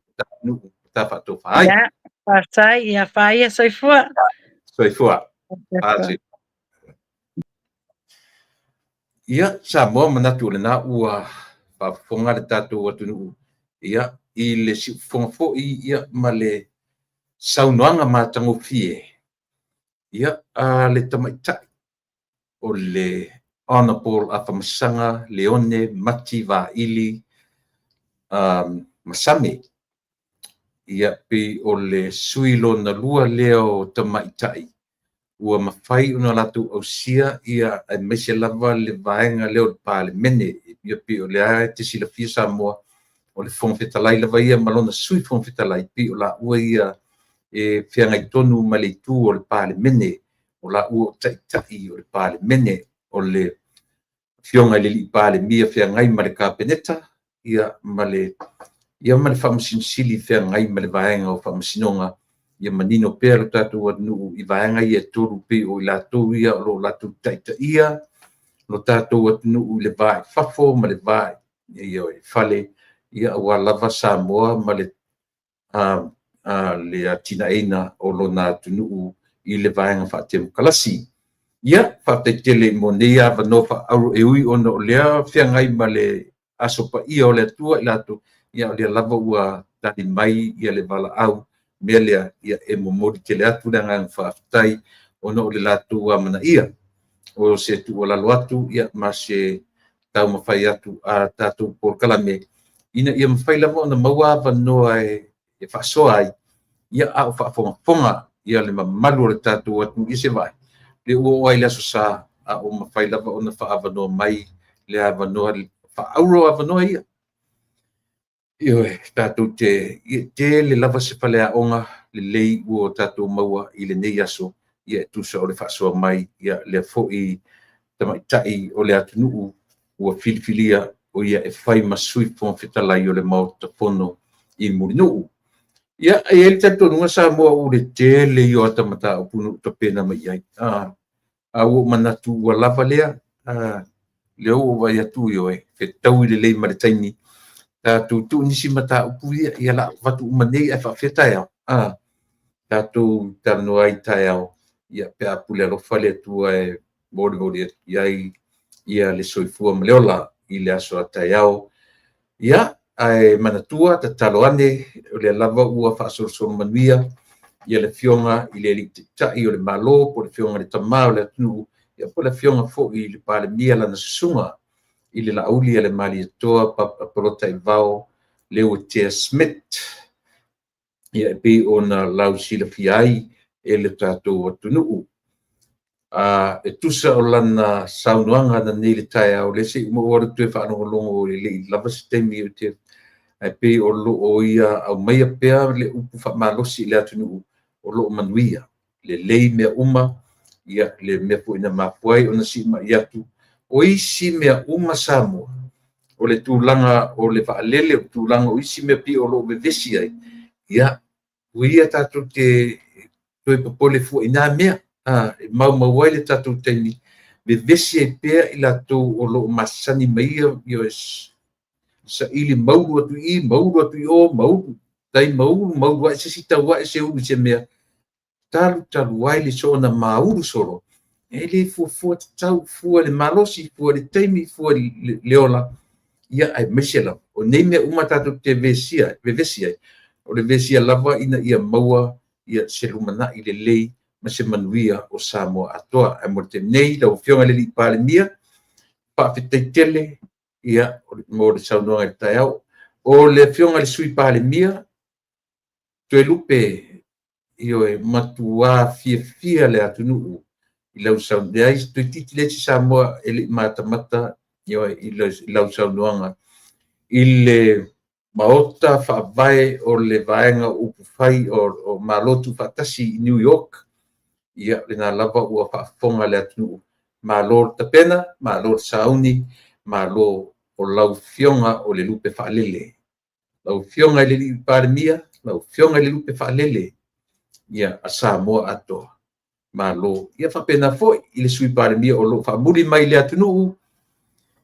ta faatofa ai. Ia, faafetai, ia faia soifua. Soifua. Ia, Samoa, manatu o lena ua faafofoga le tatou atunuu, ia, i le siufofoga foi, ia, ma le saunoaga matagofie, ia, a le tamaitai o le Honorable Afamasaga Leone Mati Vaili Masame. Ia, pei o le sui lona lua lea o tamaitai ua mafai ona latou ausia, ia, aemaise lava le vaega lea o le Palemene. Ia pei o lea e te silafia Samoa, o le Fofoga Fetalai lava ia ma lona Sui Fofoga Fetalai, pei o laua ia e feagai tonu ma le itu o le Palemene, o laua o taitai o le Palemene, o le Afioga i le Alii Palemia feagai ma le Kapeneta, ia ma le Faamasino Sili feagai ma le vaega o Faamasinoga, ia manino pea le tatou atunuu i vaega ia e tolu, pei o i latou ia o lo o latou taitaia lo tatou atunuu i le va i fafo ma le va i fale, ia aua lava Samoa ma le atinaeina o lona atunuu i le vaega faatemokarasi. Ia, faafetai tele mo nei avanoa faaauro e ui ona o lea feagai ma le aso paia o le Atua i latou, ia o lea lava ua tali mai ia le valaau mea lea, ia e momoli tele atu le agaga faafetai ona o le latou amanaia. O se tuualalo atu, ia, ma se taumafai atu a tatou polokalame ina ia mafai lava ona maua avanoa e faasoa ai, ia a o faafogafoga ia le mamalu o le tatou atunuu i se vaai le ua oo ai le aso sa, a o mafai lava ona faaavanoa mai le avanoa faaauro avanoa ia. Ioe, tatou te tele lava se faleaoga lelei ua tatou maua i lenei aso, ia e tusa o le faasoa mai ia lea foi tamaitai o le atunuu ua filifilia o ia e fai ma Sui Fofoga Fetalai o le Maota Fono i Mulinuu. Ia, e i ai le talitonuga Samoa o le tele ia o ata mataupu na ou tapena mai i ai, a ua ou manatu ua lava lea. Lea ua ou vaai atu, ioe, fetaui lelei ma le taimi, tatou tuu nisi mataupu ia, ia o le a avatu uma nei ae faapefea taeao? Tatou talanoa ai taeao, ia pe a pule alofa le Atua e molimoli atu i ai le soifua ma le ola i le aso a taeao. Ia, ae manatua, tatalo ane, o lea lava ua faasolosolo manuia le Afioga i le Taitai o le Malo po o le Afioga i le Tama o le atunuu, ia po o le Afioga foi i le Palemia, lana Susuga i le Laaulialemalietoa Polataivao Leuatea Schmidt. Ia e pei ona lausilafia ai e le tatou atunuu. E tusa o lana saunoaga ananei i le taeao, lea se i ou alu atu toe faalogologo e le i lava se taimi ou te... ae pei o lo o ia aumaia pea le upu faamalosi i le atunuu o lo o manuia, lelei mea uma, ia le mea foi na mafua ai ona siimai atu. O isi mea uma Samoa, o le tulaga o le vaalele, o le tulaga o isi mea pei o lo o vevesi ai, ia, aua ia tatou te toe popole fua i na mea, e maumau ai le tatou taimi, vevesi ai pea i latou o lo o masani ma ia, ioe, saili maulu atu i i, maulu atu i o, maulu, tai maulu, maulu ae se isi tau ae se ulu i se mea, talu talu ai le soona maulu solo, e le fuafua tatau, fua i le malosi, fua i le taimi, fua i le ola, ia aemaise lava, o nei mea uma tatou te vevesi ai, o le vesia lava ina ia maua se lumanai lelei ma se manuia o Samoa atoa. Ae mo le taimi nei lau Afioga i le Palemia, faafetai tele mo le saunoaga i le taeao. O le Afioga i le Sui Palemia, Toelupe, ioe, matua fiafia le atunuu i lau saunoaga, toeitiiti leai se Samoa e le i matamata, ioe, i lau saunoaga i le Maota Faavae o le Vaega Upufai o Malo Tuufaatasi i New York. Ia, lena lava ua faafofoga le atunuu, malo le tapena, malo le sauni, malo o lau Afioga o le lupe faalele. Lau Afioga i le Palemia, lau Afioga i le lupe faalele a Samoa atoa, malo. Ia faapena foi i le Sui Palemia o lo o faamuli mai i le atunuu,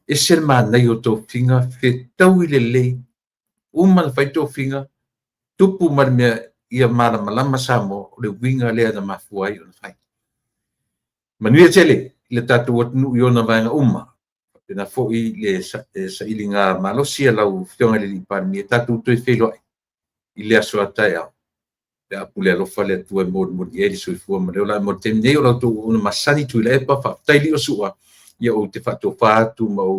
e ese le manaia o tofiga, fetaui lelei, uma ona fai tofiga, tupu ma le mea ia malamalama Samoa, o le uiga lea na mafua ai ona fai. Manuia tele le tatou atunuu i ona vaega uma, faapena foi le sailiga malosi a lau Afioga i le Palemia, tatou toe feiloai i le aso a taeao pe a pule alofa le Atua e molimoli i ai le soifua ma le ola. Ae mo le taimi nei, o la outou auauna masani Tuilaepa, faafetai Liosua, ia ou te faatofa atu ma ou